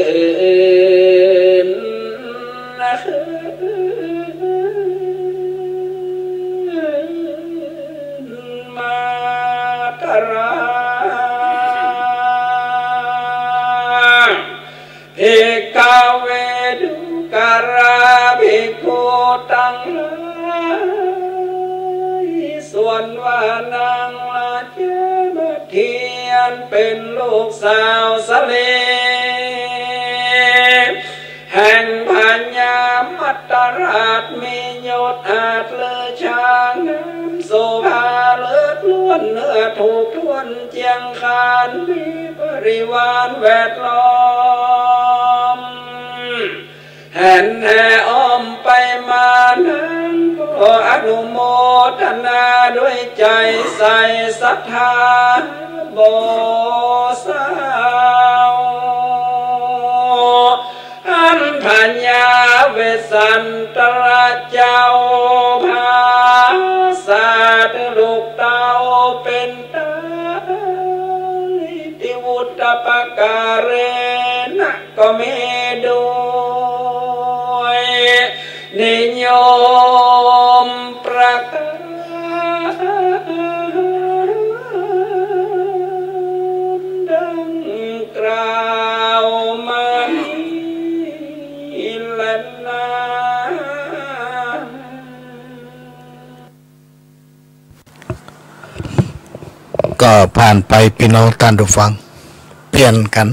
น คืนมาตรา ภิกขเว ดูกราภิกขุตังหลาย ส่วนว่านางราชามาเทียนเป๋นลูกสาวสะเล แห่งพญามัตตราช มียศอาจเลิศชาญ งามโสภาเลิศล้วน เนื้อถูกถ้วนเจียงคาน มีบริวารแวดล้อม แห่นแห่อ้อม ไปมานั้นก็อนุโมทนาด้วยใจใสศรัทธาบ่เศร้า อันพญาเวสสันตระเจ้าพาสาธุลูกเต้าเป๋นต้า ติวุตตปการะนะ ก็มีด้วยนิยมประการดังกล่าวมานี้แลนา ก็ผ่านไปปี้น้องต้านผู้ฟัง เปลี่ยนกั๋น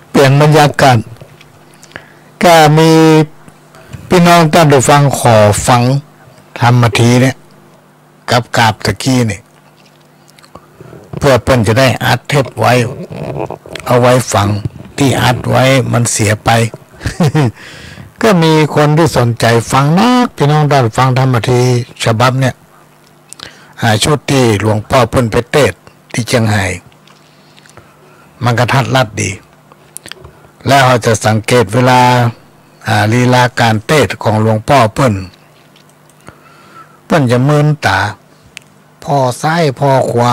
เปลี่ยนบรรยากาศ ก็มีปี้น้องต้านผู้ฟังขอฟังธรรมทีเนี่ย กับกาบตะกี้นี่ เปื้อเปิ้นจะได้อัดเทปไว้ เอาไว้ฟัง ตี้อัดไว้มันเสียไป ก็มีคนตี้สนใจ๋ฟังนัก ปี้น้องต้านฟังธรรมทีฉบับเนี่ย อ่า ชุดตี้หลวงป้อเปิ้นไปเตสน์ตี้เจียงใหม่ มันกระทัดรัดดี แล้วเฮาจะสังเกตเวลา อ่า ลีลาก๋านเตสน์ของหลวงป้อเปิ้น เปิ้นจะเมินต๋า ผ่อซ้ายผ่อขวา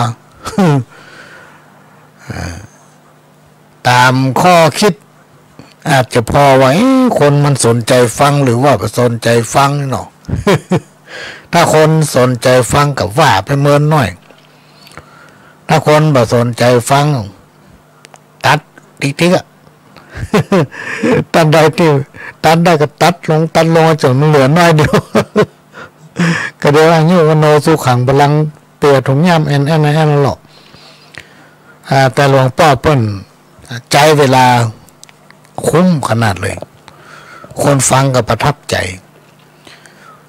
อ่า ต๋ามข้อคิด อาจจะผ่อว่า เอ๊ะ คนมันสนใจ๋ฟังหรือว่าบ่สนใจ๋ฟังเนาะ ถ้าคนสนใจ๋ฟังก็ว่าไปเมินหน้อย ถ้าคนบ่สนใจ๋ฟัง ตัดติ๊กๆ อะ ตัดได้ตี้ ตัดได้ก็ตัดลง ตัดลงจ๋นมันเหลือหน้อยเดียว ก็เดี๋ยวอายุวัณโณสุขัง พลัง เปื้อถุงย่ามแอ่นๆ แอ่นๆ นั่นแหละ อ่า แต่หลวงป้อเปิ้นใจ๊เวลาคุ้มขนาดเลย คนฟังก็ประทับใจ๋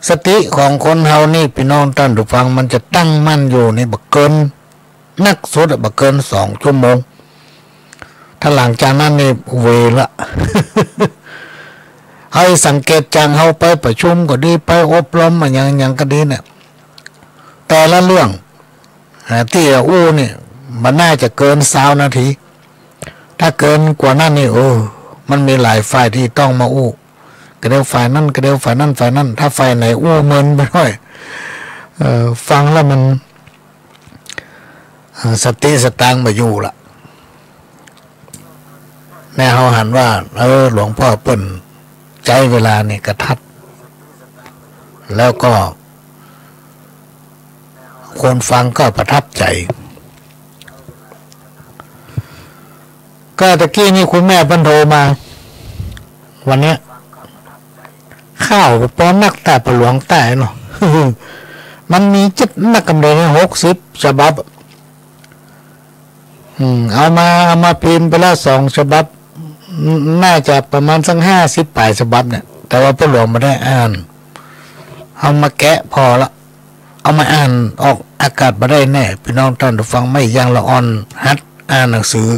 สติของคนเฮานี่ ปี้น้องต้านผู้ฟัง มันจะตั้งมั่นอยู่นี่บ่เกิน นักสุดอะ บ่เกินสองชั่วโมง ถ้าหลังจากนั้นนี่เวละ เฮาสังเกตจัง เฮาไปประชุมก็ดี ไปอบรมอะหยังๆ ก็ดีเนี่ย แต่ละเรื่อง อ่า ตี้จะอู้นี่ มันน่าจะเกินซาวนาที ถ้าเกินกว่านั้นนี่ โอ้ มันมีหลายฝ่ายตี้ต้องมาอู้ กะเดียวฝ่ายนั้น กะเดียวฝ่ายนั้น ฝ่ายนั้น ถ้าฝ่ายไหนอู้เมินไปหน้อย เอ่อ ฟังแล้วมัน เอ่อ สติสตางค์บ่อยู่ละ แน่เฮาหันว่า เออ หลวงป้อเปิ้นใจ๊เวลานี่กระทัด แล้วก็คนฟังก็ประทับใจ๋ ก็ตะกี้นี่คุณแม่เปิ้นโทรมา วันเนี้ย ข่าวปอนักต๋า ป้อหลวงต๋าเนาะ มันมีจัดนักกำเนิดหกสิบฉบับ อืม เอามา เอามาพิมพ์ไปแล้วสองฉบับ น่าจะประมาณสักห้าสิบป๋ายฉบับเนี่ย แต่ว่าป้อหลวงบ่ได้อ่าน เอามาแกะผ่อละ เอามาอ่านออกอากาศบ่ได้แน่ ปี้น้องต้านผู้ฟัง ไม่อย่างละอ่อนหัดอ่านหนังสือ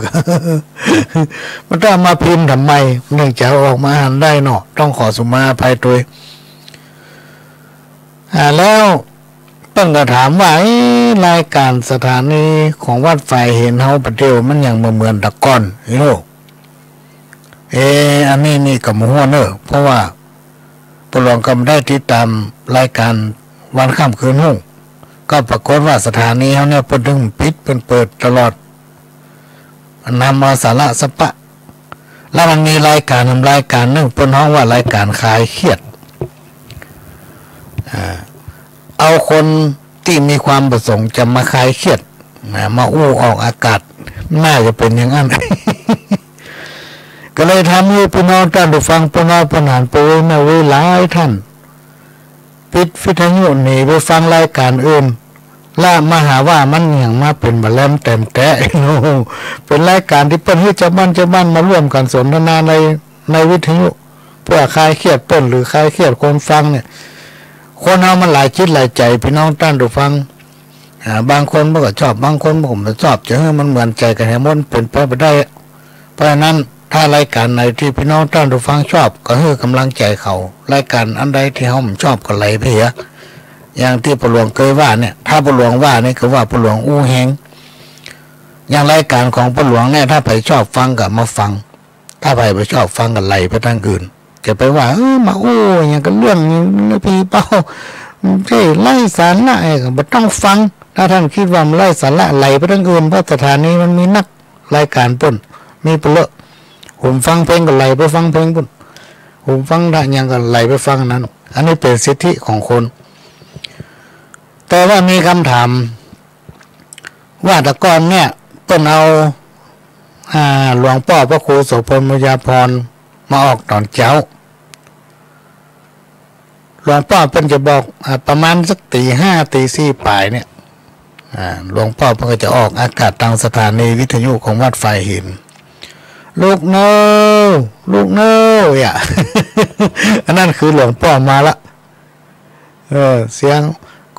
มันต้องเอามาพิมพ์ทำไม มันถึงจะเอาออกมาอ่านได้เนาะ ต้องขอสุมาอภัยตวย อ่า แล้วเปิ้นก็ถามว่า เอ๊ะ รายก๋านสถานีของวัดฝายเห็นเฮาบ่าเดี่ยวมันหยังบ่เหมือนแต่ก่อน อีโน่ เอ๊ะ อันนี้นี่ก็บ่ฮู้เน่อ เพราะว่าป้อหลวงก็บ่ได้ติดต๋ามรายก๋านวันค่ำคืนฮุ่ง ก็ปรากฏว่าสถานีเฮาเนี่ยเปิ้นตึงปิด เปิ้นเปิดตลอด นำเอาสาระสะปะ แล้วมันมีรายก๋าน รายก๋านนึ่งเปิ้นฮ้องว่ารายก๋านคลายเครียด อ่า เอาคนตี้มีความประสงค์จะมาคลายเครียด นะ มาอู้ออกอากาศ น่าจะเป๋นอย่างนั้น ก็เลยทำหื้อปี้น้องต้านผู้ฟัง ป้อน้อย ป้อหนาน ป้อเว้ย แม่เว้ย หลายต้าน ปิดวิทยุหนีไปฟังรายก๋านอื่น ละมาหาว่ามันหยังมาเป๋นบ่าแลมแต๋มแตะ เป๋นรายก๋านตี้เปิ้นหื้อจาวบ้านจาวบ้านมาร่วมกั๋นสนทนาใน ในวิทยุ เปื้อคลายเครียดเปิ้นหรือคลายเครียดคนฟังเนี่ย คนเฮามันหลายจิตหลายใจ๋ ปี้น้องต้านผู้ฟัง อ่า บางคนมันก็ชอบ บางคนมันก็บ่ชอบ จะหื้อมันเหมือนใจ๋กั๋นแหมด มันเป๋นไปบ่ได้ เพราะฉะนั้น ถ้ารายก๋านไหนตี้ปี้น้องต้านผู้ฟังชอบ ก็หื้อก๋ำลังใจ๋เขา รายก๋านอันใดตี้เฮาบ่ชอบก็ไล่ไปเหีย อย่างตี้ป้อหลวงเกยว่าเนี่ย ถ้าป้อหลวงว่านี่คือว่าป้อหลวงอู้แฮง อย่างรายก๋านของป้อหลวงเนี่ย ถ้าใผชอบฟังก็มาฟัง ถ้าใผบ่ชอบฟังก็ไล่ไปตางอื่น จะไปว่า เออ มาอู้หยังกั๋น เรื่องหยัง ผีเป้า มันใจ้ไร้สาระ เอ้ย ก็บ่ต้องฟัง ถ้าต้านกึ๊ดว่ามันไร้สาระ ไล่ไปตางอื่น เพราะสถานีมันมีนัก รายก๋านปู้น มีเปลือ หุมฟังเพลงก็ไล่ไปฟังเพลงปู้น หุมฟังหยังก็ไล่ไปฟังอันนั้น อันนี้เป๋นสิทธิของคน แต่ว่ามีกำถาม ว่าแต่ก่อนเนี่ย เปิ้นเอา อ่า หลวงป้อพระครูโสภณ บุญญาภรณ์ มาออกต๋อนเจ๊า หลวงป้อเปิ้นจะบอก อ่า ประมาณสักตี๋ห้า ตี๋สี่ป๋ายเนี่ย อ่า หลวงป้อเปิ้นก็จะออกอากาศตางสถานีวิทยุของวัดฝายหิน ลูกเน่อ ลูกเน่อ เนี่ย อันนั้นคือหลวงป้อมาละ เออ เสียง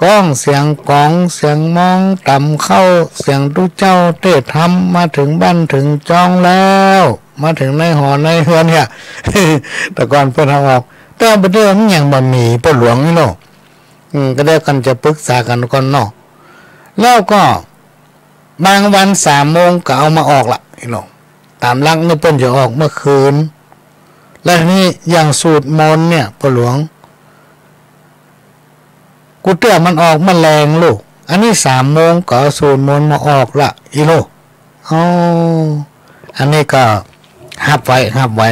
ก้อง เสียงก๋อง เสียงมองต่ำเข้า เสียงตุ๊เจ้าเตศน์ธรรม มาเถิงบ้านเถิงจองแล้ว มาเถิงในหอในเฮือนเนี่ย แต่ก่อนเปิ้นเอาออก แต่บ่าเดี๋ยวนี้มันยังบ่มี ป้อหลวงนี่เนาะ อืม ก็เดี๋ยวกั๋นจะปรึกษากั๋นก่อนเนาะ แล้วก็ บางวันสามโมงก็เอามาออกละ พี่น้อง ต๋ามหลักนี่เปิ้นจะออกเมื่อคืน และนี่อย่างสูตรมนต์เนี่ย ป้อหลวง กูเตื้อมันออกมาแลงลูก อันนี้สามโมงก็เอาสูตรมนต์มาออกละ อีโล อ๋อ อันนี้ก็ฮับไว้ ฮับไว้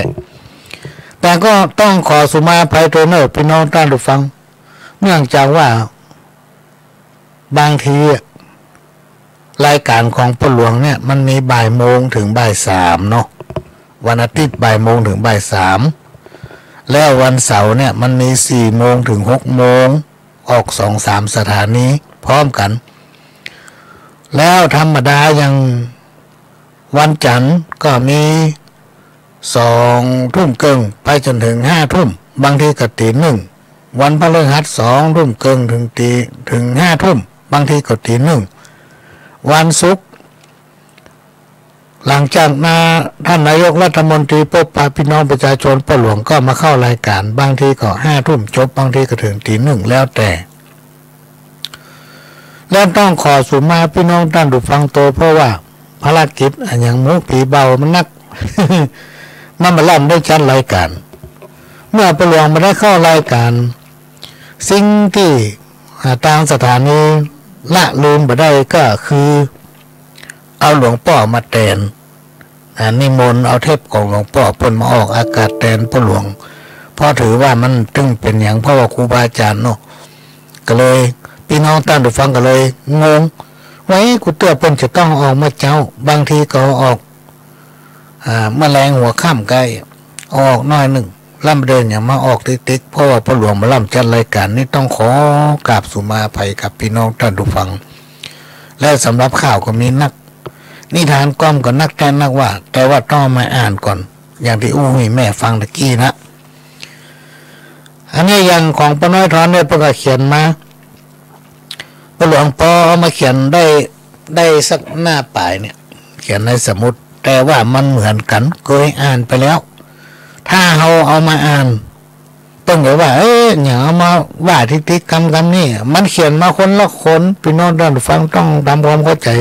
แต่ก็ต้องขอสุมาอภัยตวยเน่อ พี่น้องต้านผู้ฟัง เนื่องจากว่า บางทีอะ รายก๋านของป้อหลวงเนี่ย มันมีบ่ายโมงเถิงบ่ายสามเนาะ วันอาทิตย์บ่ายโมงเถิงบ่ายสาม แล้ววันเสาร์เนี่ย มันมีสี่โมงเถิงหกโมง ออกสองสามสถานีพร้อมกั๋น แล้วธรรมดาอย่างวันจันทร์ก็มี สองทุ่มเกิ่งไปจ๋นเถิงห้าทุ่ม บางทีก็ตี๋นึ่ง วันพฤหัสสองทุ่มเกิ่งเถิงตี๋ เถิงห้าทุ่ม บางทีก็ตี๋นึ่ง วันศุกร์ หลังจากนา ต้านนายกรัฐมนตรีปบปะปี้น้องประจาชน ป้อหลวงก็มาเข้ารายก๋าน บางทีก็ห้าทุ่มจบ บางทีก็เถิงตี๋นึ่ง แล้วแต่ และต้องขอสุมาอภัยปี้น้องต้านผู้ฟังตวย เพราะว่าภารกิจอะหยังหมู่ผีเบามันนัก มันบ่ลำได้จัดรายก๋าน เมื่อป้อหลวงบ่ได้เข้ารายก๋าน สิ่งตี้ อ่า ตางสถานีละลืมบ่ได้ก็คือ เอาหลวงป้อมาแตน อ่า นิมนต์เอาเทปของหลวงป้อเปิ้นมาออกอากาศแตนป้อหลวง เพราะถือว่ามันตึงเป๋นหยัง เพราะว่าครูบาอาจ๋ารย์เนาะ ก็เลย ปี้น้องต้านผู้ฟังก็เลยงงว่า เอ๊ะ กูเตื้อเปิ้นจะต้องออกเมื่อเจ๊า บางทีก็ออก อ่า เมื่อแลงหัวค่ำใก้ ออกหน้อยนึ่ง ลำเดินอย่างมาออกติ๊กๆ เพราะว่าป้อหลวงบ่ลำจัดรายก๋าน นี่ต้องขอกราบสุมาอภัยกับปี้น้องต้านผู้ฟัง และสำหรับข่าวก็มีนัก นิทานกล่อมก็นักแต๊นักว่า แต่ว่าต้องเอามาอ่านก่อน อย่างตี้อู้หื้อแม่ฟังตะกี้นะ อันนี้อย่างของป้อน้อยทอนเนี่ย เปิ้นก็เขียนมา ป้อหลวงปอเอามาเขียนได้ ได้สักหน้าป๋ายเนี่ย เขียนในสมุด แต่ว่ามันเหมือนกั๋น เกยอ่านไปแล้ว ถ้าเฮาเอามาอ่าน เปิ้นก็ว่า เอ๊ะ อย่างเอามาว่าติ๊กๆ กำๆ นี่ มันเขียนมาคนละคน ปี้น้องต้านผู้ฟังต้องทำความเข้าใจ๋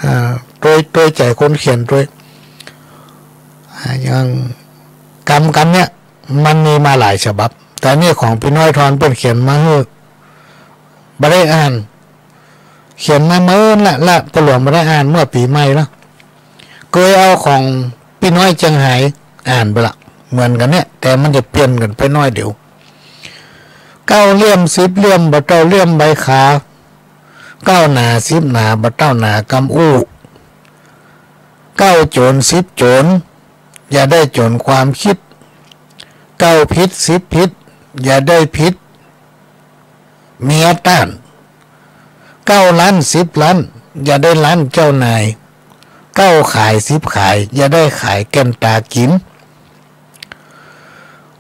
อ่า ตวย ตวยใจ๋คนเขียนตวย อ่า อย่างกำๆ เนี่ย มันมีมาหลายฉบับ แต่นี่ของปี้น้อยทอนเปิ้นเขียนมาหื้อ บ่ได้อ่าน เขียนมาเมินละละ ป้อหลวงบ่ได้อ่านเมื่อปี๋ใหม่ละ เกยเอาของปี้น้อยเจียงฮายอ่านไปละ เหมือนกั๋นเนี่ย แต่มันจะเปลี่ยนกั๋นไปหน้อยเดียว เก้าเหลี่ยมสิบเหลี่ยม บ่เต้าเหลี่ยมใบขา เก้าหนาสิบหนา บ่เต้าหนากำอู้ เก้าโจ๋นสิบโจ๋น อย่าได้โจ๋นความกึ๊ด เก้าผิดสิบผิด อย่าได้ผิดเมียต้าน เก้าลั้นสิบลั้น อย่าได้ลั้นเจ้านาย เก้าขายสิบขาย อย่าได้ขายแก่นต๋ากิ๋น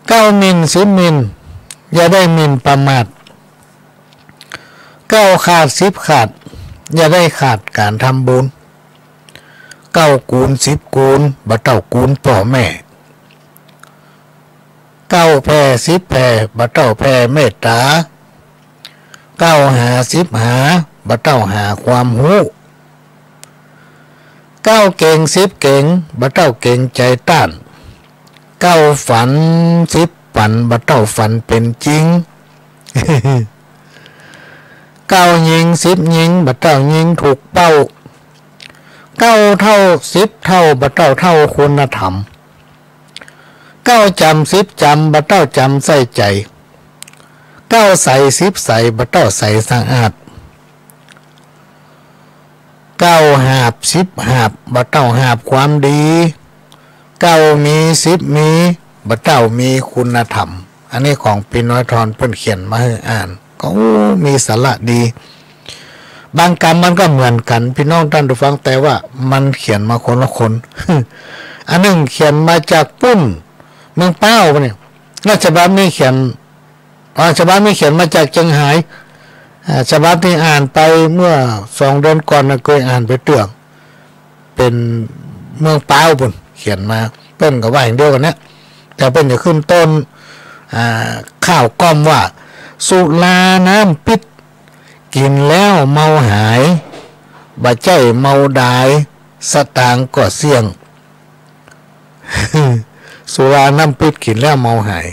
เก้าหมิ่นสิบหมิ่น อย่าได้หมิ่นประมาท เก้าขาดสิบขาด อย่าได้ขาดก๋านทำบุญ เก้ากู๋นสิบกู๋น บ่เต้ากู๋นป้อแม่ เก้าแผ่สิบแผ่ บ่เต้าแผ่เมตต๋า เก้าหาสิบหา บ่เต้าหาความฮู้ เก้าเก๋งสิบเก๋ง บ่เต้าเก๋งใจ๋ต้าน เก้าฝันสิบฝัน บ่เต้าฝันเป๋นจริง เก้ายิงสิบยิง บ่เต้ายิงถูกเป้า เก้าเท่าสิบเท่า บ่เต้าเท่าคุณธรรม เก้าจ๋ำสิบจ๋ำ บ่เต้าจ๋ำใส่ใจ๋ เก้าใสสิบใส บ่เต้าใสสะอาด เก้าหาบสิบหาบ บ่เต้าหาบความดี เก้ามีสิบมี บ่เต้ามีคุณธรรม อันนี้ของปี้น้อยทอนเปิ้นเขียนมาหื้ออ่าน ก็ โอ้ มีสาระดี บางกำมันก็เหมือนกั๋น ปี้น้องต้านผู้ฟัง แต่ว่ามันเขียนมาคนละคน อันนึ่งเขียนมาจากปุ้น เมืองป๊าวเนี่ย แล้วฉบับนี้เขียน อ่า ฉบับนี้เขียนมาจากเจียงฮาย อ่า ฉบับนี้อ่านไปเมื่อสองเดือนก่อนน่ะ เกยอ่านไปเตื้อง เป๋นเมืองป๊าวปุ้นเขียนมา เปิ้นก็ว่าอย่างเดียวกั๋นเนี่ย แต่เปิ้นจะขึ้นต้น อ่า ข่าวก้อมว่า สุราน้ำปิด กิ๋นแล้วเมาหาย บ่ใจ้เมาดาย สตางค์ก็เสี้ยง สุราน้ำปิดกิ๋นแล้วเมาหาย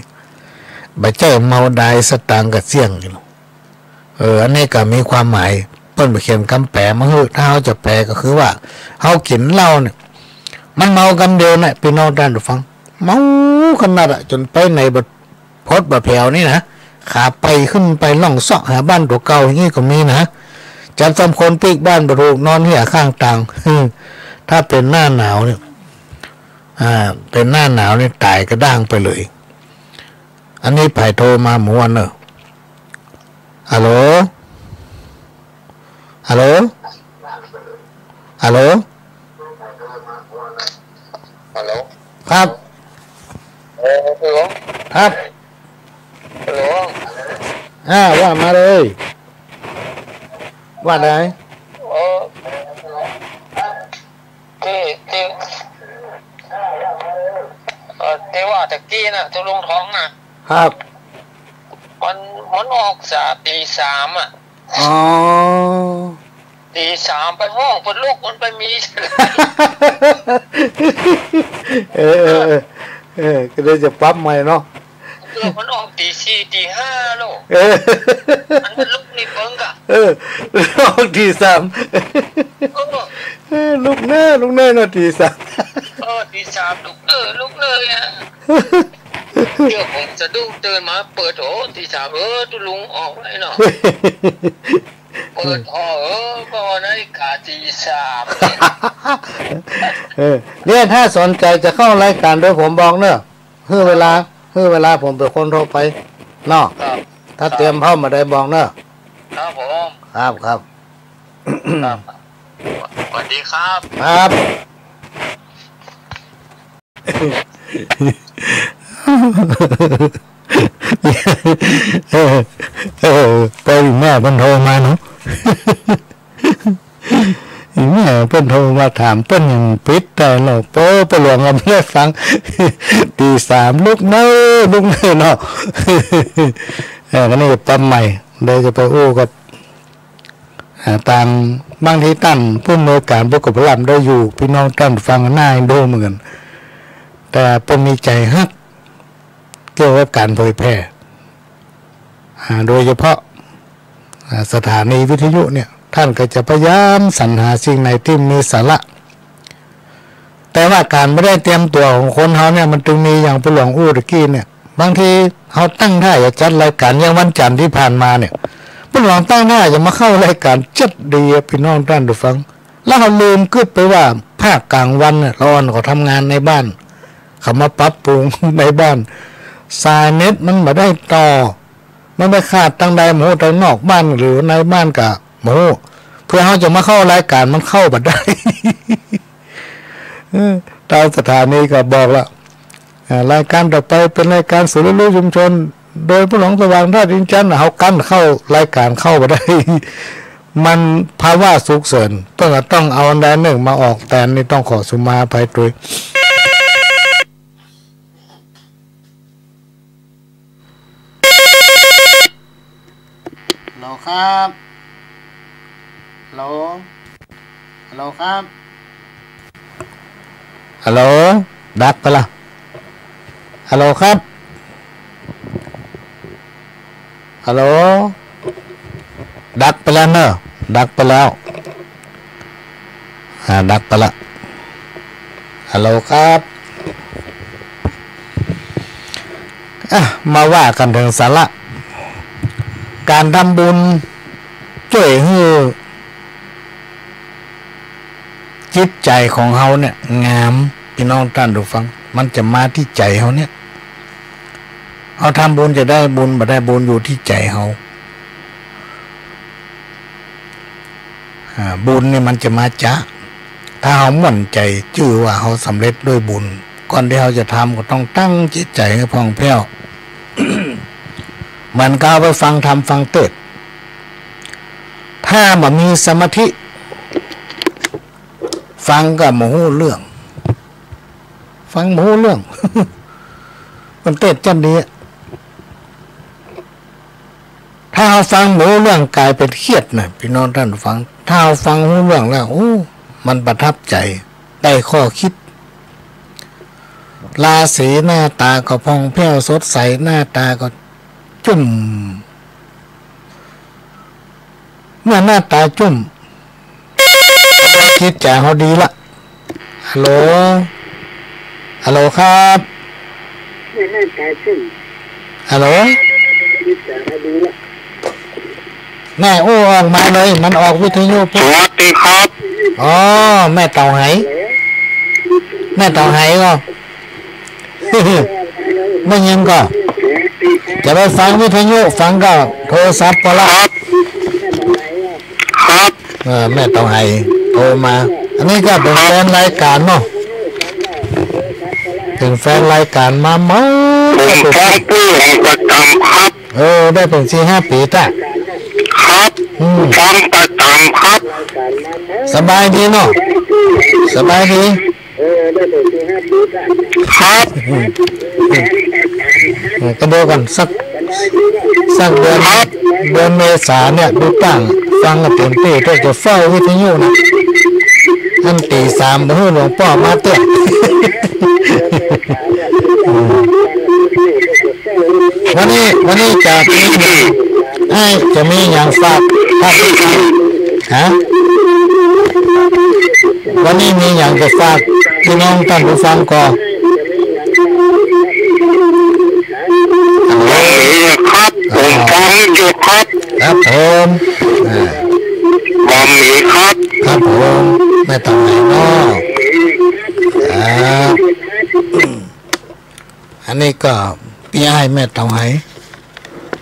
บ่ใจ้เมาดายสตางค์ก็เสี้ยงนี่หรอก เออ อันนี้ก็มีความหมาย เปิ้นบ่เขียนกำแปลมาหื้อ ถ้าเฮาจะแปลก็คือว่า เฮากิ๋นเหล้าเนี่ย มันเมากำเดียวนะ ปี้น้องต้านผู้ฟัง เมาขนาดอะ จ๋นไปไหนบ่ พดบ่แผวนี่นะ ขาไปขึ้นไปล่องเซาะหาบ้านตั๋วเก่าอย่างนี้ก็มีนะ จับสองคนปิ๊กบ้านบ่ถูก นอนเหี่ยข้างตาง ถ้าเป๋นหน้าหนาวเนี่ย อ่า เป๋นหน้าหนาวเนี่ยต๋ายกระด้างไปเลย อันนี้ใผโทรมาเมื่อวันเนอะ ฮัลโหล ฮัลโหล ฮัลโหล ฮัลโหล ครับ เออ ฮัลโหล ครับ ฮัลโหล อ่า ว่ามาเลย ว่าได เออ ตี้ ตี้ เอ่อ ตี้ว่าตะกี้น่ะ ตุ๊ลุงทองน่ะ ครับ มัน มันออกสา ตีสามอะ อ๋อ ตีสามไปฮ้องเปิ้นลุก มันไปมี เออ เออ เออ เออ ก็เลยจะปรับใหม่เนาะ เออ มันออกตีสี่ตีห้าโล เออ มันเป็นลุกนี่เปิ้งกะ เออ ออกตีสาม เออ เออ ลุกเน่อ ลุกเน่อเนาะ ตีสาม เออ ตีสามลุกเน่อ ลุกเน่ออะ เดี๋ยวผมสะดุ้งตื่นมาเปิด โอ้ ตีสาม เออ ตุ๊ลุงออกไว้เนาะ เปิด อ๋อ เออ ก็นาฬิกาตีสามเนี่ย เออ เนี่ย ถ้าสนใจ๋จะเข้ารายก๋านโดยผมบอกเน่อ หื้อเวลา หื้อเวลาผมเป๋นคนโทรไป เนาะ ครับ ถ้าเตรียมพร้อมเมื่อใดบอกเน่อ ครับผม ครับ ครับ ครับ สวัสดีครับ ครับ เออ เออ ไปแม่เปิ้นโทรมาเนาะ แม่เปิ้นโทรมาถาม เปิ้นยังปิดได้เนาะ โป้ ป้อหลวงก็บ่ได้ฟัง ตีสาม ลุกเน่อ ลุกเน่อเนาะ เออ วันนี้ปรับใหม่ เดี๋ยวจะไปอู้กับ อ่า ตาง บางทีต้านผู้อำนวยก๋านปุกกะพลัมได้อยู่ ปี้น้องต้านฟังหน้าเอ็นดูเหมือนกั๋น แต่เปิ้นมีใจ๋ฮัก เกี่ยวกับก๋านเผยแผ่ อ่า โดยเฉพาะ อ่า สถานีวิทยุเนี่ย ต้านก็จะพยายามสรรหาสิ่งไหนตี้มีสาระ แต่ว่าก๋านบ่ได้เตรียมตั๋วของคนเฮาเนี่ย มันจึงมีอย่างป้อหลวงอู้ตะกี้เนี่ย บางทีเฮาตั้งท่าจะจัดรายก๋าน อย่างวันจันทร์ตี้ผ่านมาเนี่ย ป้อหลวงตั้งท่าจะมาเข้ารายก๋านจัดดีอะ ปี้น้องต้านผู้ฟัง แล้วเฮาลืมกึ๊ดไปว่าภาคก๋างวันน่ะ ละอ่อนเขาทำงานในบ้าน เขามาปรับปรุงในบ้าน สายเน็ตมันบ่ได้ต่อ มันไปขาดตางใดบ่ฮู้ ตางนอกบ้านหรือในบ้านก็บ่ฮู้ เปื้อเฮาจะมาเข้ารายก๋านมันเข้าบ่ได้ เออ ตางสถานีก็บอกละ อ่า รายก๋านต่อไปเป๋นรายก๋านศูนย์เรียนรู้ชุมชน โดยป้อหลวงสว่างธาตุอินทร์จันทน์ เฮากั้นเข้ารายก๋านเข้าบ่ได้ มันภาวะฉุกเฉิน เปิ้นก็ต้องเอาอันใดอันนึ่งมาออกแตน นี่ต้องขอสุมาอภัยตวย ฮัลโหลครับ ฮัลโหล ฮัลโหลครับ ฮัลโหล ดับไปละ ฮัลโหลครับ ฮัลโหล ดับไปแล้วเนอะ ดับไปแล้ว อ่า ดับไปละ ฮัลโหลครับ อ่ะ มาว่ากั๋นเถิงสาระ ก๋านทำบุญจ้วยหื้อจิตใจ๋ของเฮาเนี่ยงาม ปี้น้องต้านผู้ฟัง มันจะมาตี้ใจ๋เฮาเนี่ย เฮาทำบุญจะได้บุญบ่ได้บุญอยู่ตี้ใจ๋เฮา อ่า บุญนี่มันจะมาจ๊ะ ถ้าเฮาม่วนใจ๋จื้อว่าเฮาสำเร็จด้วยบุญ ก่อนตี้เฮาจะทำก็ต้องตั้งจิตใจ๋หื้อผ่องแผ้ว เหมือนกับไปฟังธรรมฟังเตสน์ ถ้าบ่มีสมาธิ ฟังก็บ่ฮู้เรื่อง ฟังบ่ฮู้เรื่อง มันเตสน์จั้นดีอะ ถ้าเฮาฟังบ่ฮู้เรื่องก๋ายเป๋นเครียดนะปี้น้องต้านผู้ฟัง ถ้าเฮาฟังฮู้เรื่องแล้ว โอ้ มันประทับใจ๋ ได้ข้อคิด ราศีหน้าต๋าก็ผ่องแผ้วสดใส หน้าต๋าก็จุ้ม เมื่อหน้าต๋าจุ้ม จิตใจ๋เฮาดีละ ฮัลโหล ฮัลโหลครับ ฮัลโหล แม่อู้ออกมาเลย มันออกวิทยุปุ๊บ สวัสดีครับ อ๋อ แม่เต่าไห แม่เต่าไหก็ ได้ยินก่อ จะไปฟังวิทยุ ฟังก็โทรศัพท์ก็ละ ครับ ครับ เออ แม่เต่าไหโทรมา อันนี้ก็เป๋นแฟนรายก๋านเนาะ เป๋นแฟนรายก๋านมาเมื่อ ผมฟังป้อหลวงประจ๋ำครับ เออ ได้เป๋นสี่ห้าปี๋ตะ ครับ อืม ฟังประจ๋ำครับ สบายดีเนาะ สบายดี ครับ เออ ก็เดียวกั๋น สัก สักเดือน ครับ เดือนเมษาเนี่ย ดูตั้งฟังกั๋นเต็มตี้ เตื้อจะเฝ้าวิทยุนะ อันตี๋สาม บ่หื้อหลวงป้อมาเตื้อ อืม วันนี้ วันนี้จะมีหยัง เอ้ย จะมีหยังฝาก ฮะ วันนี้มีหยังจะฝากปี้น้องต้านผู้ฟังก่อ บ่มีครับ ผมฟังอยู่ครับ ครับผม อ่า บ่มีครับ ครับผม แม่เต่าไหเนาะ ครับ อันนี้ก็ปี้อ้ายแม่เต่าไห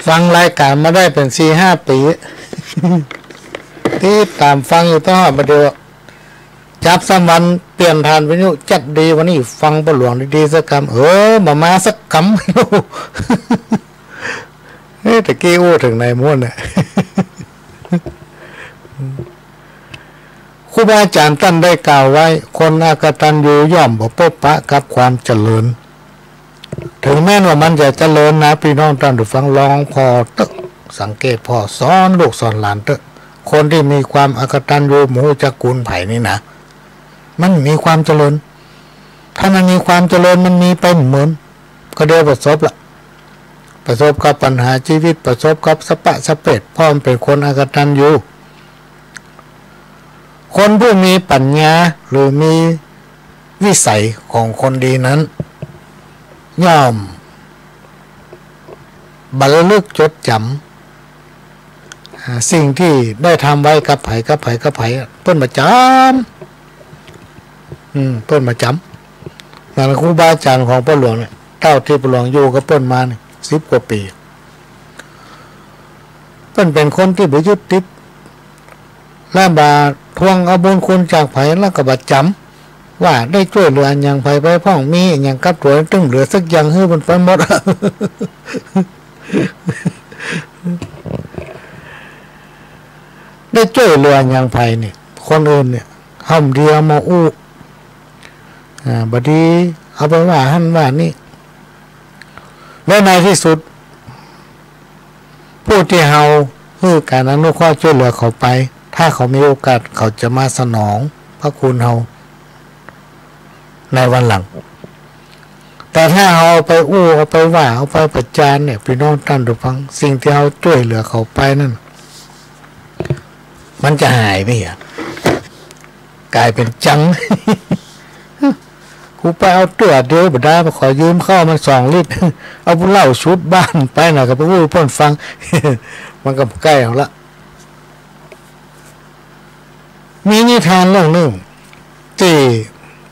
ฟังรายก๋านมาได้เป๋นสี่ห้าปี๋ ติดต๋ามฟังอยู่ตลอด บ่าเดี่ยวจับสามวัน เปลี่ยนถ่านวิทยุจัดดี วันนี้ฟังป้อหลวงดีๆ สักกำ เออ บ่มาสักกำ เอ๊ะ ตะกี้อู้เถิงไหนหมดเนี่ย ครูบาอาจ๋ารย์ต้านได้กล่าวไว้ คนอกตัญญูย่อมบ่ปบปะกับความเจริญ เถิงแม้นว่ามันจะเจริญนะ ปี้น้องต้านผู้ฟังลองผ่อเต๊อะ สังเกตผ่อ สอนลูกสอนหลานเต๊อะ คนตี้มีความอกตัญญู บ่ฮู้จักคุณใผนี่นะ มันมีความเจริญ ถ้ามันมีความเจริญ มันมีไปเหมือน ก็เดียวประสบละ ประสบกับปัญหาจีวิต ประสบกับสะปะสะเปด เพราะมันเป๋นคนอกตัญญู คนผู้มีปั๋ญญาหรือมีวิสัยของคนดีนั้น ย่อมระลึกจดจ๋ำ อ่า สิ่งตี้ได้ทำไว้กับใผ กับใผ กับใผอะ เปิ้นบ่จ๋ำ อืม เปิ้นบ่จ๋ำ นั่นครูบาอาจ๋ารย์ของป้อหลวงเนี่ย เต้าตี้ป้อหลวงอยู่กับเปิ้นมาเนี่ย สิบกว่าปี๋ เปิ้นเป๋นคนตี้บ่ยึดติด และบ่ทวงเอาบุญคุณจากใผ แล้วก็บ่จ๋ำว่าได้จ้วยเหลือหยังใผไปพ่อง มีหยังกับตั๋วตึงเหลือสักอย่างหื้อเปิ้นไปหมด ได้จ้วยเหลือหยังใผเนี่ย คนอื่นเนี่ย เฮาบ่ดีเอามาอู้ อ่า บ่ดีเอาไปว่าหั้นว่านี่ และในตี้สุด ผู้ตี้เฮาหื้อก๋านอนุเคราะห์จ้วยเหลือเขาไป ถ้าเขามีโอกาส เขาจะมาสนองพระคุณเฮา ในวันหลัง แต่ถ้าเฮาเอาไปอู้ เอาไปว่า เอาไปประจานเนี่ย ปี้น้องต้านผู้ฟัง สิ่งตี้เฮาจ้วยเหลือเขาไปนั้น มันจะหายไปอะ ก๋ายเป๋นจัง กูไปเอาตั๋วเดียวบ่ได้ ไปขอยืมข้าวมันสองลิตร เอาเหล้าชุดบ้านไปหน่อย ก็ไปอู้เปิ้นฟัง มันก็ใก้เอาละ มีนิทานเรื่องนึ่ง ตี้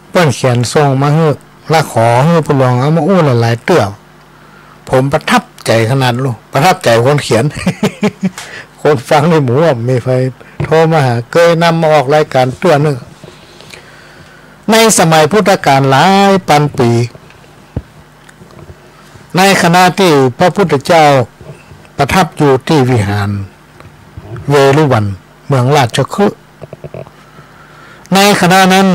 เปิ้นเขียนส่งมาหื้อ และขอหื้อผู้หลวงเอามาอู้หลายๆ เตื้อ ผมประทับใจ๋ขนาดลูก ประทับใจ๋คนเขียน คนฟังในหมู่อะ มีใผโทรมาหา เกยนำมาออกรายก๋านเตื้อนึ่ง ในสมัยพุทธกาลหลายปันปี๋ ในขณะตี้พระพุทธเจ้าประทับอยู่ตี้วิหารเวฬุวัน เมืองราชคฤห์ ในขณะนั้น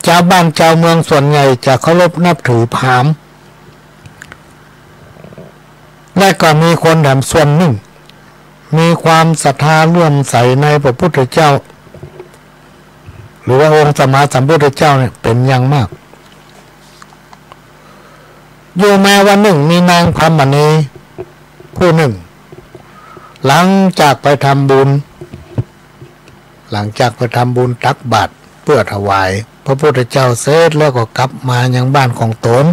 จาวบ้านจาวเมืองส่วนใหญ่จะเคารพนับถือพราหมณ์ และก็มีคนแถมส่วนนึ่ง มีความศรัทธาเลื่อมใสในพระพุทธเจ้า หรือว่าองค์สัมมาสัมพุทธเจ้าเนี่ยเป๋นอย่างมาก อยู่มาวันนึ่งมีนางพรามณีผู้นึ่ง หลังจากไปทำบุญ หลังจากไปทำบุญตักบาตรเปื้อถวายพระพุทธเจ้าเสร็จแล้วก็กลับมายังบ้านของต๋น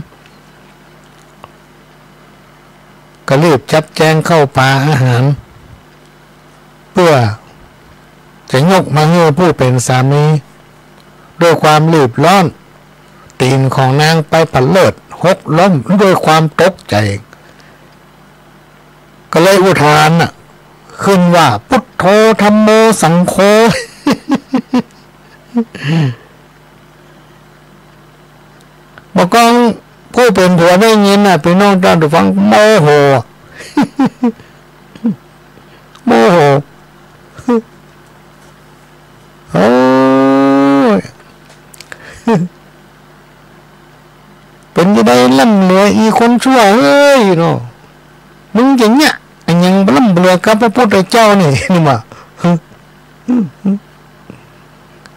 ก็รีบจัดแจงข้าวป๋าอาหาร เปื้อจะยกมาหื้อผู้เป๋นสามี ด้วยความรีบร้อน ตี๋นของนางไปผะเลิดหกล้มด้วยความตกใจ๋ ก็เลยอุทานน่ะ ขึ้นว่า "พุทโธ ธัมโม สังโฆ" บ่ากองผู้เป๋นผัวได้ยินน่ะ ปี้น้องต้านผู้ฟัง โมโห โมโห โอ้ย เป๋นจะได้ร่ำรวย อีคนชั่วเอ้ยเนาะ มึงจะเยียะอะหยังร่ำรวยกับพระพุทธเจ้านี่ นี่หว่า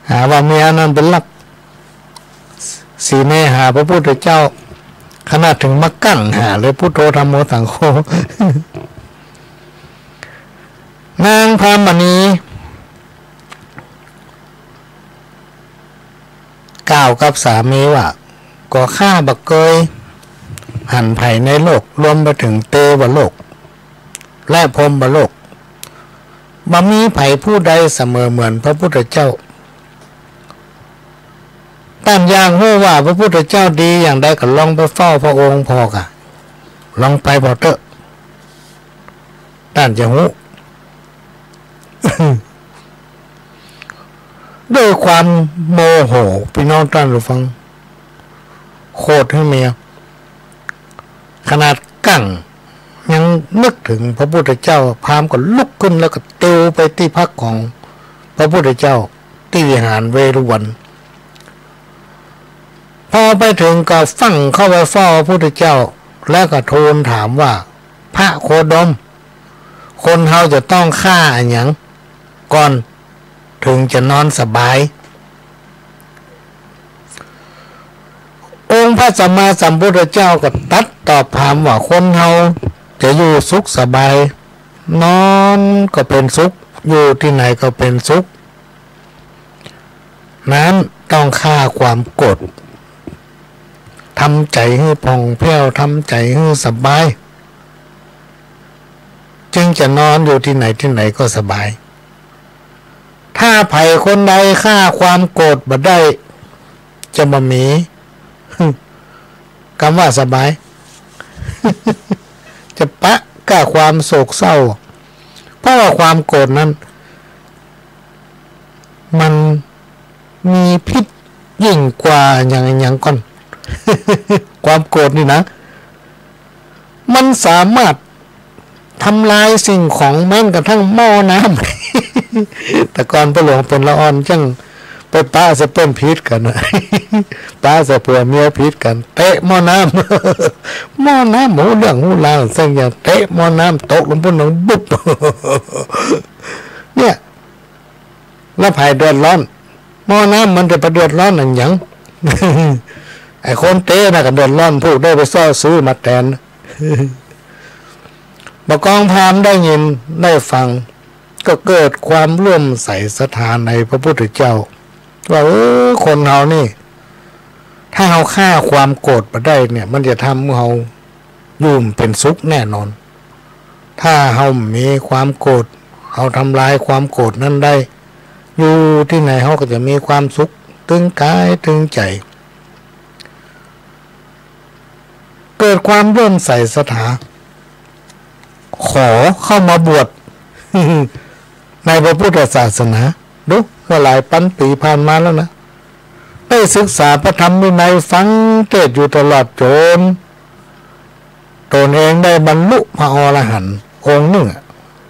หาว่าเมียนั้นเป๋นลักสีเนหาพระพุทธเจ้า ขนาดเถิงมากั้นหาเลย พุทโธ ธัมโม สังโฆ นางพรามณี กล่าวกับสามีว่า ก็ข้าบ่เกยหันใผในโลก รวมไปเถิงเตวโลก และพรหมโลก บ่มีใผผู้ใดเสมอเหมือนพระพุทธเจ้า ต้านอยากฮู้ว่าพระพุทธเจ้าดีอย่างใดก็ลองไปเฝ้าพระองค์ผ่อก่ะ ลองไปผ่อเต๊อะ ต้านจะฮู้ ด้วยความโมโห ปี้น้องต้านผู้ฟัง โขดหื้อเมีย ขนาดกั้นยังนึกเถิงพระพุทธเจ้า พราหมณ์ก็ลุกขึ้นแล้วก็ติวไปตี้พักของพระพุทธเจ้า ตี้วิหารเวฬุวัน พอไปเถิงก็ฟั่งเข้าไปเฝ้าพระพุทธเจ้า แล้วก็ทูลถามว่า พระโคดม คนเฮาจะต้องฆ่าอะหยังก่อนเถิงจะนอนสบาย องค์พระสัมมาสัมพุทธเจ้าก็ตรัสตอบพราหมณ์ว่า คนเฮาจะอยู่สุขสบาย นอนก็เป๋นสุข อยู่ตี้ไหนก็เป๋นสุข นั้นต้องฆ่าความโกรธ ทำใจ๋หื้อผ่องแผ้ว ทำใจ๋หื้อสบาย จึงจะนอนอยู่ตี้ไหนตี้ไหนก็สบาย ถ้าใผคนใดฆ่าความโกรธบ่ได้ จะบ่มีกำว่าสบาย จะปะก้าความโศกเศร้า เพราะว่าความโกรธนั้น มันมีพิษยิ่งกว่าอะหยังอะหยังก่อน ความโกรธนี่นะ มันสามารถทำลายสิ่งของแม้กระทั่งหม้อน้ำ แต่ก่อนป้าหลวงเป๋นละอ่อนจั้งไปปะใส่เปิ้นผิดกั๋นน่ะ ปะใส่ผัวเมียผิดกั๋น เตะหม้อน้ำ หม้อน้ำ โอ้ เรื่องฮู้ราวเสี้ยงอย่าง เตะหม้อน้ำตกลงปู๊น ดังบุบ เนี่ย แล้วใผเดือดร้อน หม้อน้ำมันจะไปเดือดร้อนอะหยัง ไอ้คนเตะน่ะก็เดือดร้อน ผู้ได้ไปเซาะซื้อมาแตน บ่ากองพราหมณ์ได้ยินได้ฟัง ก็เกิดความเลื่อมใสศรัทธาในพระพุทธเจ้า ว่า เออ คนเฮานี่ ถ้าเฮาฆ่าความโกรธบ่ได้เนี่ย มันจะทำให้เฮาอยู่เป๋นสุขแน่นอน ถ้าเฮามีความโกรธ เฮาทำลายความโกรธนั้นได้ อยู่ตี้ไหนเฮาก็จะมีความสุขตึงก๋ายตึงใจ๋ เกิดความเลื่อมใสศรัทธา ขอเข้ามาบวช ในพระพุทธศาสนา ดู ว่าหลายปันปี๋ผ่านมาแล้วนะ ได้ศึกษาพระธรรมวินัย ฟังเตสน์อยู่ตลอด จ๋นตนเองได้บรรลุพระอรหันต์องค์นึ่งอะ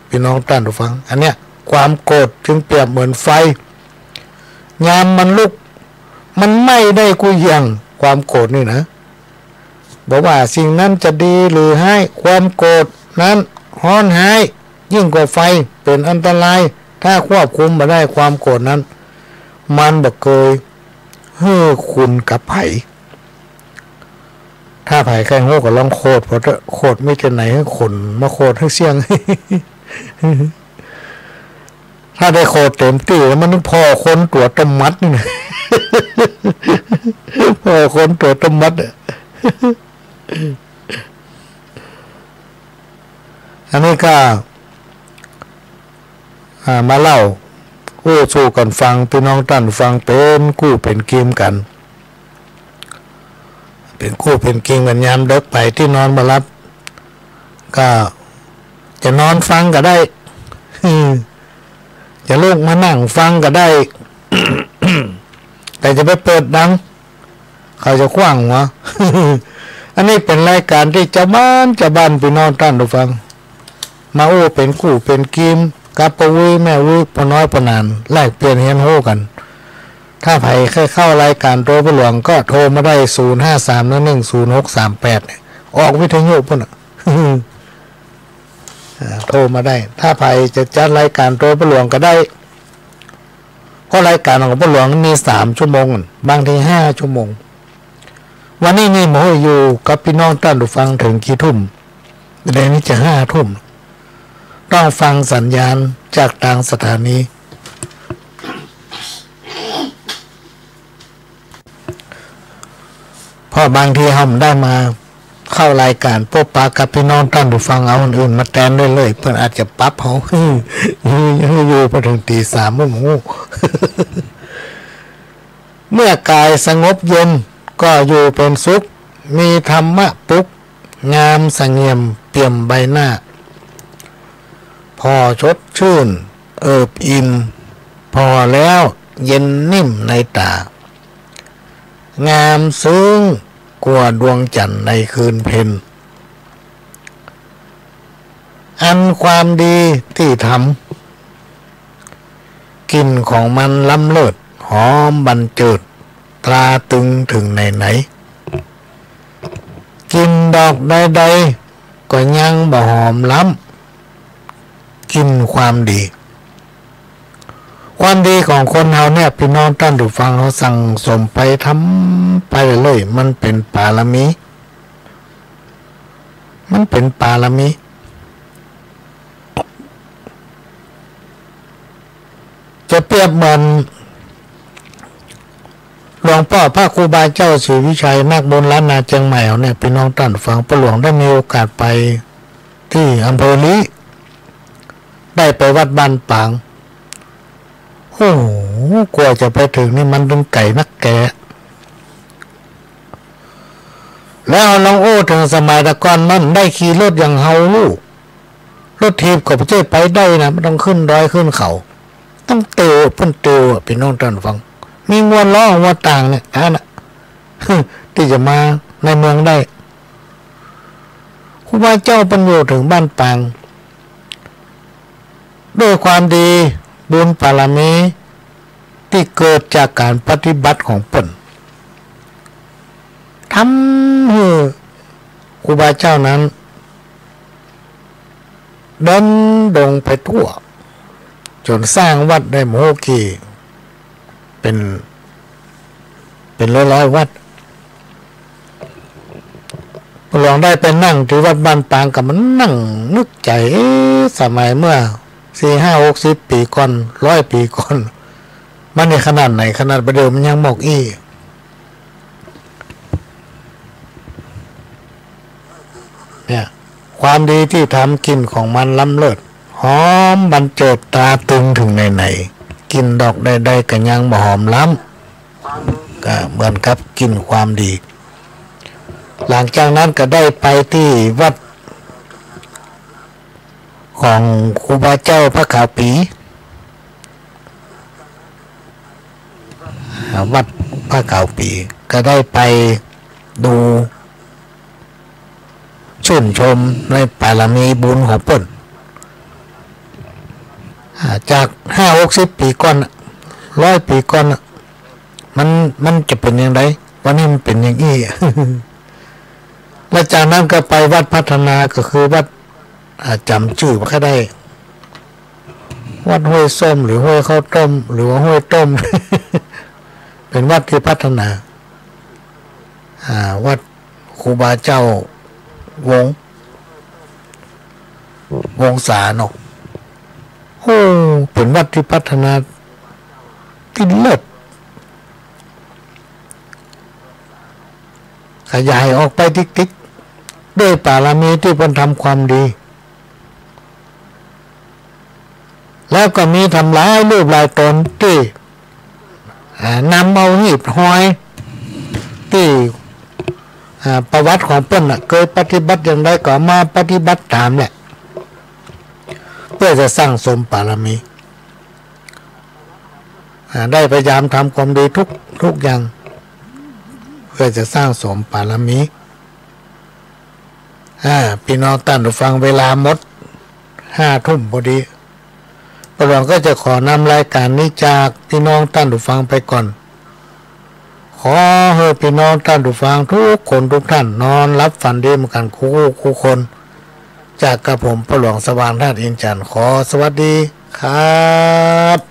ปี้น้องต้านผู้ฟัง อันเนี้ย ความโกรธจึงเปรียบเหมือนไฟ ยามมันลุก มันไหม้ได้กู้อย่าง ความโกรธนี่นะ บ่ว่าสิ่งนั้นจะดีหรือฮ้าย ความโกรธนั้นฮ้อนฮ้ายยิ่งกว่าไฟ เป๋นอันตราย ถ้าควบคุมบ่ได้ความโกรธนั้น มันบ่เกยหื้อคุณกับใผ ถ้าใผใค่ฮู้ก็ลองโขดเปิ้นเต๊อะ โขดมีตี้ไหนหื้อคนมาโขดหื้อเสี้ยง ถ้าได้โขดเต๋มตี้แล้วมันผ่อคนตั๋วตะมัดนี่นะ ผ่อคนตั๋วตะมัดอะ อันนี้ก็ อ่า มาเล่าอู้สู่กั๋นฟัง ปี้น้องต้านฟัง เป๋นกู้เป๋นกีมกั๋น เป๋นกู้เป๋นกีมกั๋น ยามเดิ็กไปตี้นอนบ่หลับ ก็จะนอนฟังก็ได้ จะลุกมานั่งฟังก็ได้ แต่จะไปเปิดดัง เขาจะขว้างหัว อันนี้เป๋นรายก๋านตี้จาวบ้านจาวบ้าน ปี้น้องต้านผู้ฟัง มาอู้เป๋นกู้เป๋นกีมกับป้ออุ๊ยแม่อุ๊ย ป้อน้อยป้อหนาน แลกเปลี่ยนเฮียนฮู้กั๋น ถ้าใผใค่เข้ารายก๋านโตป้าหลวงก็โทรมาได้ ศูนย์ห้าสาม หนึ่งศูนย์ หกสามแปด เนี่ย ออกวิทยุปู๊นน่ะ อ่า โทรมาได้ ถ้าใผจะจัดรายก๋านโตป้าหลวงก็ได้ เพราะรายก๋านของป้าหลวงมีสามชั่วโมง บางทีห้าชั่วโมง วันนี้นี่บ่ฮู้อยู่กับปี้น้องต้านผู้ฟังเถิงกี่ทุ่ม เดี๋ยวนี้จะห้าทุ่ม ต้องฟังสัญญาณจากตางสถานี เพราะบางทีเฮาบ่ได้มาเข้ารายก๋านปบปะกับปี้น้องต้านผู้ฟัง เอาอันอื่นมาแตนเรื่อยๆ เปิ้นอาจจะปรับเฮา อยู่ไปเถิงตี๋สาม บ่ฮู้ เมื่อกายสงบเย็นก็อยู่เป๋นสุข มีธรรมะปลุก งามสง่ำเปี่ยมใบหน้า ผ่อสดชื่น เอิบอิ่ม ผ่อแล้วเย็นนิ่มในต๋า งามซึ้งกว่าดวงจั๋นทร์ในคืนเพ็ญ อันความดีตี้ทำ กลิ่นของมันล้ำเลิศ หอมบันเจิด ตราตรึงเถิงไหนๆ กลิ่นดอกใดๆ ก็ยังบ่หอมล้ำกลิ่นความดี ความดีของคนเฮาเนี่ย ปี้น้องต้านผู้ฟัง เฮาสั่งสมไป ทำไปเรื่อยๆ มันเป๋นปารมี มันเป๋นปารมี จะเปรียบเหมือนหลวงป้อพระครูบาเจ้าศรีวิชัย นักบุญล้านนาเจียงใหม่เฮาเนี่ย ปี้น้องต้านผู้ฟัง ป้าหลวงได้มีโอกาสไปตี้อำเภอลี้ ได้ไปวัดบ้านปาง โอ้โห กว่าจะไปเถิงนี่มันตึงไก๋นักแก่ แล้วลองอู้เถิงสมัยตะก่อนนั้น ได้ขี่รถอย่างเฮาฮู้ รถถีบก็บ่ใจ้ไปได้นะ มันต้องขึ้นดอยขึ้นเขา ต้องเตียว เปิ้นเตียวอะ ปี้น้องต้านฟัง มีงัวล้องัวต่างเนี่ย อันนั้นน่ะ ตี้จะมาในเมืองได้ ครูบาเจ้าเปิ้นอยู่เถิงบ้านปาง ด้วยความดี บุญบารมีตี้เกิดจากก๋านปฏิบัติของเปิ้น ทำหื้อครูบาเจ้านั้น เดินดงไปทั่ว จ๋นสร้างวัดได้บ่ฮู้กี่ เป๋น เป๋นร้อยๆ วัด ป้อหลวงได้ไปนั่งตี้วัดบ้านปาง ก็มานั่งนึกใจ๋ เอ๊ะ สมัยเมื่อสี่ห้าหกสิบปี๋ก่อน ร้อยปี๋ก่อน มันนี่ขนาดไหน ขนาดบ่าเดี่ยวมันยังหมอกอี้ เนี่ย ความดีตี้ทำ กลิ่นของมันล้ำเลิศ หอมบันเจิดตราตรึงเถิงไหนๆ กลิ่นดอกใดๆ ก็ยังบ่หอมล้ำ ก็เหมือนกับกลิ่นความดี หลังจากนั้นก็ได้ไปตี้วัดของครูบาเจ้าพระขาวปี อ่า วัดพระขาวปี ก็ได้ไปดู ชื่นชมในบารมีบุญของเปิ้น อ่า จากห้าหกสิบปี๋ก่อนน่ะ ร้อยปี๋ก่อนน่ะ มัน มันจะเป๋นอย่างใด วันนี้มันเป๋นอย่างอี้ แล้วจากนั้นก็ไปวัดพัฒนา ก็คือวัด อ่า จ๋ำจื้อบ่ค่อยได้ วัดห้วยส้ม หรือห้วยข้าวต้ม หรือว่าห้วยต้ม เป๋นวัดตี้พัฒนา อ่า วัดครูบาเจ้าวงศ์ วงศาเนาะ โอ้ เป๋นวัดตี้พัฒนาตี้เลิศ ขยายออกไปติ๊กๆ ด้วยบารมีตี้เปิ้นทำความดี แล้วก็มีทำหลายรูปหลายตนตี้ อ่า นำเอาหีบฮอยตี้ อ่า ประวัติของเปิ้นน่ะ เกยปฏิบัติอย่างใดก็เอามาปฏิบัติต๋ามแหละ เปื้อจะสั่งสมบารมี อ่า ได้พยายามทำความดีทุก ทุกอย่าง เปื้อจะสั่งสมบารมี อ่า ปี้น้องต้านผู้ฟัง เวลาหมด ห้าทุ่มพอดี ป้อหลวงก็จะขอนำรายก๋านนี้จากปี้น้องต้านผู้ฟังไปก่อน ขอหื้อปี้น้องต้านผู้ฟังทุกคนทุกท่าน นอนหลับฝันดีเหมือนกั๋นกู้ กู้คน จากกระผมป้อหลวงสว่างธาตุอินทร์จันทร์ ขอสวัสดีครับ